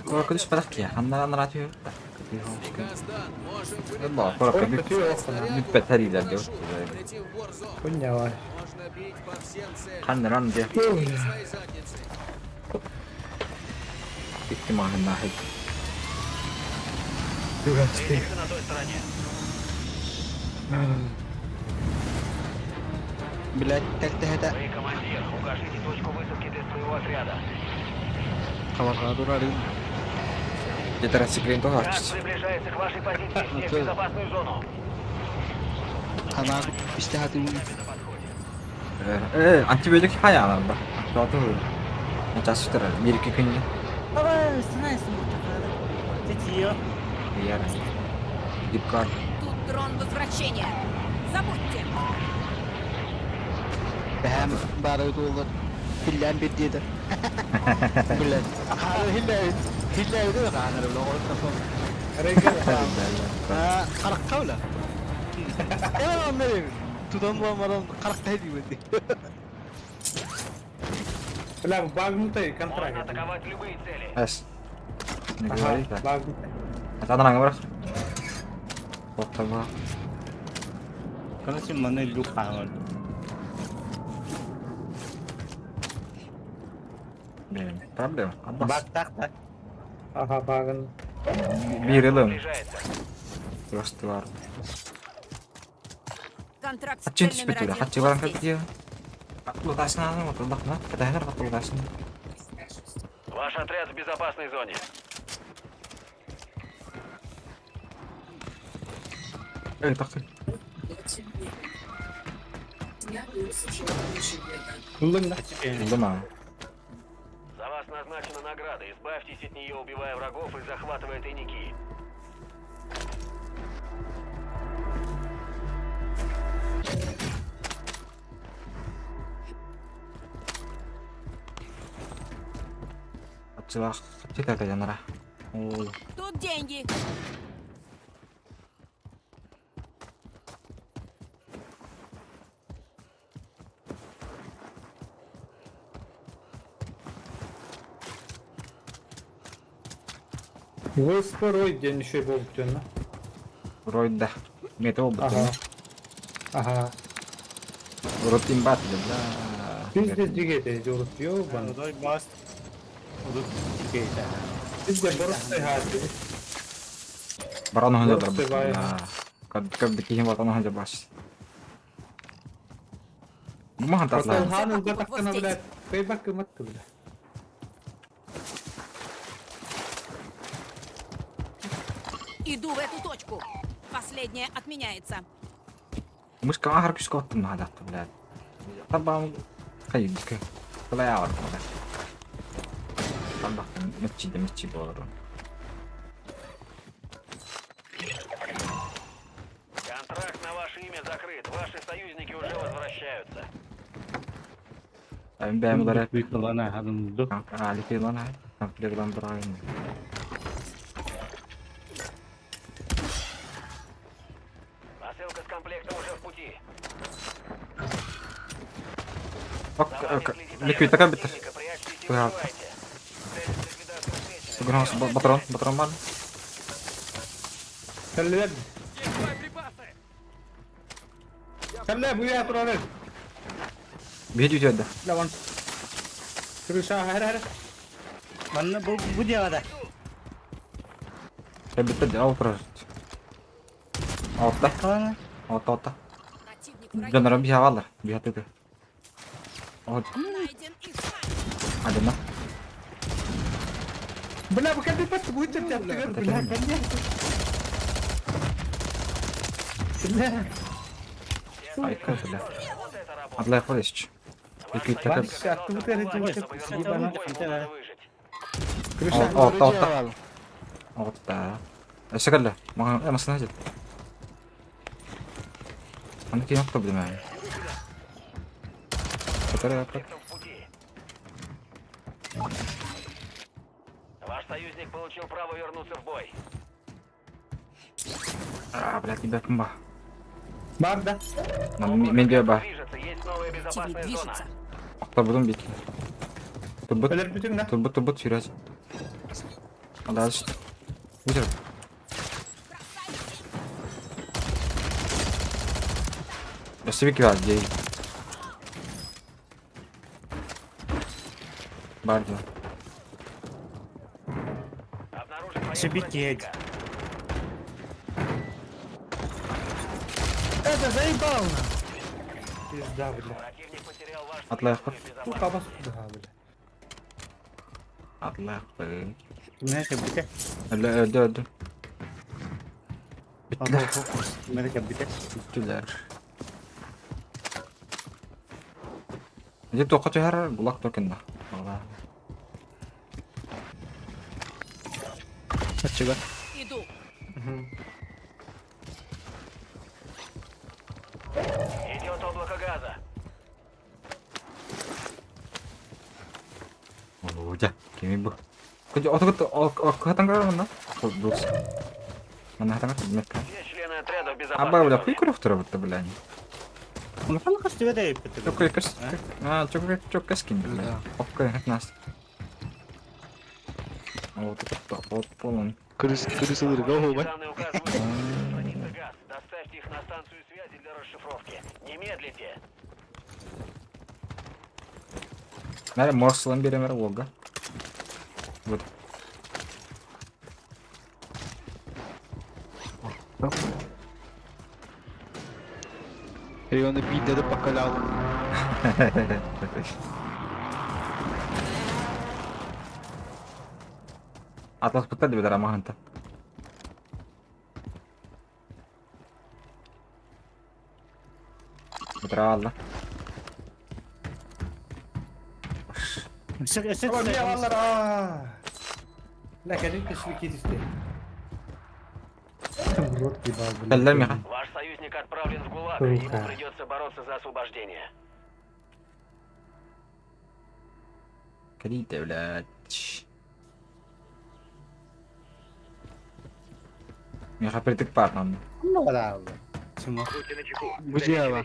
Короче, подожди, она на радио. Приказ дан, можем Да, вылетать. короче, Ой, Снарягу бүппэт и парашют. Летим в Warzone. Поняла. Можно бить по всем целям. Ханнаран де Берегите свои задницы. икки маһыннаахит. Встретимся на той стороне. Блядь, тэлтэһэтэ Вы командир. Укажите точку высадки для своего отряда. хабарга турарын. Где-то секрет Враг приближается к вашей позиции. Всех в безопасную зону. Ханаа истэхэтин На подходе. Антибиотик хайаанар ба. Туату. Часытыр мирки күнне. Давай, становись, Ты Яр. Дипкар. Тут дрон возвращения. Забудьте. бэһэм баары туолар. Хиллээн бир диэтэ. Блядь. Хаа хиллээ хиллээ дэ хаанар бла оттафон. Аа харакка бла. Эва оннор. Тутан буамаран харакка диибэт. Бля, багнутый Можно контракт. атаковать любые цели. Эс. Не Ага, говори так. багнутый. Атанан барах. Оттама. Короче, маны люк хаалар. Блин, проблема. Аббас. Бак так так. Ага, баган. Бир ылым. Приближается. Просто бар. Контракт с Хачын цель номер түспөтүлэ. один. Хачы баран Вот здесь. катия. Лутасына, отылдахна. Катахнар лутасына. Ваш отряд в безопасной зоне. Эй, тахты. Ылың да. Улдума. За вас назначена награда. Избавьтесь от нее, убивая врагов и захватывая тайники. Хачылах. Хачы тата жанара. О, Тут деньги. Воспорой день еще и был тённа. Ройда. Мете болду. Ага. Ага. Рот имбат да. Пиздец дигете, жорут ёбан. Рой бас. Урут тикейта. Пиздец боростай хати. Баран ханжа Рот сыбай. Да. Кад кад кихин ватан ханжа баш. Махан татлаа. Батылхан ылбатахтана, блядь. Пейбак кыматты, бля. Иду в эту точку. Последняя отменяется. Мышка ахар күскө оттум наадатты, блядь. Табам кайык. Калай бар. Табак мечи де мечи болор. Контракт на ваше имя закрыт. Ваши союзники уже возвращаются. Эм бэм барат. Виклана хадымды. Алики лан хай. Камплер лан барайын. Посылка с комплектом уже в пути. Ок, За вами ок, следит ликвид отряд такая бит. противника. Прячьтесь и Бля. выживайте. Цель ликвидации отмечена. Тугран патрон, патрон бар. Кэллилэр. Кэллэ, бу я турар. Биһи дьүдэ. Лаван. Крыша, хара хара. Манна бу бу дьиэҕэ да. Кэлбиттэр дьэ ол турар. Отта, Қалана. отта, отта. Противник в районе. Дьоннорум биһи аҕаллар, биһи атыты. От, Найден их снайпер. адына. Бля, бу кэлбит бат, бу чеп-чеп бля, кэннэ. Бля. Айка, бля. Вот это работа. Адлай ходишь. Ваш Ликвид такая. союзник Бля, ты вот это оказался в гулаге. вот Чтобы это вернуться в ебана. бой, ему надо выжить. Крыша. Отта, отта. Отта. Өссө кэллэ. Маҕан масына дьэ. Аны киһи охто билимэ. Которая Комплектом в пути. Ваш союзник получил право вернуться в бой. А, блядь, ребят, ба. Бар, да? Мен де ба. Движется, есть новая Противник безопасная зона. движется. Охто будум бит. Турбут, Өлөр бүтүң да. турбут, турбут сүйрәз. Дальше. Үтер. Бросаю Өссө бик бар, дей. Бар да. Обнаружен район Шибики противника. Это заебал на. Пизда, бля. Противник потерял ваш Атлай союзник в Сука, безопасности. бас да, бля. Атлай. Кимнэ кэлбитэ? Өлө, өлдө, өлдө. Биттилер. Кимнэ кэлбитэ? Биттилер. Дьэ туохха түһэр булак токенна. Ала. Ачыга. Иду. Идет облако газа. Оо, дьэ, кими бу? Кыдьы отугут хатан көрөр манна. Дурс. Манна хатан көрөр мекка. Все члены отряда в Аба безопасной бля, зоне. хуй көрөх турар бутта бля. Улахан көстүбэт эбиппит. Чокка көс. А, чокка чокка скин бля. Окка хатнас. Вот это вот полон. Крыс, крысы ылырга оһуобай. Данные указывают, что хранится газ. Доставьте их на станцию связи для расшифровки. Не медлите. Мәрі морсылан беремер ога. Вот. Регионы биирдэ да покалял. Атлас бутта деп рамаханта. Бутра алла. Өссө өссө Ой, бля, аллар, а. Бля, кэлин кишли китисти. В рот ебал, бля. Кэллэр миха. Ваш союзник отправлен в ГУЛАГ. Сука. Ему придется бороться за освобождение. Калите, блядь. Миха притык партнам. Чума. Бу дьиэҕэ.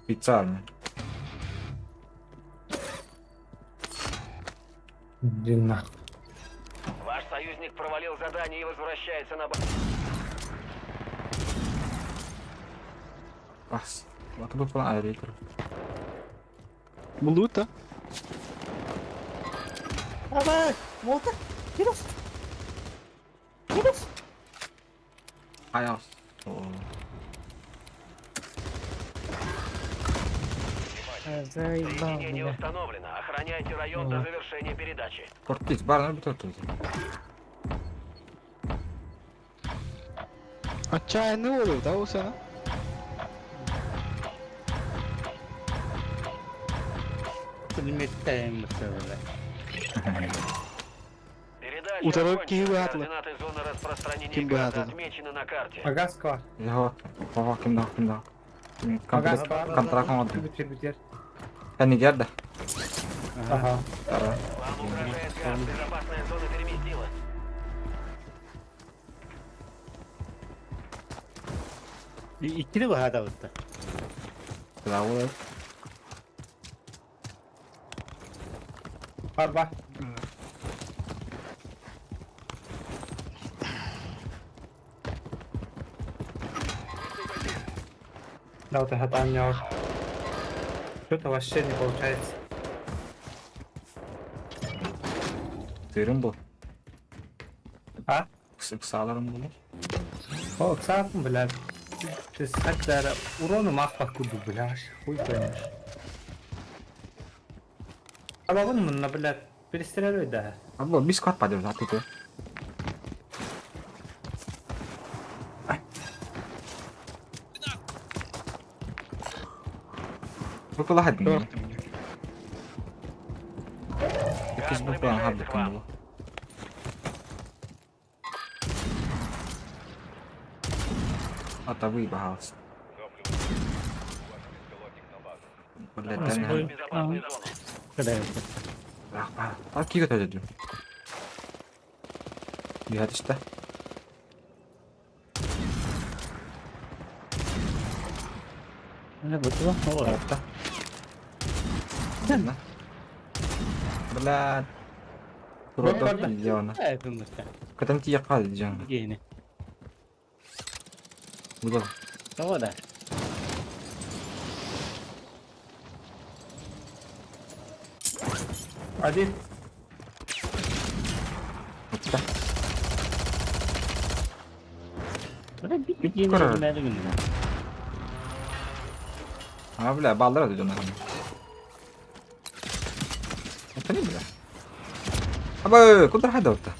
Специально. Иди нахуй. Ваш союзник провалил задание и возвращается на базу. Бас. Латы бу план аэритр. Булута. Аба, молта. Кирос. Кирос. Аяс. Заебал, Соединение бля. установлено. Охраняйте район до завершения передачи. Кортиз бар, ну бутыр. Отчаянный олов, да, усана? Пулеметтайым бля. Передача Утарар окончена. киһи быһаатылар. Координаты зоны распространения Ким газа быһаатылар? отмечены на карте. Агасква. Йо, хо ким да ким да. Агасква. Контракт оңордум. Бүтер, бүтер. Кэннигэр да. Ага. Тара. Вам угрожает газ. Безопасная зона переместилась. Иккини быһаатабыттар. Браво. Арба. Да, вот это там у Что-то вообще не получается. Тыырым бу. А? Ыксааларым булу. О, ксапом, бля. Ты сагдара урону махпах куду, бля, хуй поймешь. А вон на, бля, перестреливай, да. Або бис кат падыр заты ту. Бу кула хадын. Иккис бу кула хадын бу. Ата выебался. Блядь, дай мне. Безопасную зону. А киге төдү. Биһатышта. Отта. Бля. Турда видеоны. Катан тия кал жан. Буда. Да. Один. Отта. Короче. А бля, баллар дедим. Это не бля. Аба, куда хада отта?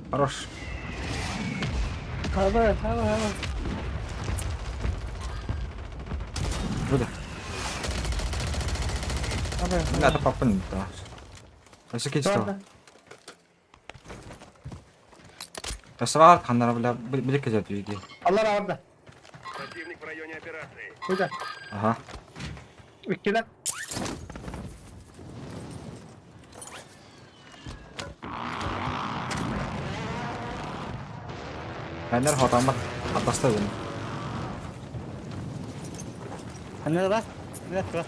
Хорош. Хаба, хаба, хаба. Буда. Бля, это папа не да. Өсө кечти. Тасвар ханнара бля, биле кезет үйге. Allah razı. Противник в районе операции. Куда? Ага. Иккилер. Ханнар хотамат атаста дым. Ханнар бас. Ханнар бас.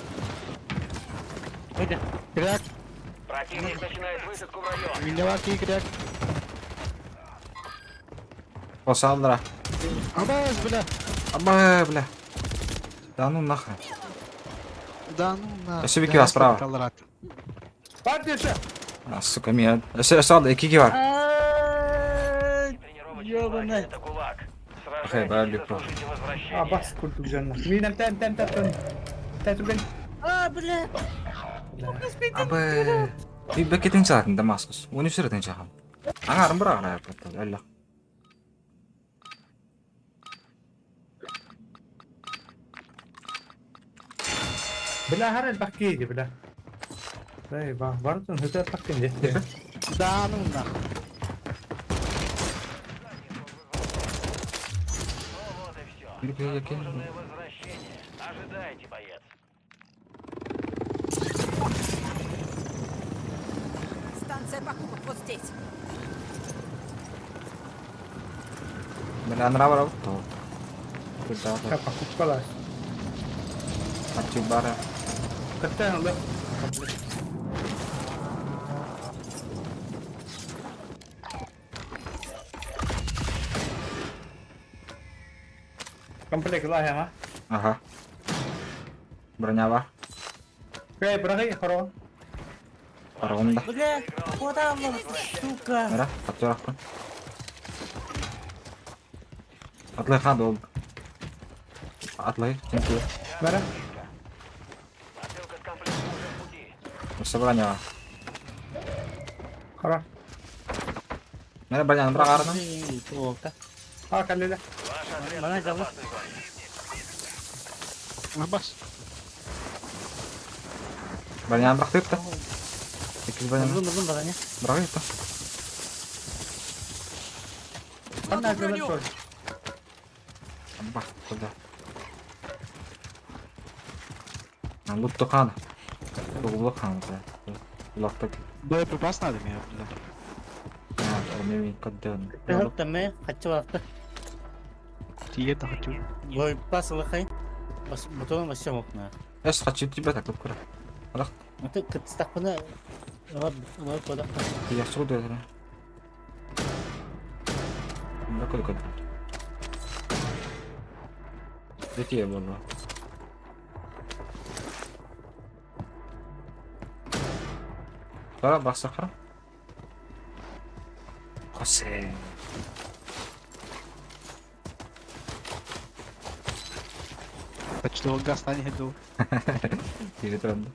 Кряк, Противник начинает высадку в район. меня лаки, кряк. Осалдыра. Абас, бля. Аба, бля. Да ну нахрен. Да ну на. Өсө бики бар справа. Бар десе. А, сука, меня. Өсө өсө икиге бар. Тренировочный Ёбаный. лагерь — это ГУЛАГ. Окей, Сражайтесь бля, и заслужите возвращение. А бас курдук жанна. Минем тем тем тем тем. Тем түрген. А, бля. Аба. Би бекетин чаатын Дамаскус. Уни сүрөтүн чахан. Аңарым бара гара yaptı. Әллә. Бля хар бакки бля. Эй, ба, бартын хөтө бакки де. Да ну на. Ну вот и все. Бир Заслуженное возвращение. Ожидайте, боец. Станция покупок вот здесь. Бля, анра бара то. Куда? Покупкалар. Ачы бара. Каттан алды. Комплект лахема. Ага. Броня бар. Эй, брагы хоро. Баргында. Бля, куда он, сука? Мара, атыракпын. Атлай хады ол. Атлай, тенки. Бара. Посылка с комплектом уже в пути. Өсө броня бар. Хоро. Мара броняны бара гарына. А, каллеле. Ваш отряд Мана в зовут. безопасной зоне. Абас. Броняны бырактырып та. Икки броняны. Бұрын, бұрын, броня. Бырак та. Ана броню. Бах, куда? Лутту хана. Тугулук хана. Лактык. Боеприпас надо мне, бля. Оны каддан. Тэмэ хаччы барахта. Тиийэн да хочу. Боепас ылахай. Бас бутон вообще мокна. Эс хаччы тибет акып кыра. Алах Аты кытстахпына ылар ылар кодак. ясу дедре. Бакыл кад. Дети болла. Кара бакса кара. Хосе. Почти газ на не иду. Тире туранда.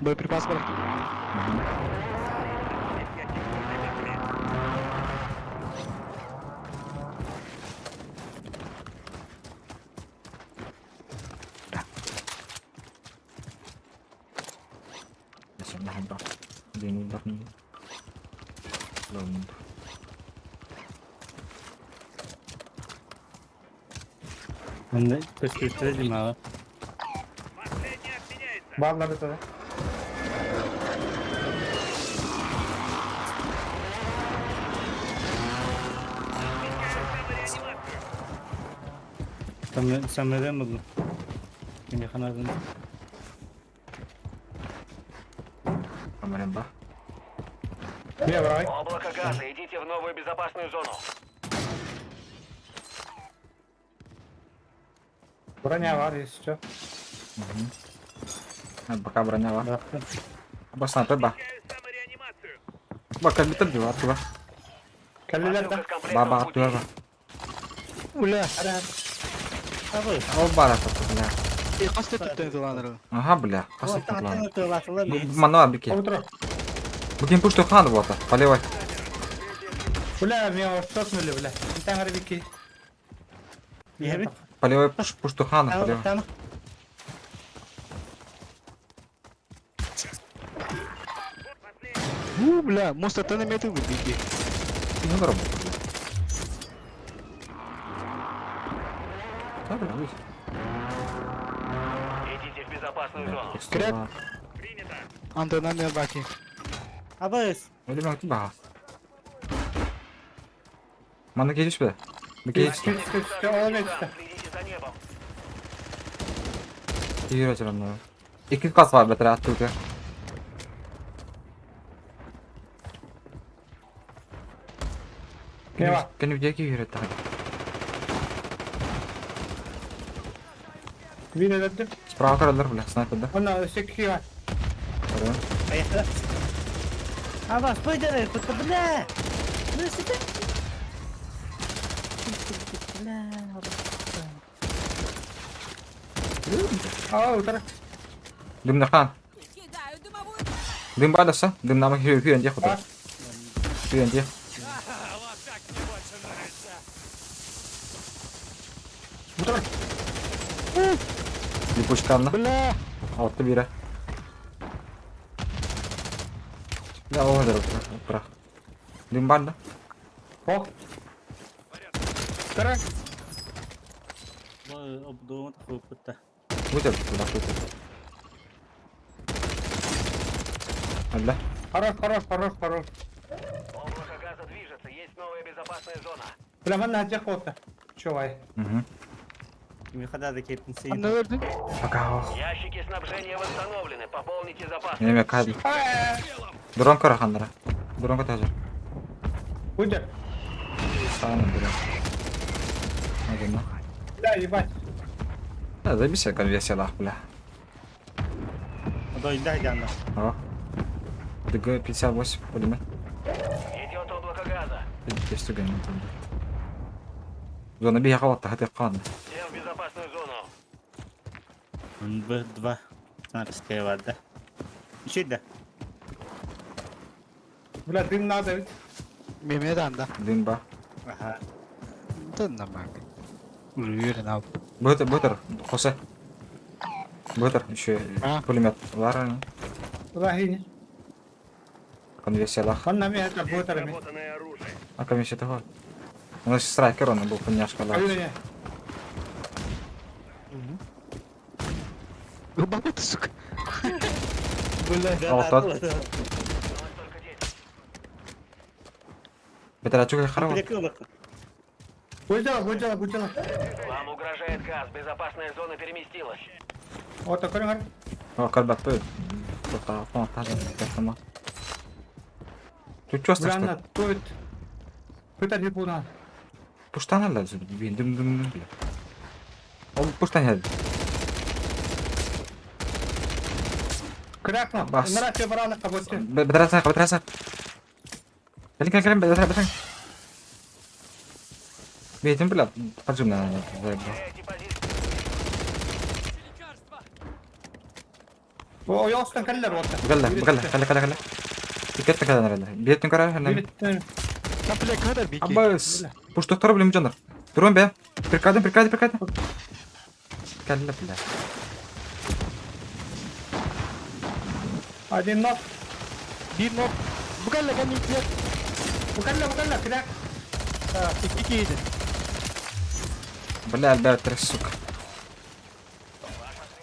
Боеприпас бар. Онда көстүртүрэ димаҕа. Баллар это. Самырым булдум. Кими ханадын. Амарен ба. Не, брай. Облако газа, идите в новую безопасную зону. Броня бар, если что. Пока броня ба. Барахта. Ба снайпер ба. Ба калбитер дива атыба. Калилер да. Посылка с комплектом Ба ба в пути. атыба ба. Уля. Абы. О бара бля. И касты түптен тыланыр. Ага, бля. Касып Таттан тутлан. Мано бики. Утро. Букин пушту хан вот. Поливай. Бля, меня шотнули, бля. Там рыбики. Иһэбит. Поливай пуш пушту хана, поливай. Там. У, бля, мост это на метр выбеги. Ну работа, бля. Да, бля, выйди. Идите в безопасную зону. Кряк. Антона баки. Абыс. Öyle bir ба. Мана келиш бе. Бики Следите за небом. Yürü canım. İki kas var beter attı. Не бар. Кені bir yürü так. Вин öldü. Справа каралар бля, снайперда. Она все бар. Каран. Поехали. Абас, пойдем, бля. Ну сюда. Бля. А, утро. Дым нахан. Кидаю дымовую Дым бадаса. Дым намак хүйен хүйен дия хута. Хүйен дия. Утро. Липучканна. Бля. Алтты бире. Бля, о, дыр, бра. Дым бар да. Ох. Утро. Обдума такой. Өтер, бля, өтер. Алла. Хорош, хорош, хорош, хорош. Облако газа движется, есть новая безопасная зона. Бля, мен на хота. Чувай. Угу. Кими хадады кептин Анда сейін. өрдү. Пока. Ящики снабжения восстановлены, пополните запасы. Неме кад. Дрон кара хандара. Дрон ката hazır. Уйдер. Сağına дрон. Hadi Бля, ебать. Да, забейся конверсия лах, бля. Дойда жанна. О. ДГ 58 пулемет. Идет облако газа. Есть тугай там. Зона бия қалатта, хаты қан. Всем в безопасную зону. Б, два. Снайперская вода. Еще да. Бля, дым надо ведь. Меме анда. Дым ба. Ага. Тынна мак. Уверен, ал. Бөтер, бөтер, Хосе. Бөтер, еще А? пулемет. Лара, Лахини. конверсия лах. Он на меня это бутерами. А конверсия того. У нас страйкер, он был поняшка лах. Ой, Баба ты, сука. Бля. Алтат. Бэтэрээччи хара. Бу дьала, бу дьала, бу дьала. Вам угрожает газ. Безопасная зона переместилась. Ото көрүҥ. О, көрбөппүт. Тоқтаа, Тут что Бранна, тут. Тут пуна. Пуштаналар дым дым дым. Ол пуштан Крякну. Бас. Нара бараны каботты. Бедраса, бедраса. Кэлин, кэлин, кэлин, бедраса, бедраса. Бейтин бля, поджим на. Теряете позицию. О, ястан кэллер отта. Бгalla, бгalla, кэлэ, кэлэ, кэлэ. Иккетте кэлэн эрэлэр. Биеттин көрөр, хэнэн. Бля, кадар бики. Абас. Пуштуктар билим жандар. Турун бе. Прикадым, прикадым, прикадым. Кэллэ, бля. Один нок. Биир нок. Бугалла кэнник нет. Букалла, букалла, кряк. Икки киһи. Бля, альбер, сука.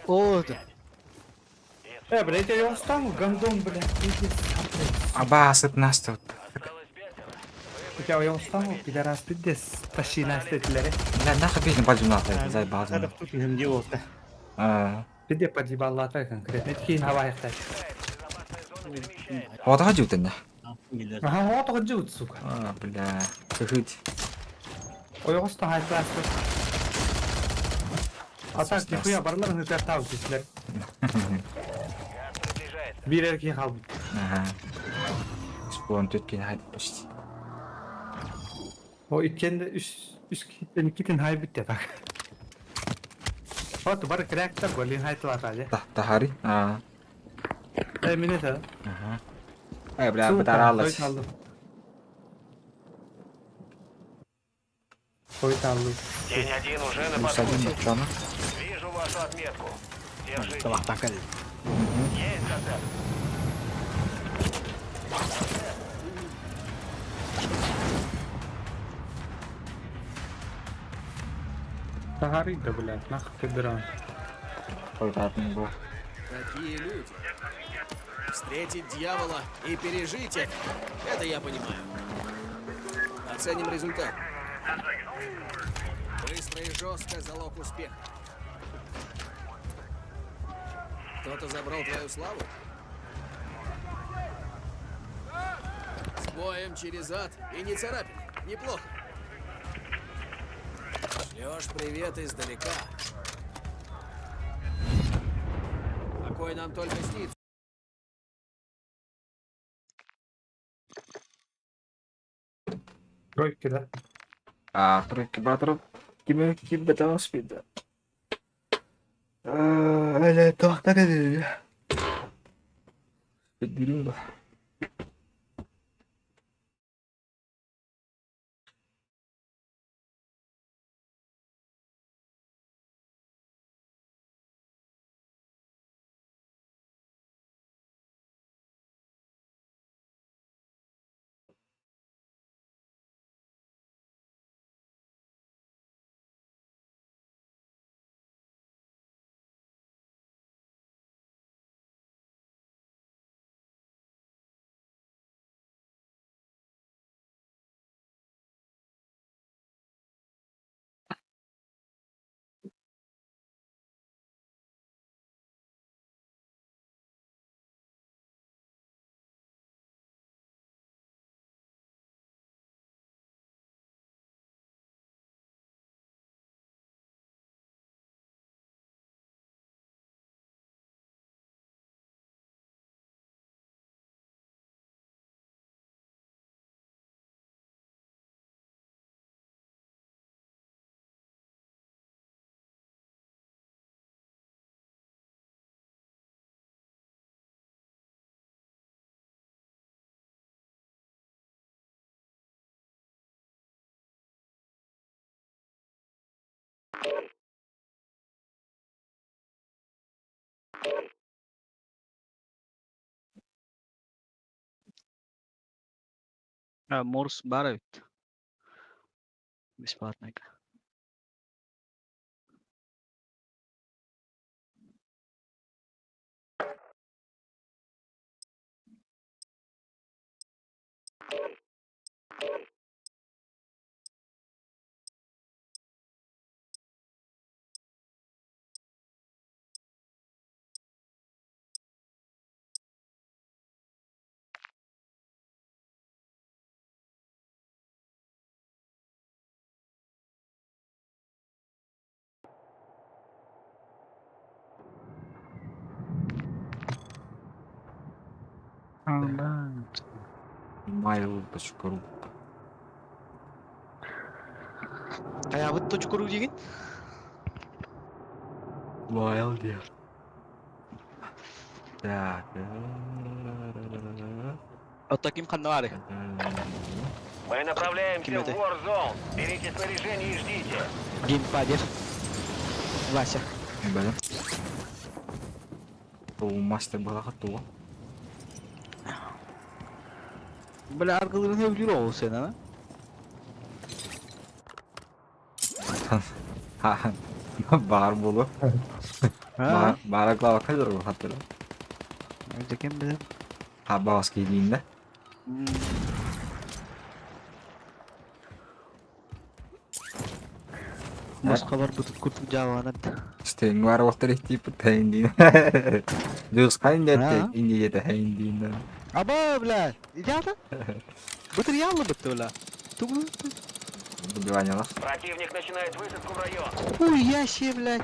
О, Э, блядь, я ястан гандон, блядь. Иди сам, блядь. Абас, это нас тут. Осталось пятеро. У тебя ястан, пидорас, пиздец. Тащи нас этилери. Бля, нахуй бейтин бальжым нахуй, заебал. Хада тут им делал-то. А. Пиде подъебалата конкретно. Эткин хавайхта. Безопасная зона перемещается. Вот хаджу тенне. Ага, вот он живут, сука. А, бля. Кыхыть. Ой, ястан хайтлас. А так, нихуя барлар не тартау здесь. Газ приближается. Бир эркин халбыт. Ага. Спон төткен хайд почти. О, иккенде үс үс киттен иккитин хайбит я так. Вот бар кряктар голин хайтлар али. Та, тахари. А. Э, мине Ага. Эй, бля, бытаралась. Ой, алды. День один уже на Плюс один, подходе. чё, ну? Вижу вашу отметку. Держите. Талахтан кэлли. Есть зацеп. Тахари да, блядь, нахуй ты дрон. Ой, да, был. Какие люди. Встретить дьявола и пережить это, это я понимаю. Оценим результат. Быстро и жестко залог успеха. Кто-то забрал твою славу? С боем через ад и не царапины. Неплохо. Шлешь привет издалека. Покой нам только снится. Тройки, да? А, тройки батров. Киме ким бетон спида. Эле, тохта кэлли. Бедирим ба. Морс баар эбит. Бесплатный. Mail.ru. Хайабыт точка ру диигин? Mail диир. Так. Оттон ким ханна баарый? Мы направляемся Ким в это? Warzone. Берите снаряжение и ждите. Геймпадер. Вася. Бля. Мастер была готова. Бля, аргыларын өвлүр ол сен, а? Баар буолуо. А? Баара клава кэлэр хаттыра. Это кем билэр? Хабаас киирдиин да. Москва барбытын курдук дьаабанат. Стең бар уолтар ихтииппит тэйиндиин. Дьуус хайын диэтэ инди диэтэ хэйиндиин. Аба, бля, идята? Бытыр яллы бытты, бля. Тугу? Убивание Противник начинает высадку в район. Хуя себе, блядь.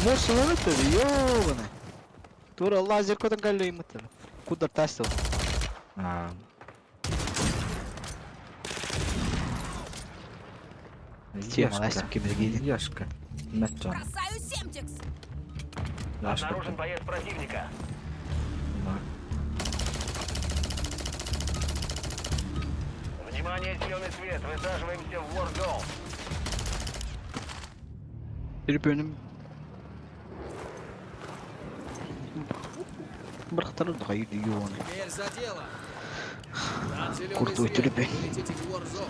Морсулары ты, ёбаный. Тура лазер котан галлы имыттыр. Кудар тастыл. Аа. Тема, Настя, кемергейdi. Яшка. Мэтчан. Бросаю семтекс! Яшка. Обнаружен боец противника. Внимание, зеленый свет. Высаживаемся в Warzone. Трибünüm. Бір дағай yoны. Теперь за дело. Там зеленый Крутой свет. трюбель. Вы летите в Warzone.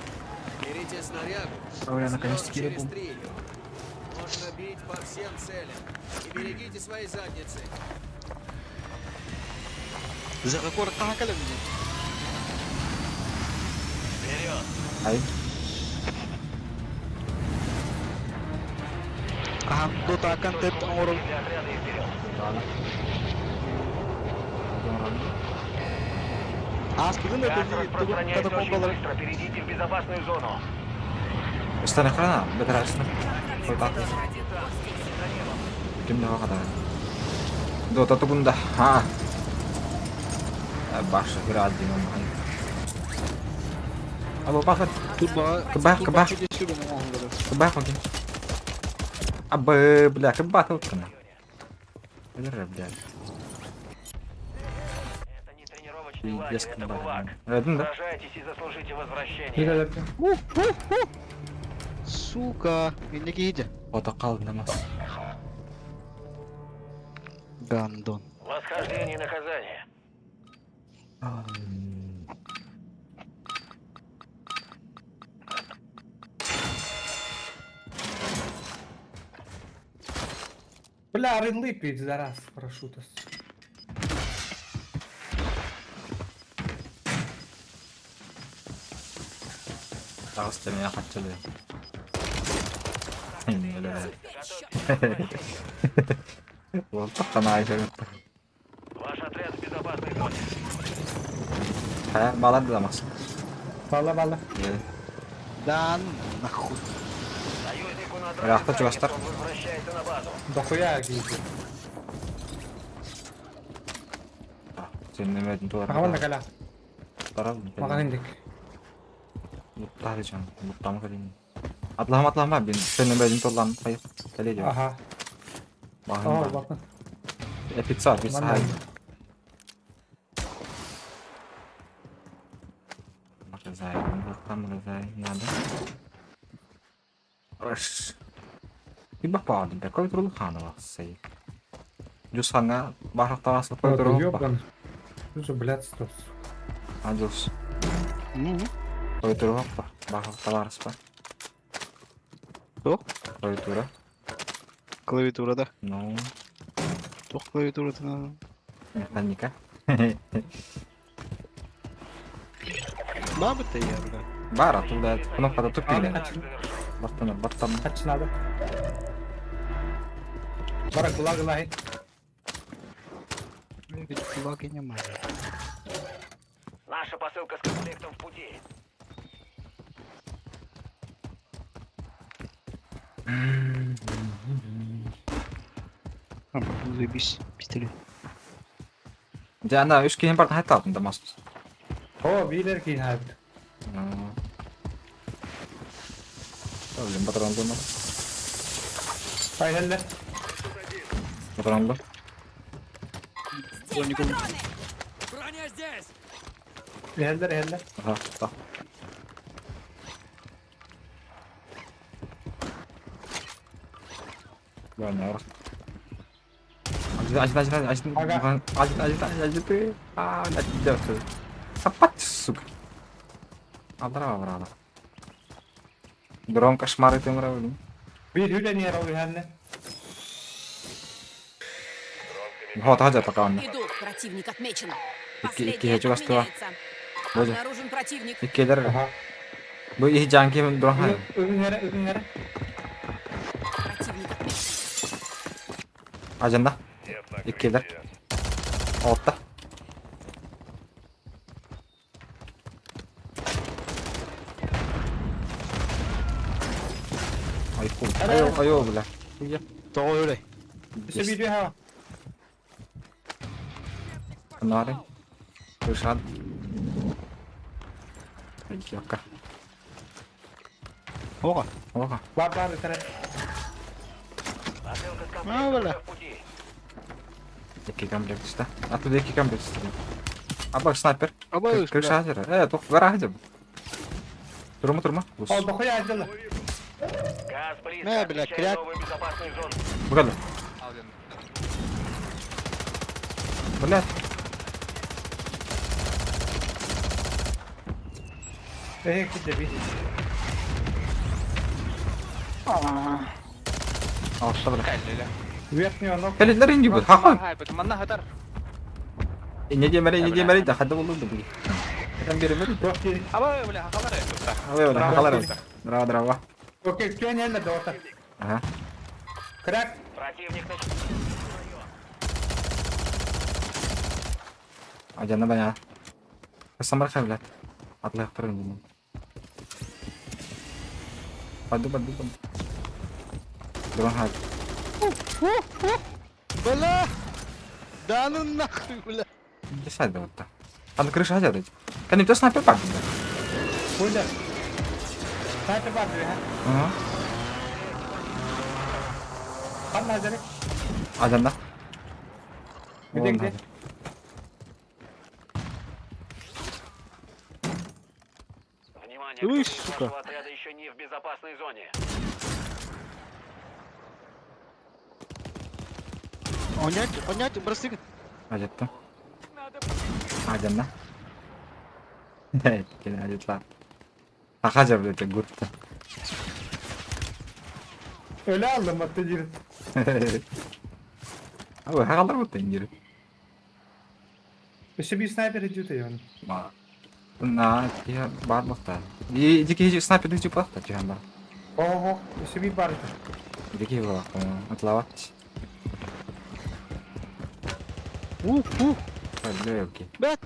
Берите снарягу. Бля, Взлет наконец-таки через рыбу. 3. Можно бить по всем целям. И берегите свои задницы. Зағакор қаға кәлі Вперед! Ай. Ахан дота контент оңорол. Для отряда и вперед. Ладно. Ас бүгін Газ распространяется очень катакомбалар. быстро. Перейдите в безопасную зону. Ыстан экрана, бетер Қойта. Кимде вакыт Дота тугунда. Ха. Башы градин он. Або бахат. Турба. Кыбах, кыбах. Кыбах окей. Абы, бля, кыбах уткана. Бля, блядь. Это не тренировочный лагерь, Пиздец, это кыбах. ГУЛАГ. Один, да? Сражайтесь и заслужите возвращение. Сука, иннеки иди. Ота қалды намаз. Гандон. Восхождение и наказание. Бля, рылы зараз парашютас. Тағыс меня хотели. Бля. Теперь черт! Вот так она Ваш отряд в безопасной зоне. Ха, балады дамас. Бала бала. Да, нахуй. Союзнику надрали Рахта, задницу, чувастар. он возвращается на базу. Дохуя гейзи. Сен неме туар. Ағаван кала. Маған индик. Буттар жан, буттам калин. Атлама атлама бин. Сен неме торлан кайып. Келе жо. Аха. Бахын. О, бакын. Пицца, пицца. Манда. Магазай, магазай, надо. Раш. Иба паадым, бе, кой турул ханова сей. Жусанга барактабасы кой турул. Ёбан. Что за блядство? А жус. Кой турул па, барактабарыс па. Кто? Клавиатура. Клавиатура, да. Ну, Тух клавиатура надо. механика. Бабы-то я, бля. Бара, туда кнопка тупили. А, Баттана, баттана. Хач надо. Бара гулаг лай. Ведь флаги нема. Наша посылка с комплектом в пути. А, заебись. Пистолет. Дьэ, ана үс киһин барытын хайтаалтын да мас. О, биилэр киин хаайбыт. Блин, патрон думал. Айхаллар. Патрон был. Здесь патроны! Броня здесь! Иһэллэр, иһэллэр. Ага, так. Бля, Ага. Сука. Абра, абра. Дрон кошмары ты мравли. Биир үлэни иһэр ол иһэннэ. Вот, хадя пока он. Иду, противник отмечен. Икки Последний чугастыва. отменяется. Боже. Обнаружен противник. Иккилер. Ага. Бу их жанки дрон хай. Үгүн эрэ, үгүн эрэ. Противник отмечен. Ажанда. Иккилер. Отта. Ай, хуй. Айо, айо, бля. Хуя. Тоҕо өлөй? Өссө биир үһэ. Нары. Крышан. Ёка. Оҕо. Оха. Бар бар эрэ. Посылка с А, комплектом бля. уже в пути. Икки комплект да. А тут икки комплект Аба снайпер. Абай, Крыша хазыр. Э, тух гара хазыр. Турма, турма. Ол бохуя ажылы. Газ близко. Не, бля, Отмечаю кряк. новую безопасную зону. Бгада. Блядь. Эһи кидде би. А, что, бля. Верхний онок. Кэлэллэр инди бу. Ха-ха. Манна хатар. Не демери, не демери, да хада болду бу. Там бери бери. Туох дири. Аба, бля, хакалар. Ой, бля, халар. Здраво, здраво. Окей, күөн иһэллэр доҕоттор. Ага. Крак. Противник на Ажана бая. Самар хай, блядь. Атлах турын. Паду, паду, паду. Дрон хай. Бля! Да ну нахуй, бля! Десять да вот так. А на крыше хазыр. Кани то снайпер пак, блядь. Буйда. Снайпер бар дири. Ага. Ханна ажары. Ажанда. Где, где? Внимание, Уй, кто-то из сука. вашего отряда еще не в безопасной зоне. Онять, онять, бырастыгын. Ажатта. Ажанда. Кene ажатлар. Ахажа блядь, гурта. Өлө алдым атты дири. Ой, хагалар бут ингири. Өссө биир снайпер идүүтэ йон. На, я бар бухта. И дики снайпер дики пахта, чухан бар. Ого, өссө биир бар ити. Дики ба, атлават. У, у, Бля, окей. бля!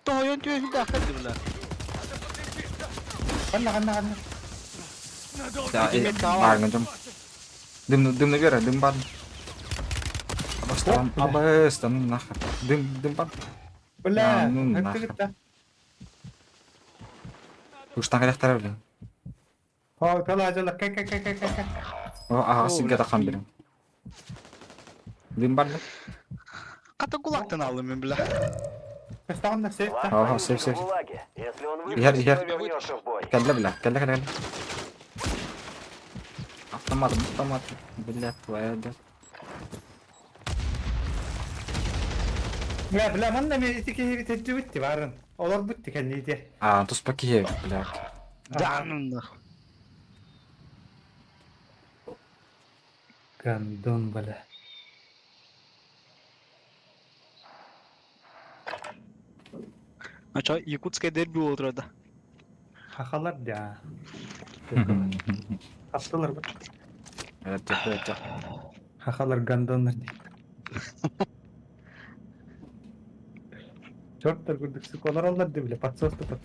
Тоҕойон түөһүн дахтар бля. Ханна, ханна, ханна. Да, бар ngajum. Дым, дым наверх, дым бар. Абастан, абастан нахер. Дым, дым бар. Бля, ну нахер. хаттыгыт да. Уштан калехтар блин. О, кала ажалы. Кай, кай, кай, кай, кай, кай. О, ага, О, сигге бля. тахан бирин. Дым бар. Хата кулактан алдым мен, бля. Көстөҕүн да сейф да. Ваш Ага, союзник сейф, сейф. в ГУЛАГе. Если он Ихер, выживет, ихер. то вернется в бой. Кэллэ, бля, кэллэ, кэллэ, кэллэ. Автомат, автомат. Бля, твоя да. Бля, бля, манна мен ити киһи тэджибитти барын. Олор бутти кэнниити. А, туспа киһи, бля. Да ну нахуй. Гандон, бля. А чё, якутское дерби утро, да? Хахалар да. Аттылар бу. Это, это. Хахалар гандоннар ди. Чорттар курдук сука, олар ди, бля, подсос подсос.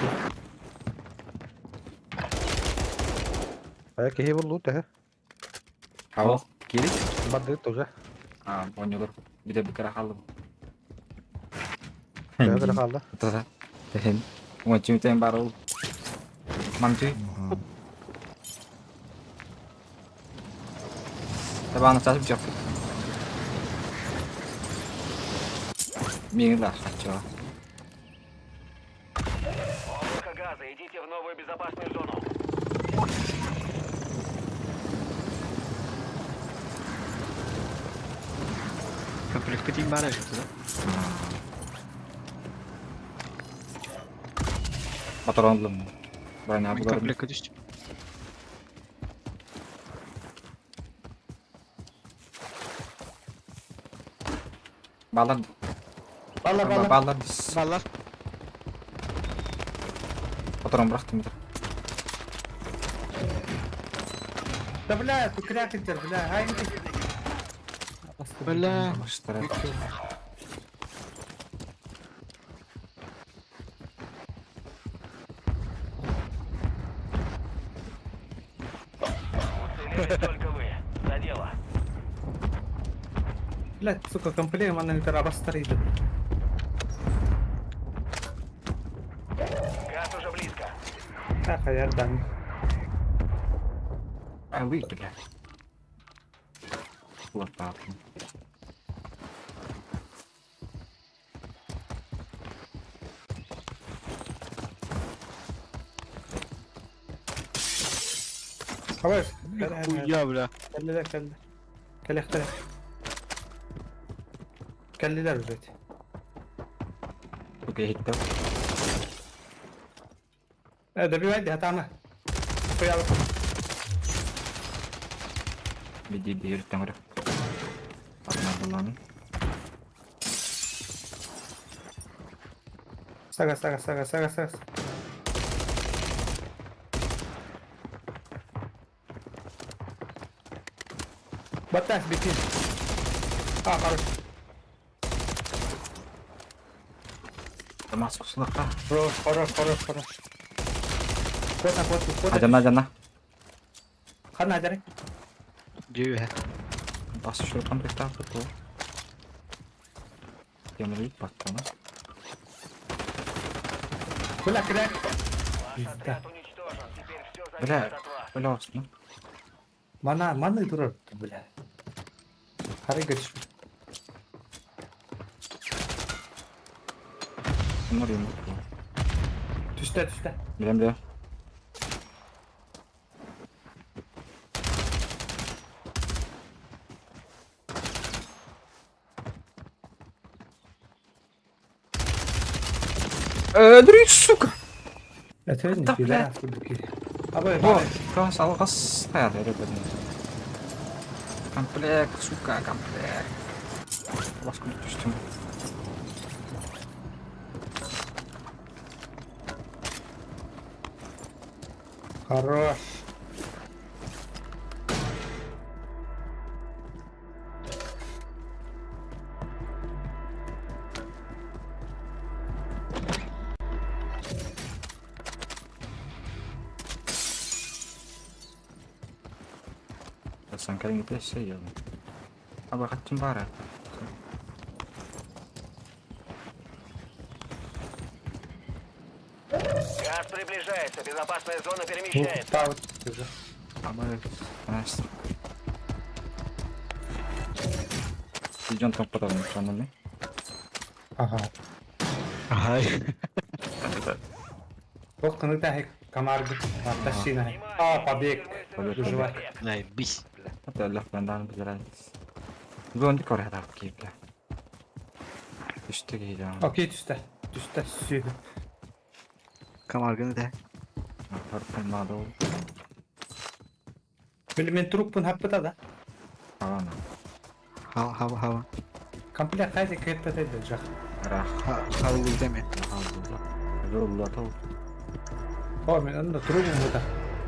Ая киһи буллу тэһэ. Хау, кири? Бардыт уже. А, оонньуулар бүтэрбиккэ хааллым. Төһө кыра хаалла? Тата. Тэһин. Уонча мүтэн баар ол. Мантүй. Табааны саас бүтүөхпүт. Миигин да хаччыга. Облако газа, идите в новую безопасную зону. Комплектпитин баар эбит да? Патрон ыллым. Броня Мин буларым. комплекка түстүм. Балар. Балла, балла. Балар. Баллар. Патрон бырахтым. Да бля, тут крякетер, бля, ай. Бля. Баштара. Уцелели только вы. За дело. Блядь, сука, комплект манна тарабастар идет. Газ уже близко. Ах, я дам. А вы, бля. Лопату. Хабар. Хуя, бля. Кэллилэр, кэллэ. Кэлиэхтэрэ. Кэллилэр, блядь. Окей, хиттэ. Добивай, хатаама. Хуя. Биди биир тэҥэр. Ладно, булланы. Сага, сага, сага, сага, сага. Батас, беги. А, хорош. Маску сулакка. Хорош, хорош, хорош, хорош. Куда, куда, куда? Ажана, ажана. Хана, ажары. Дьүһэ. Бас şu комплектар бу. Темир баттана. Бля, кряк. Ваш Пизда. отряд уничтожен. Теперь все зависит Бля, от вас. бля, осну. Мана, маны турар, бля. Харыга түш. Bunlar yumruk. Түстэ, түстэ. Билем бля. Дрый, сука! Это не Да, пидорас, курдуки. Абай, О, раз алгас хаят ребята. Комплект, сука, комплект. Бас күліп түстім. Хорош. Sen kalın şey ya. Abi kaçtım bari. Газ приближается. Безопасная зона перемещается. Да, вот уже. Abi nice. Идем там потом, не? Ага. Ага. Вот кыныта хек комаргы. Тащина. А, побег. Побег, Выживай. Наебись, бля. Это лефтендан билерәз. Зонди коряда кипле. Түштү кейде. Окей, түстэ. Түстэ, сүй. Камарганы да. Тарпынмады. Били мен труппун хаппыта да. Алана. Хава, хава, хава. Комплект хайды кеппете жақ. Рах. Хава деме. Жоллатыл. О, мен онда трубум буда.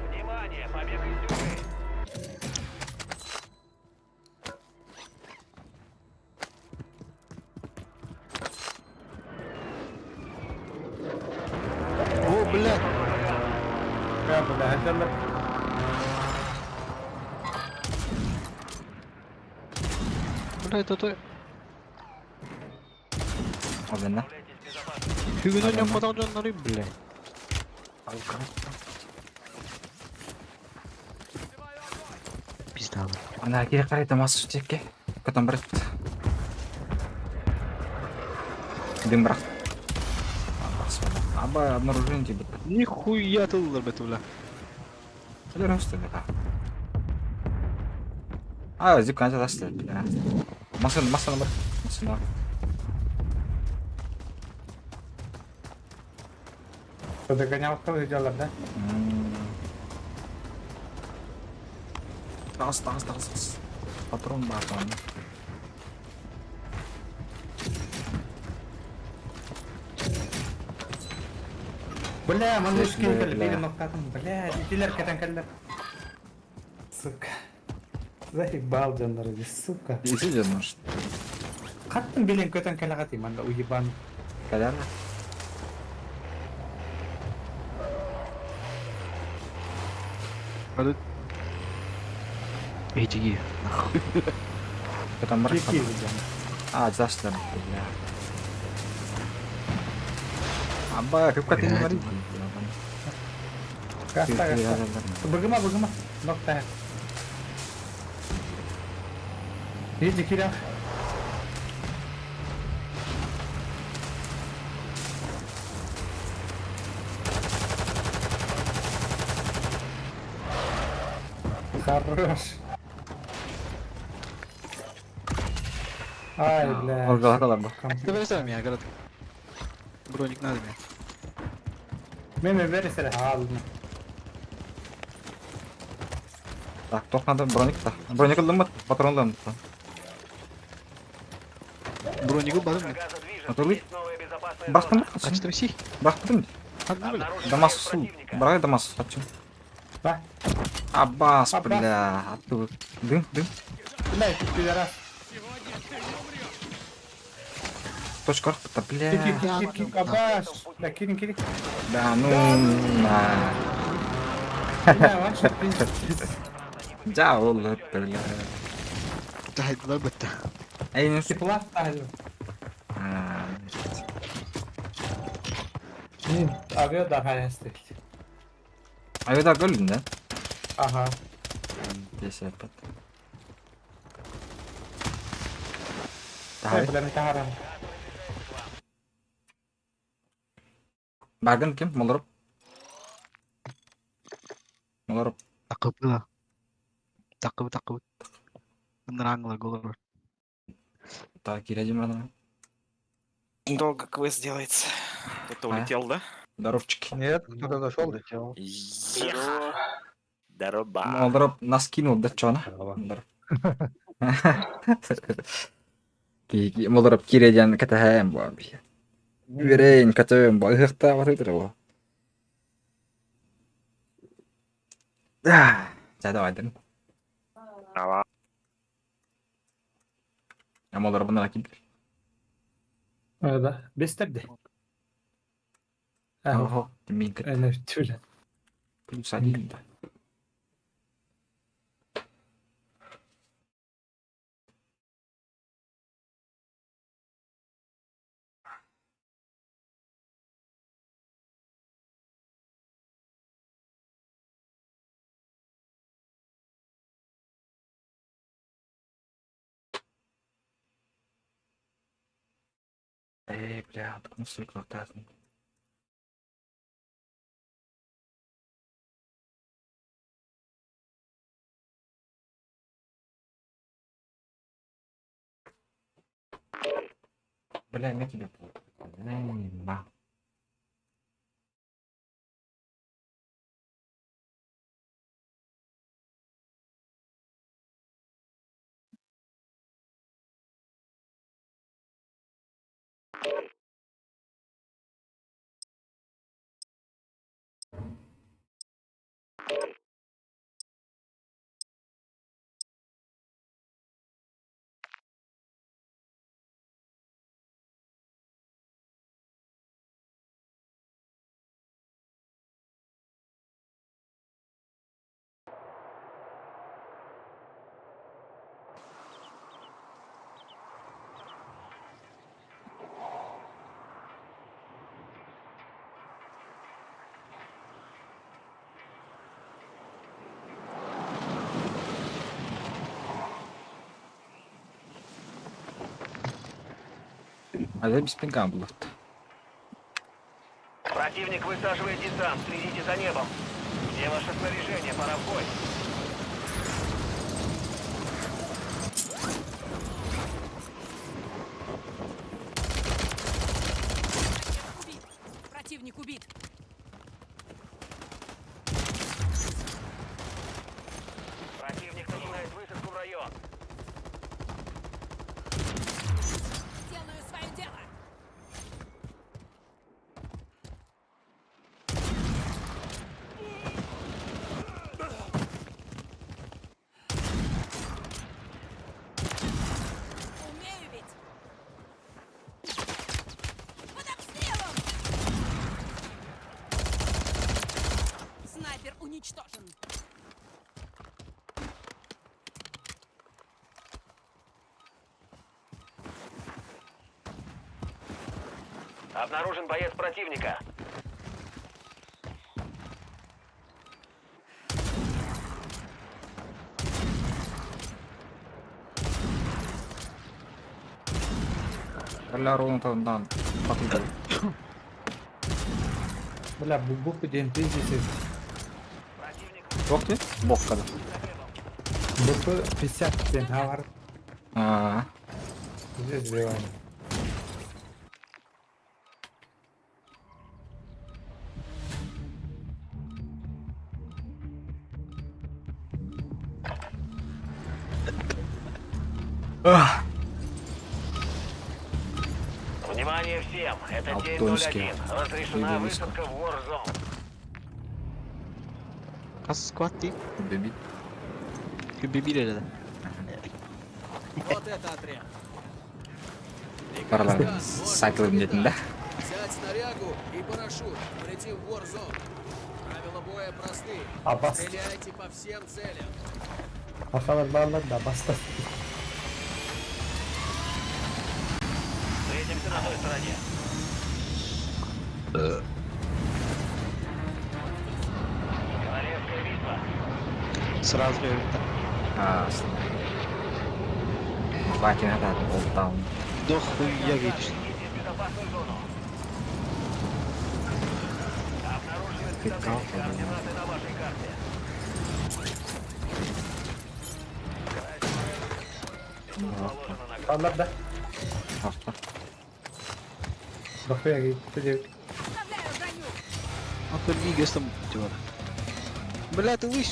Внимание, побег из тюрьмы. О, бля. Я бля, хадалла. Бля, это то... Обена. Бүгүн ньоммотох дьоннору, бля. Пизда. Ана кире карай мас текке. Котон барып. Дым брак. Аба обнаружение тебе. Нихуя ты улар бет, бля. Или да. А, зип канча дасты, бля. Машина, машина бар. Машина. Догонялка выделала, да? Тагыз, тагыз, тагыз, тагыз. Патрон бар там. Бля, манышки Бля. кэлли, бири ноктадым. Бля, итилер кетен кэллер. Сука. Заебал дьоннор, сука. Иди, может. Хаттым билен көтөн кэлэҕэ манна уебан. Каляна. Эй, тиги. Нахуй. Котон бар. Кики. А, зашла, бля. Аба, как ты не говори. Гаста, гаста. Быгыма, быгыма. Нокта. Иди, кирях. Хорош. Ай, бля. Ольга, ладно. Давай сами меня, город. Броник надо мне. Меме бересere алдым. Так, тох надо броник та. Броник ылдым патрон ылдым. Броник бадым мне. Газа движется. Готовы? Есть новая безопасная Бахтым зона. А что си? Бахтым. Одна, бля. Обнаружен Дамас район сул. противника. Брай Дамас, хочу. Ба. Аббас, Аббас. бля. Оттуда. Дым, дым. Бля, ты пидорас. Точка да, бля. Кик, кик, кик, Аббас. Да, кирин, кирин. Да, ну, на. Бля, ваншот, пиздец. Да, ол, это, бля. Да, это бетта. Эй, не Тепла ставлю. А, Мин авиа да хаясты. А я да гөлдүн, да? Ага. 55. Ай, Давай. бля, метарам. Баргын ким? Молороп. Молороп. Такып да. Такып, такып. Нрангла голову. Так, киредим рано. Долго квест делается. Кто-то А? улетел, да? Здоровчики. Нет, кто-то зашел. Еха. Здорово. Молороп нас кинул, да чё, на? Здоров. Молороп киреден катахэм бу. Үерейн катахэм бу. Ыхта батыр бу. За давай ден. Ава. А Молороп на ким? Да, бестерди. Ага. Ого, мин кет. Эне түле. Плюс один. Эй, бля, ну сука, вот. Бля, я тебе плохо. Аза биспин булат. Противник высаживает десант. Следите за небом. Где ваше снаряжение? Пора в бой. Убит. Противник убит. Противник начинает высадку в район. Делаю свое дело. Умею ведь. Под обстрелом! Снайпер уничтожен. Обнаружен боец противника. Бля, ровно там, да, потупил. Бля, бубуку день пиздец. Противник Бог ты? Бог когда. БП 50 день хавар. А, Здесь сбиваем. Ах, Внимание всем! Это день Алтонский. 01. Разрешена Беби виска. высадка в Warzone. Хас скватти. беби. Бибили да. Вот это отряд. Паралар. Приказ, можно Сайкл взлетать. да? Взять снарягу и парашют. Полетим в Warzone. Правила боя просты. Абас. Стреляйте по всем целям. Ахалар баллар да баста. Встретимся на той стороне. Королевская битва. Сразу это. А, Лакин это Old Town. Да хуя видишь. Идите в безопасную зону. Обнаружены Ты цитадели. как, Координаты на вашей карте. Положено на Баллар да. Авто. Дохуя гитти Оставляю броню. А то двигайся там, типа. Бля, ты выше.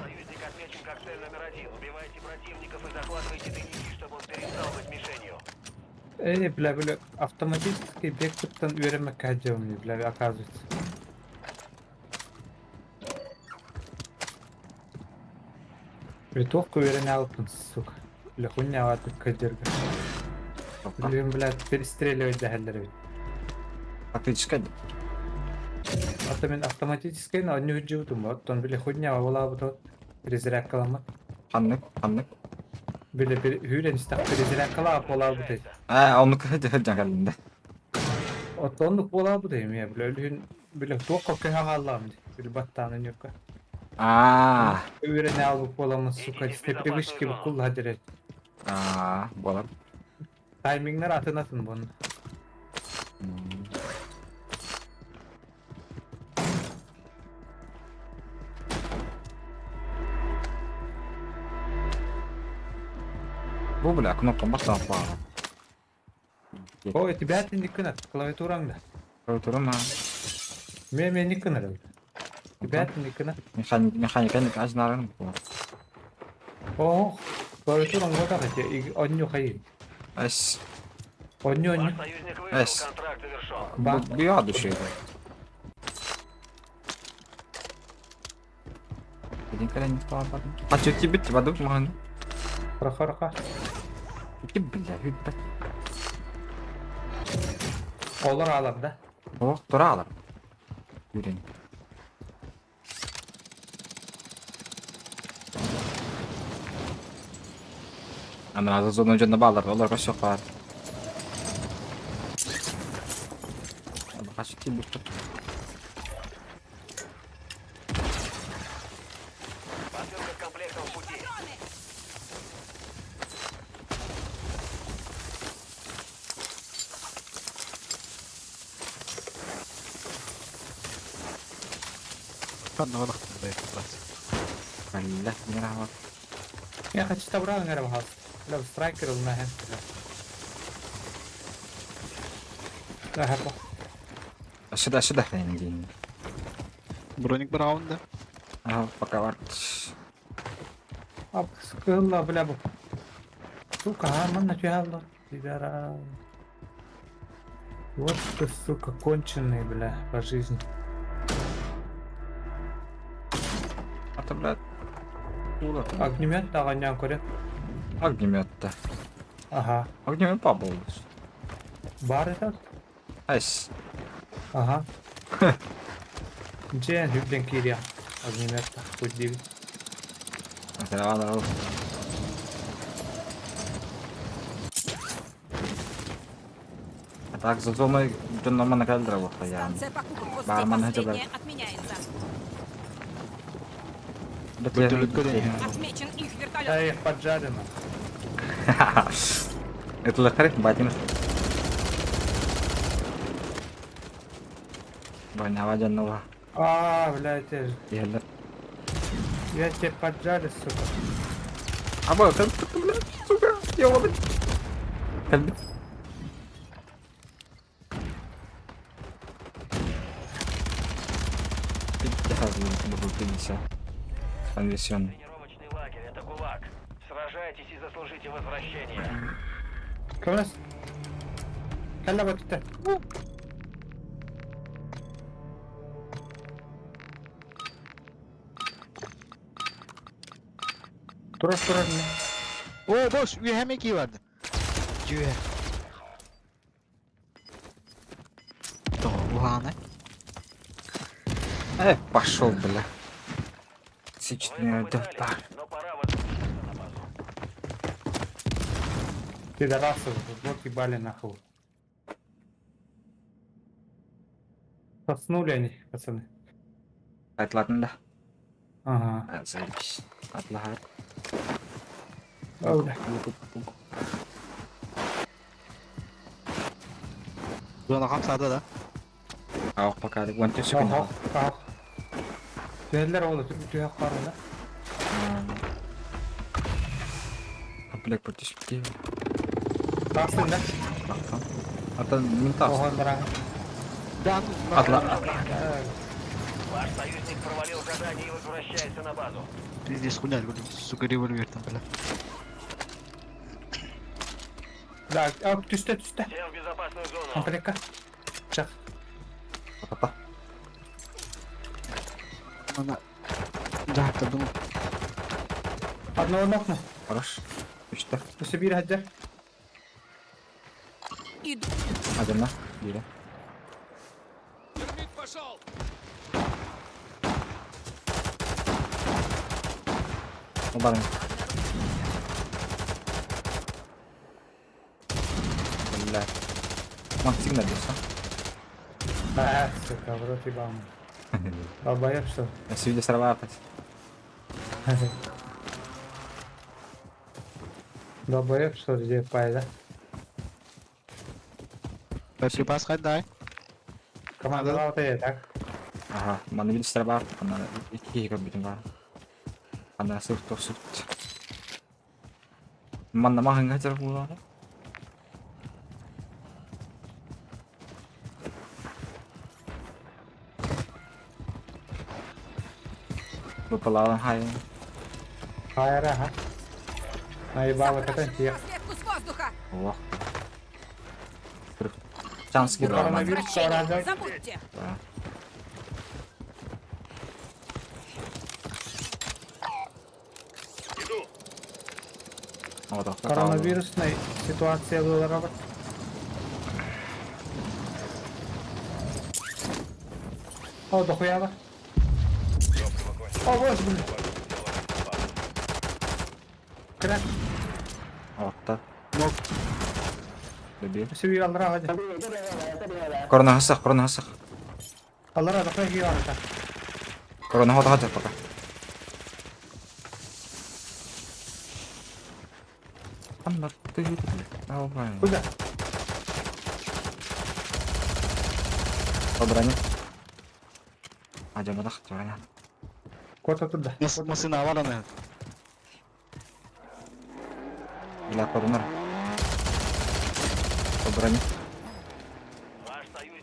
Союзник отмечен как цель номер один. Убивайте противников и захватывайте тайники, чтобы он перестал быть мишенью. Эй, бля, бля, автоматически бегуттан үйренмек кәдеуім, бля, оказывается. Винтовку үйрене алыппын, сука. Бля, хуйня атып кәдергі. Блин, бля, перестреливать дәһәлләр бит. Фактически, Ата мен автоматически на одну жутум, оттон бля хуйня була бу перезарядкаламат. ханнык, ханнык. Бля, хүрен истак перезарядкалап була бу дейт. А, оны кыһы жагалында. Оттонлук була бу дейм, я, бля, үлүн бля тоққа көһә алам ди. Бля, баттаны нюрка. А, Үйрене алып боламын, сука, с непривычки bu kulла дирет. а, болар. Таймингнер атын атын бұны. Бу бля, кнопка баста апа. Ой, тебя ты не кынат, клавиатураңда. Клавиатура ма. Мен мен не кынар. Тебя ты не кынат. Механик, механика не ажнарын бу. Ох, клавиатураң вот так, онню хайы. Эс, Онню Ваш онню. союзник выжил, Эс. контракт завершен. бу бу души. Един кэлэн баар. А чё тебе бадым махан. Раха раха. Ити бля, хүппэт. Олар алар да. Ох, тура алар. Үрен. Ана зона жонно баалар, олар көшөк бар. Качып килбит. Посылка с комплектом в пути. Патроны. Бля, не рава. Я хочу табра аңара бахас. Бля, страйкер ыл нахэ. Нахэ по. Сюда, сюда, хрень. Броник браунда. Ага, пока варт. Ап, скылла, бля, бу. Сука, а, манна түһэлло. Пидора. Вот ты, сука, конченый, бля, по жизни. А то, блядь. Куда? Огнемет даҕанньаан көрө. Огнемет-то. Ага. Огнемет побол. Бар этот? Айс. Ага. Дьэ, үрдэн киириэх. Огнемет хоть диэбит. Давай, давай. А так, за зоной нормально кальдра вот я. Станция покупок вот здесь Бармен хотел последняя отменяется. Отмечен их вертолет. Да их поджарено. Это лохарик, батин. Банява жаннова. А, блядь, я, ж- Иһэллэр. я тебя поджарю, сука. Аба, как ты, блядь, сука, ёбаный. Кэлбит. Пятьдесят, Конвесион. Тренировочный лагерь — это ГУЛАГ. Сражайтесь и заслужите возвращение. Көмөс. Кэллэ бөттө. Турар турар. О, boş. Üye ki vardı. Üye. Doğru Э, пошел, бля. Сечный Вы попытались, да. но пора возвращаться на базу. Пидорасы, вот ебали нахуй. Соснули они, пацаны. Ладно, да. Ага. А, заебись. Отлагает. О, бля. Зона хамсада да. Ах, пока. Вон ты все Ах, ах. Түһэллэр ол түһэ харына. Блядь, против Тахсын да. Это ментас. Охон баран. Да, Атла. Ваш союзник провалил задание и возвращается на базу. Пиздец, хуйня, сука, револьвер там, бля. Да, а түстэ түстэ. Всем в безопасную зону. Комплекка. Чак. Папа. Она... Да, это думал. Одного нокну. Хорош. Үстэ. Өссө биир хаджар. Иду. Адына. Бире. Термит пошел! Обарын. Бля. Ман сигнал берсem. А, сука, в рот ебал. Долбоеб, что? Я сегодня сорвалась. Долбоеб, что ли, где пайда? Боеприпас хоть дай. Команда вот так. Ага, маны бил сорвал, ана икки көрбүтүм бар. Ана сып тосуп. Манна махынга жар булар. Бу палаан хай. Хайра, ага. Наебало Запрашиваю кота, разведку с воздуха. О. Шанс кидал. Коронавирус Возвращение. заражает. Забудьте. Да. О, да, Коронавирусная ситуация была, Роберт. О, дохуя ба. О, боже, блин. Крак. Вот так. Мог. Добил. Все, аллара, ходи. Корона хасах, корона хасах. Аллара, дохуя киёр, так. Корона хода хата пока. Там ты Давай. Куда? По броне. А, дема дах, броня. Кота турда. Масына бар аны. Бля, корнер. По броне.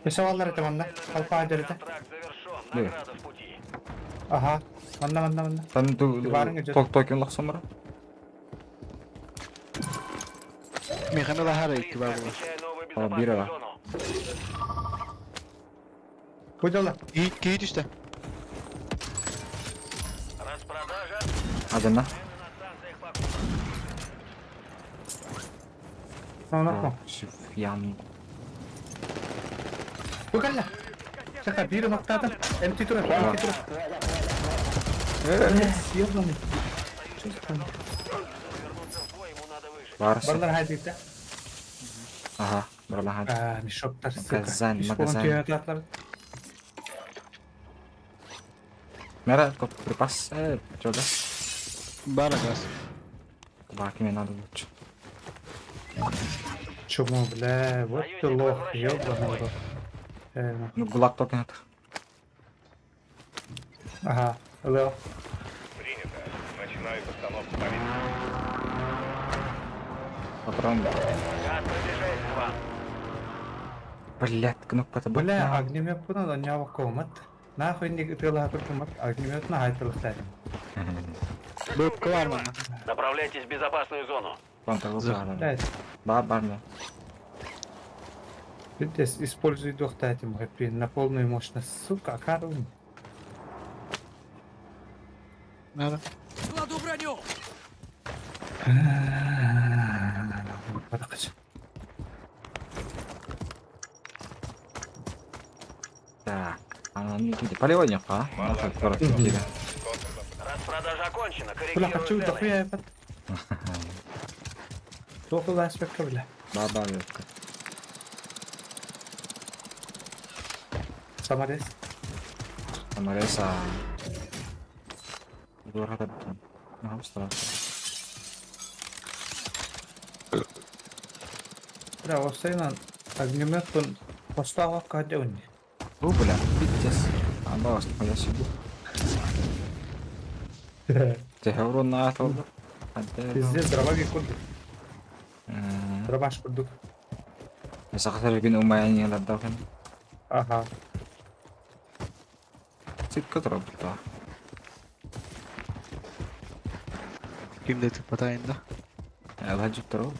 Пешаваллар это манна. Халпа дерете. Контракт завершен. Да. Награда в пути. Ага. Манна манна манна. Там ту Барың өтөт. ток токен лохсомра. Механа лахара икки бар була. Отмечаю новую О, безопасную бира. зону. Кудала. Кийит үстэ. Распродажа. Адана. Цены на станциях покупок. Ана. Суфьян. Кукалла. Саха бир мактата. МТ тура. МТ тура. Ёбаный. Вернуться в бой, ему надо выжить. Барса. Баллар хайдыта. Ага, бралахан. А, мешоктар, сука. Магазин, Иш магазин. болон түйәтләр. Мера, коп припас. Чё да? Бар агас. Баки мне надо лучше. Чмо, бля, вот ты лох, ёбаный рот. Ну, гулаг токен это. Ага, лео. Принято. Начинаю постановку повестки. Патрон. Газ приближается к вам. Блять, кнопка-то Бля, огнемет надо, не авакомат. Нахуй не тыла туркумат, огнемет на хайтылыхтар. Бөпкө бар манна. Направляйтесь в безопасную зону. Блядь, Бар, бар, мне. Здесь используй дохтатим, хэппи, на полную мощность. Сука, карун. Надо. Кладу броню! Баракач. Так. А, ну, где? Полевой а? Нахуй, 44. Распродажа окончена. Бля, Корректирую хочу цены. дохуя ебать. Плохо ласпекка, бля. Бар, бар, ёпка. Саморез. Самореса. Дорого там. Ага, страшно. Бля, осайнан огнемет он поставил кадеуни. О, бля, пиздец. А, да, я себе. Ты говорю на это. Пиздец, дробовик курдук. Дробаш курдук. Сахар күн умаян ладдахан. Ага. Ситка тропта. Кимде тыпатайын да. Алхажып троп.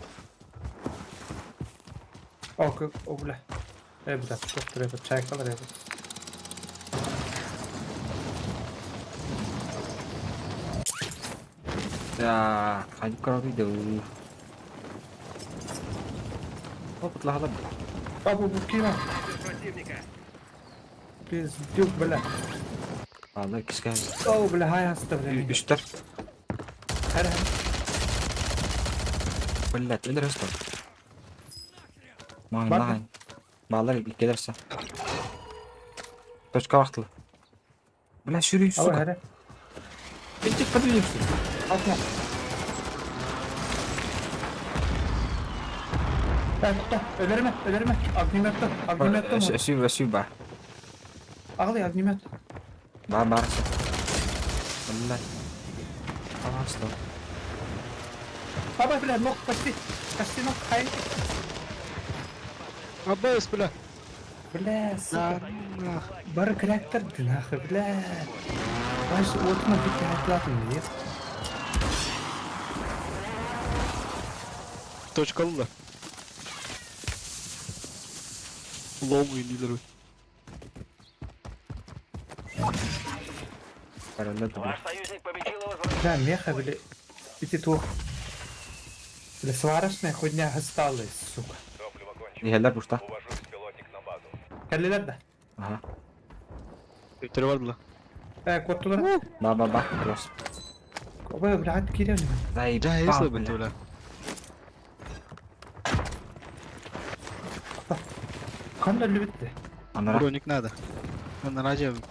О, как, о, бля. Бля, доктор, это чайкалар, это. Так, хажып карап иду. Опыт лахалап. Бабу, букина. Пиздюк, бля. Алла кискә. О, бля, хай хаста, бля. Үштер. Хәр, хәр. Блять, элер өстөр. Ман Бар ман. Балар келерсе. Точка вақтылы. Бля, шүрүй, Ала, сука. хәр. Беттик подвинем, что ли? Атма. Тукта, өлөрмө, өлөрмө. Огнемет, огнемет. Сүй, сүй бар. Ағлый, огнемет. Бар, бар. Блять. Пожалуйста. Баба, бля, ног, почти. Почти ног, хай. Абайс, бля. Бля, сука. Бар кряктор, ты нахуй, бля. Баш, отма бит хатлатым, нет? Точкалы да. Лом үйнилер. Ваш союзник победил и возвратился. Бля, меха, бля. Ити тух. Бля, сварочная хуйня осталась, сука. Иһэллэр бушта. Кәлеләр да. Ага. Өтөрө бар бла. Коттулар. Ба, ба, ба. Кросс. Ой, бля, ат кирем. Заебал, Жа, бля. бля. Кандай любит? Анара. Броник надо. Анара жа бит.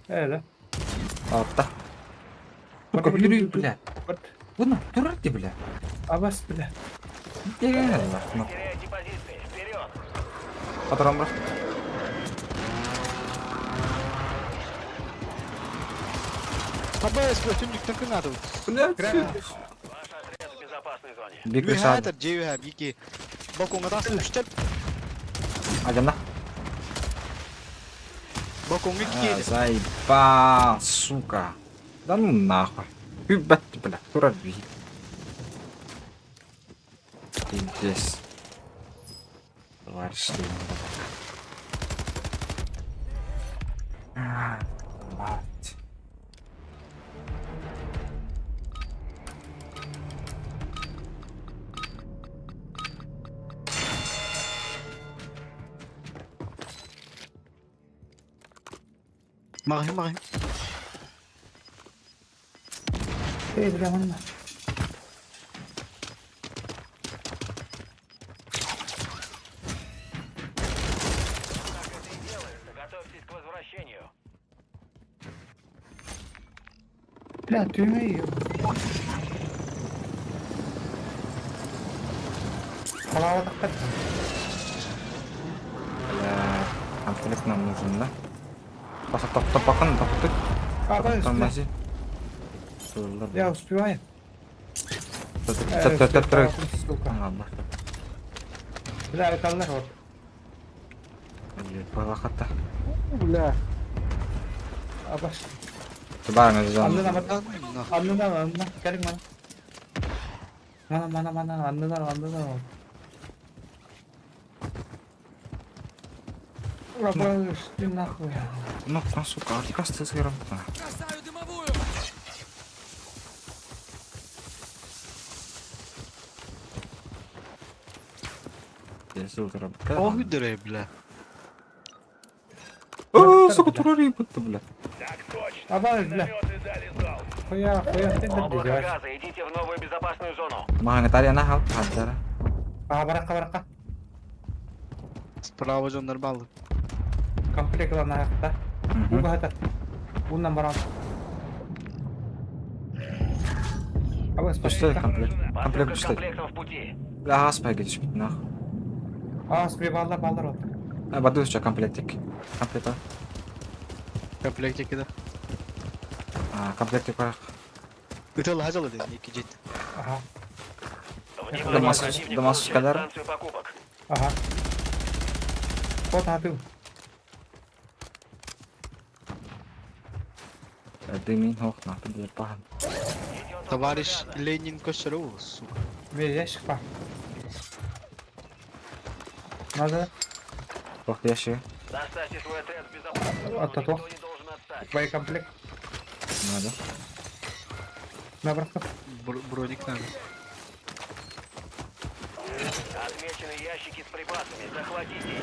Да. Атта. Сука, бери, бля. Бұны турар де, бля. Абас, бля. Теряете позиции. Вперед! Патрон, бро. АБС түннүктэн кыҥаатыбыт. Блядь. Ваш отряд в безопасной зоне. Бик Үһэ үсад. дьиэ үһэ бики. Балкоҥҥа тахсан үстэр. Адьана. Балкоҥҥа киирdi. Заебал, сука. Да ну нахуй. Ебать, бля, турар бии. Пиздец. Товарищ Ленин. А, мать. Маҕаһыын маҕаһыын. Эй, бля, манна. Так это и делается. Готовьтесь к возвращению. Бля, түйме ее. Халава тахтар. Бля, комплект нам нужен, да? Просто топ-топ топ-топ. А, Тормози. Я успеваю. Топ-топ-топ. Сука. Ладно. Бля, это вот. Балахата. Бля. Абаш. Тубар зона. Аннынан аннынан аннынан кэлиҥ мана. Мана мана мана аннынан аннынан. Абаш, ты нахуй. Ну, там, сука, отказ ты сыграл. Бросаю дымовую! О, үдерей, бля. О, сука, турары будто, бля. Так точно. Абаш, бля. Минометы дали залп. Хуя, хуя, ты Облако дердешь. газа. Идите в новую безопасную зону. Маған Италия нахал, хаддара. А, баракка, баракка. Справа дьоннор баллы. Комплект на ахта. Угата. Уннан барам. Абаш, Пустой комплект. Комплект Посылка с пустой. комплектом в пути. Бля, аспай гидиш, нахуй. А, спи баллар, баллар вот. А, баду еще комплектик. Комплект, а? Комплектик да. А, комплектик барах. Ытыл хазал деді, екі жет. Ага, Внимание, Дамаск- противник Дамаск получает Кадар. станцию покупок. ага. Вот хатыл. Дымин хох, нахуй, бля, пахан. Идет Товарищ облако газа. Ленин Косаров, сука. Мен ящик бар. Надо. Ох, ящик. Доставьте свой отряд в безопасную зону. А, то-то. Никто не должен отстать. Боекомплект. Надо. На братка. Броник надо. Отмечены ящики с припасами. Захватите их.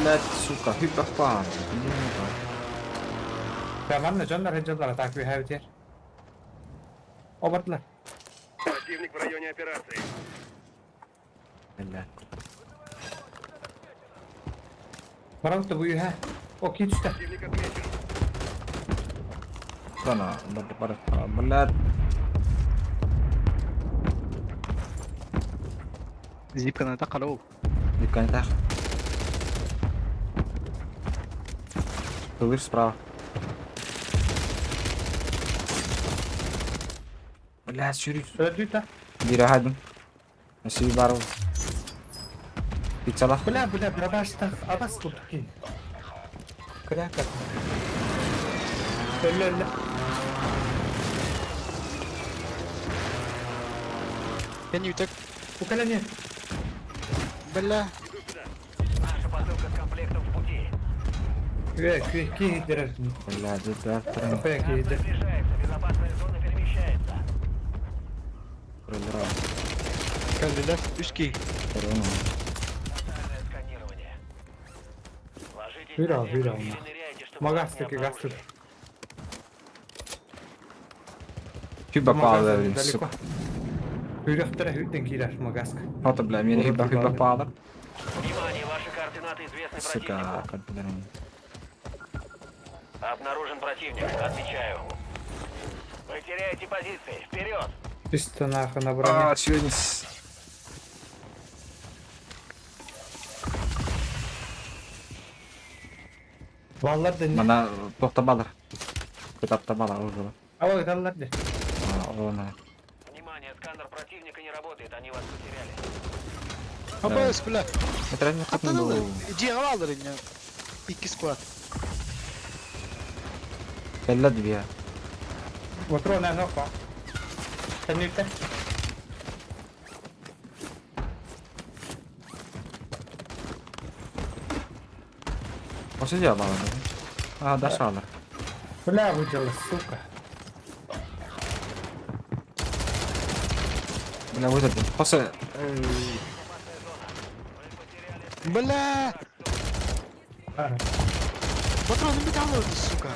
Блядь, сука, хипа-пан. Tamam дьоннор хеджалар так ви хавтер. Обардлар. Противник в районе операции. Бля. Барамты бу юха. О кичте. Противник отмечен. Тана, бля, бля, бля. Зипканы тақалау. Диккан так. Тылыр справа. Бля, сюрюс. Öldü та. Бира хадым. Насиби барыл. Пиццала. Бля, бля, бля, абас куртки. Кряка. Öldü öldü. Can you take? Уколение. Бля. Наша посылка с комплектом в пути. Э, ки ки дерер. Бля, дедер. Капе ки дер. Приближается. Безопасная зона перемещается. Калилер, үски. Тотальное сканирование. Ложитесь Вира, на землю вира, или на. ныряйте, чтобы вас не Магастыки, гастык. обнаружили. Хиба палыр, Далеко. сука. Үрөхтөрө хүрден киирэр магаск. Фото, бля, мені хиба хиба палыр. Внимание, ваши координаты известны Сука, противнику. как бля. Обнаружен противник. Отмечаю. Вы теряете позиции. Вперед! Чисто нахуй на броне. А, сегодня с... Баллар да не. Мана тохтомалар. Кытаптамалар уже. Ава ыталлар да. Она. Внимание, сканер противника не работает, они вас потеряли. Абайс, бля. Это не Хаттан ылы. Дьиэҕэ бааллар инньэ. Иккис куорат. Кэллэ две. Патрон аны па. Тэннүттэ. Осы дьиэ бааллар. А, дашалар. Бля, выдела, сука. Бля, вот это. После... Бля! Ага. Патроны металлы, сука.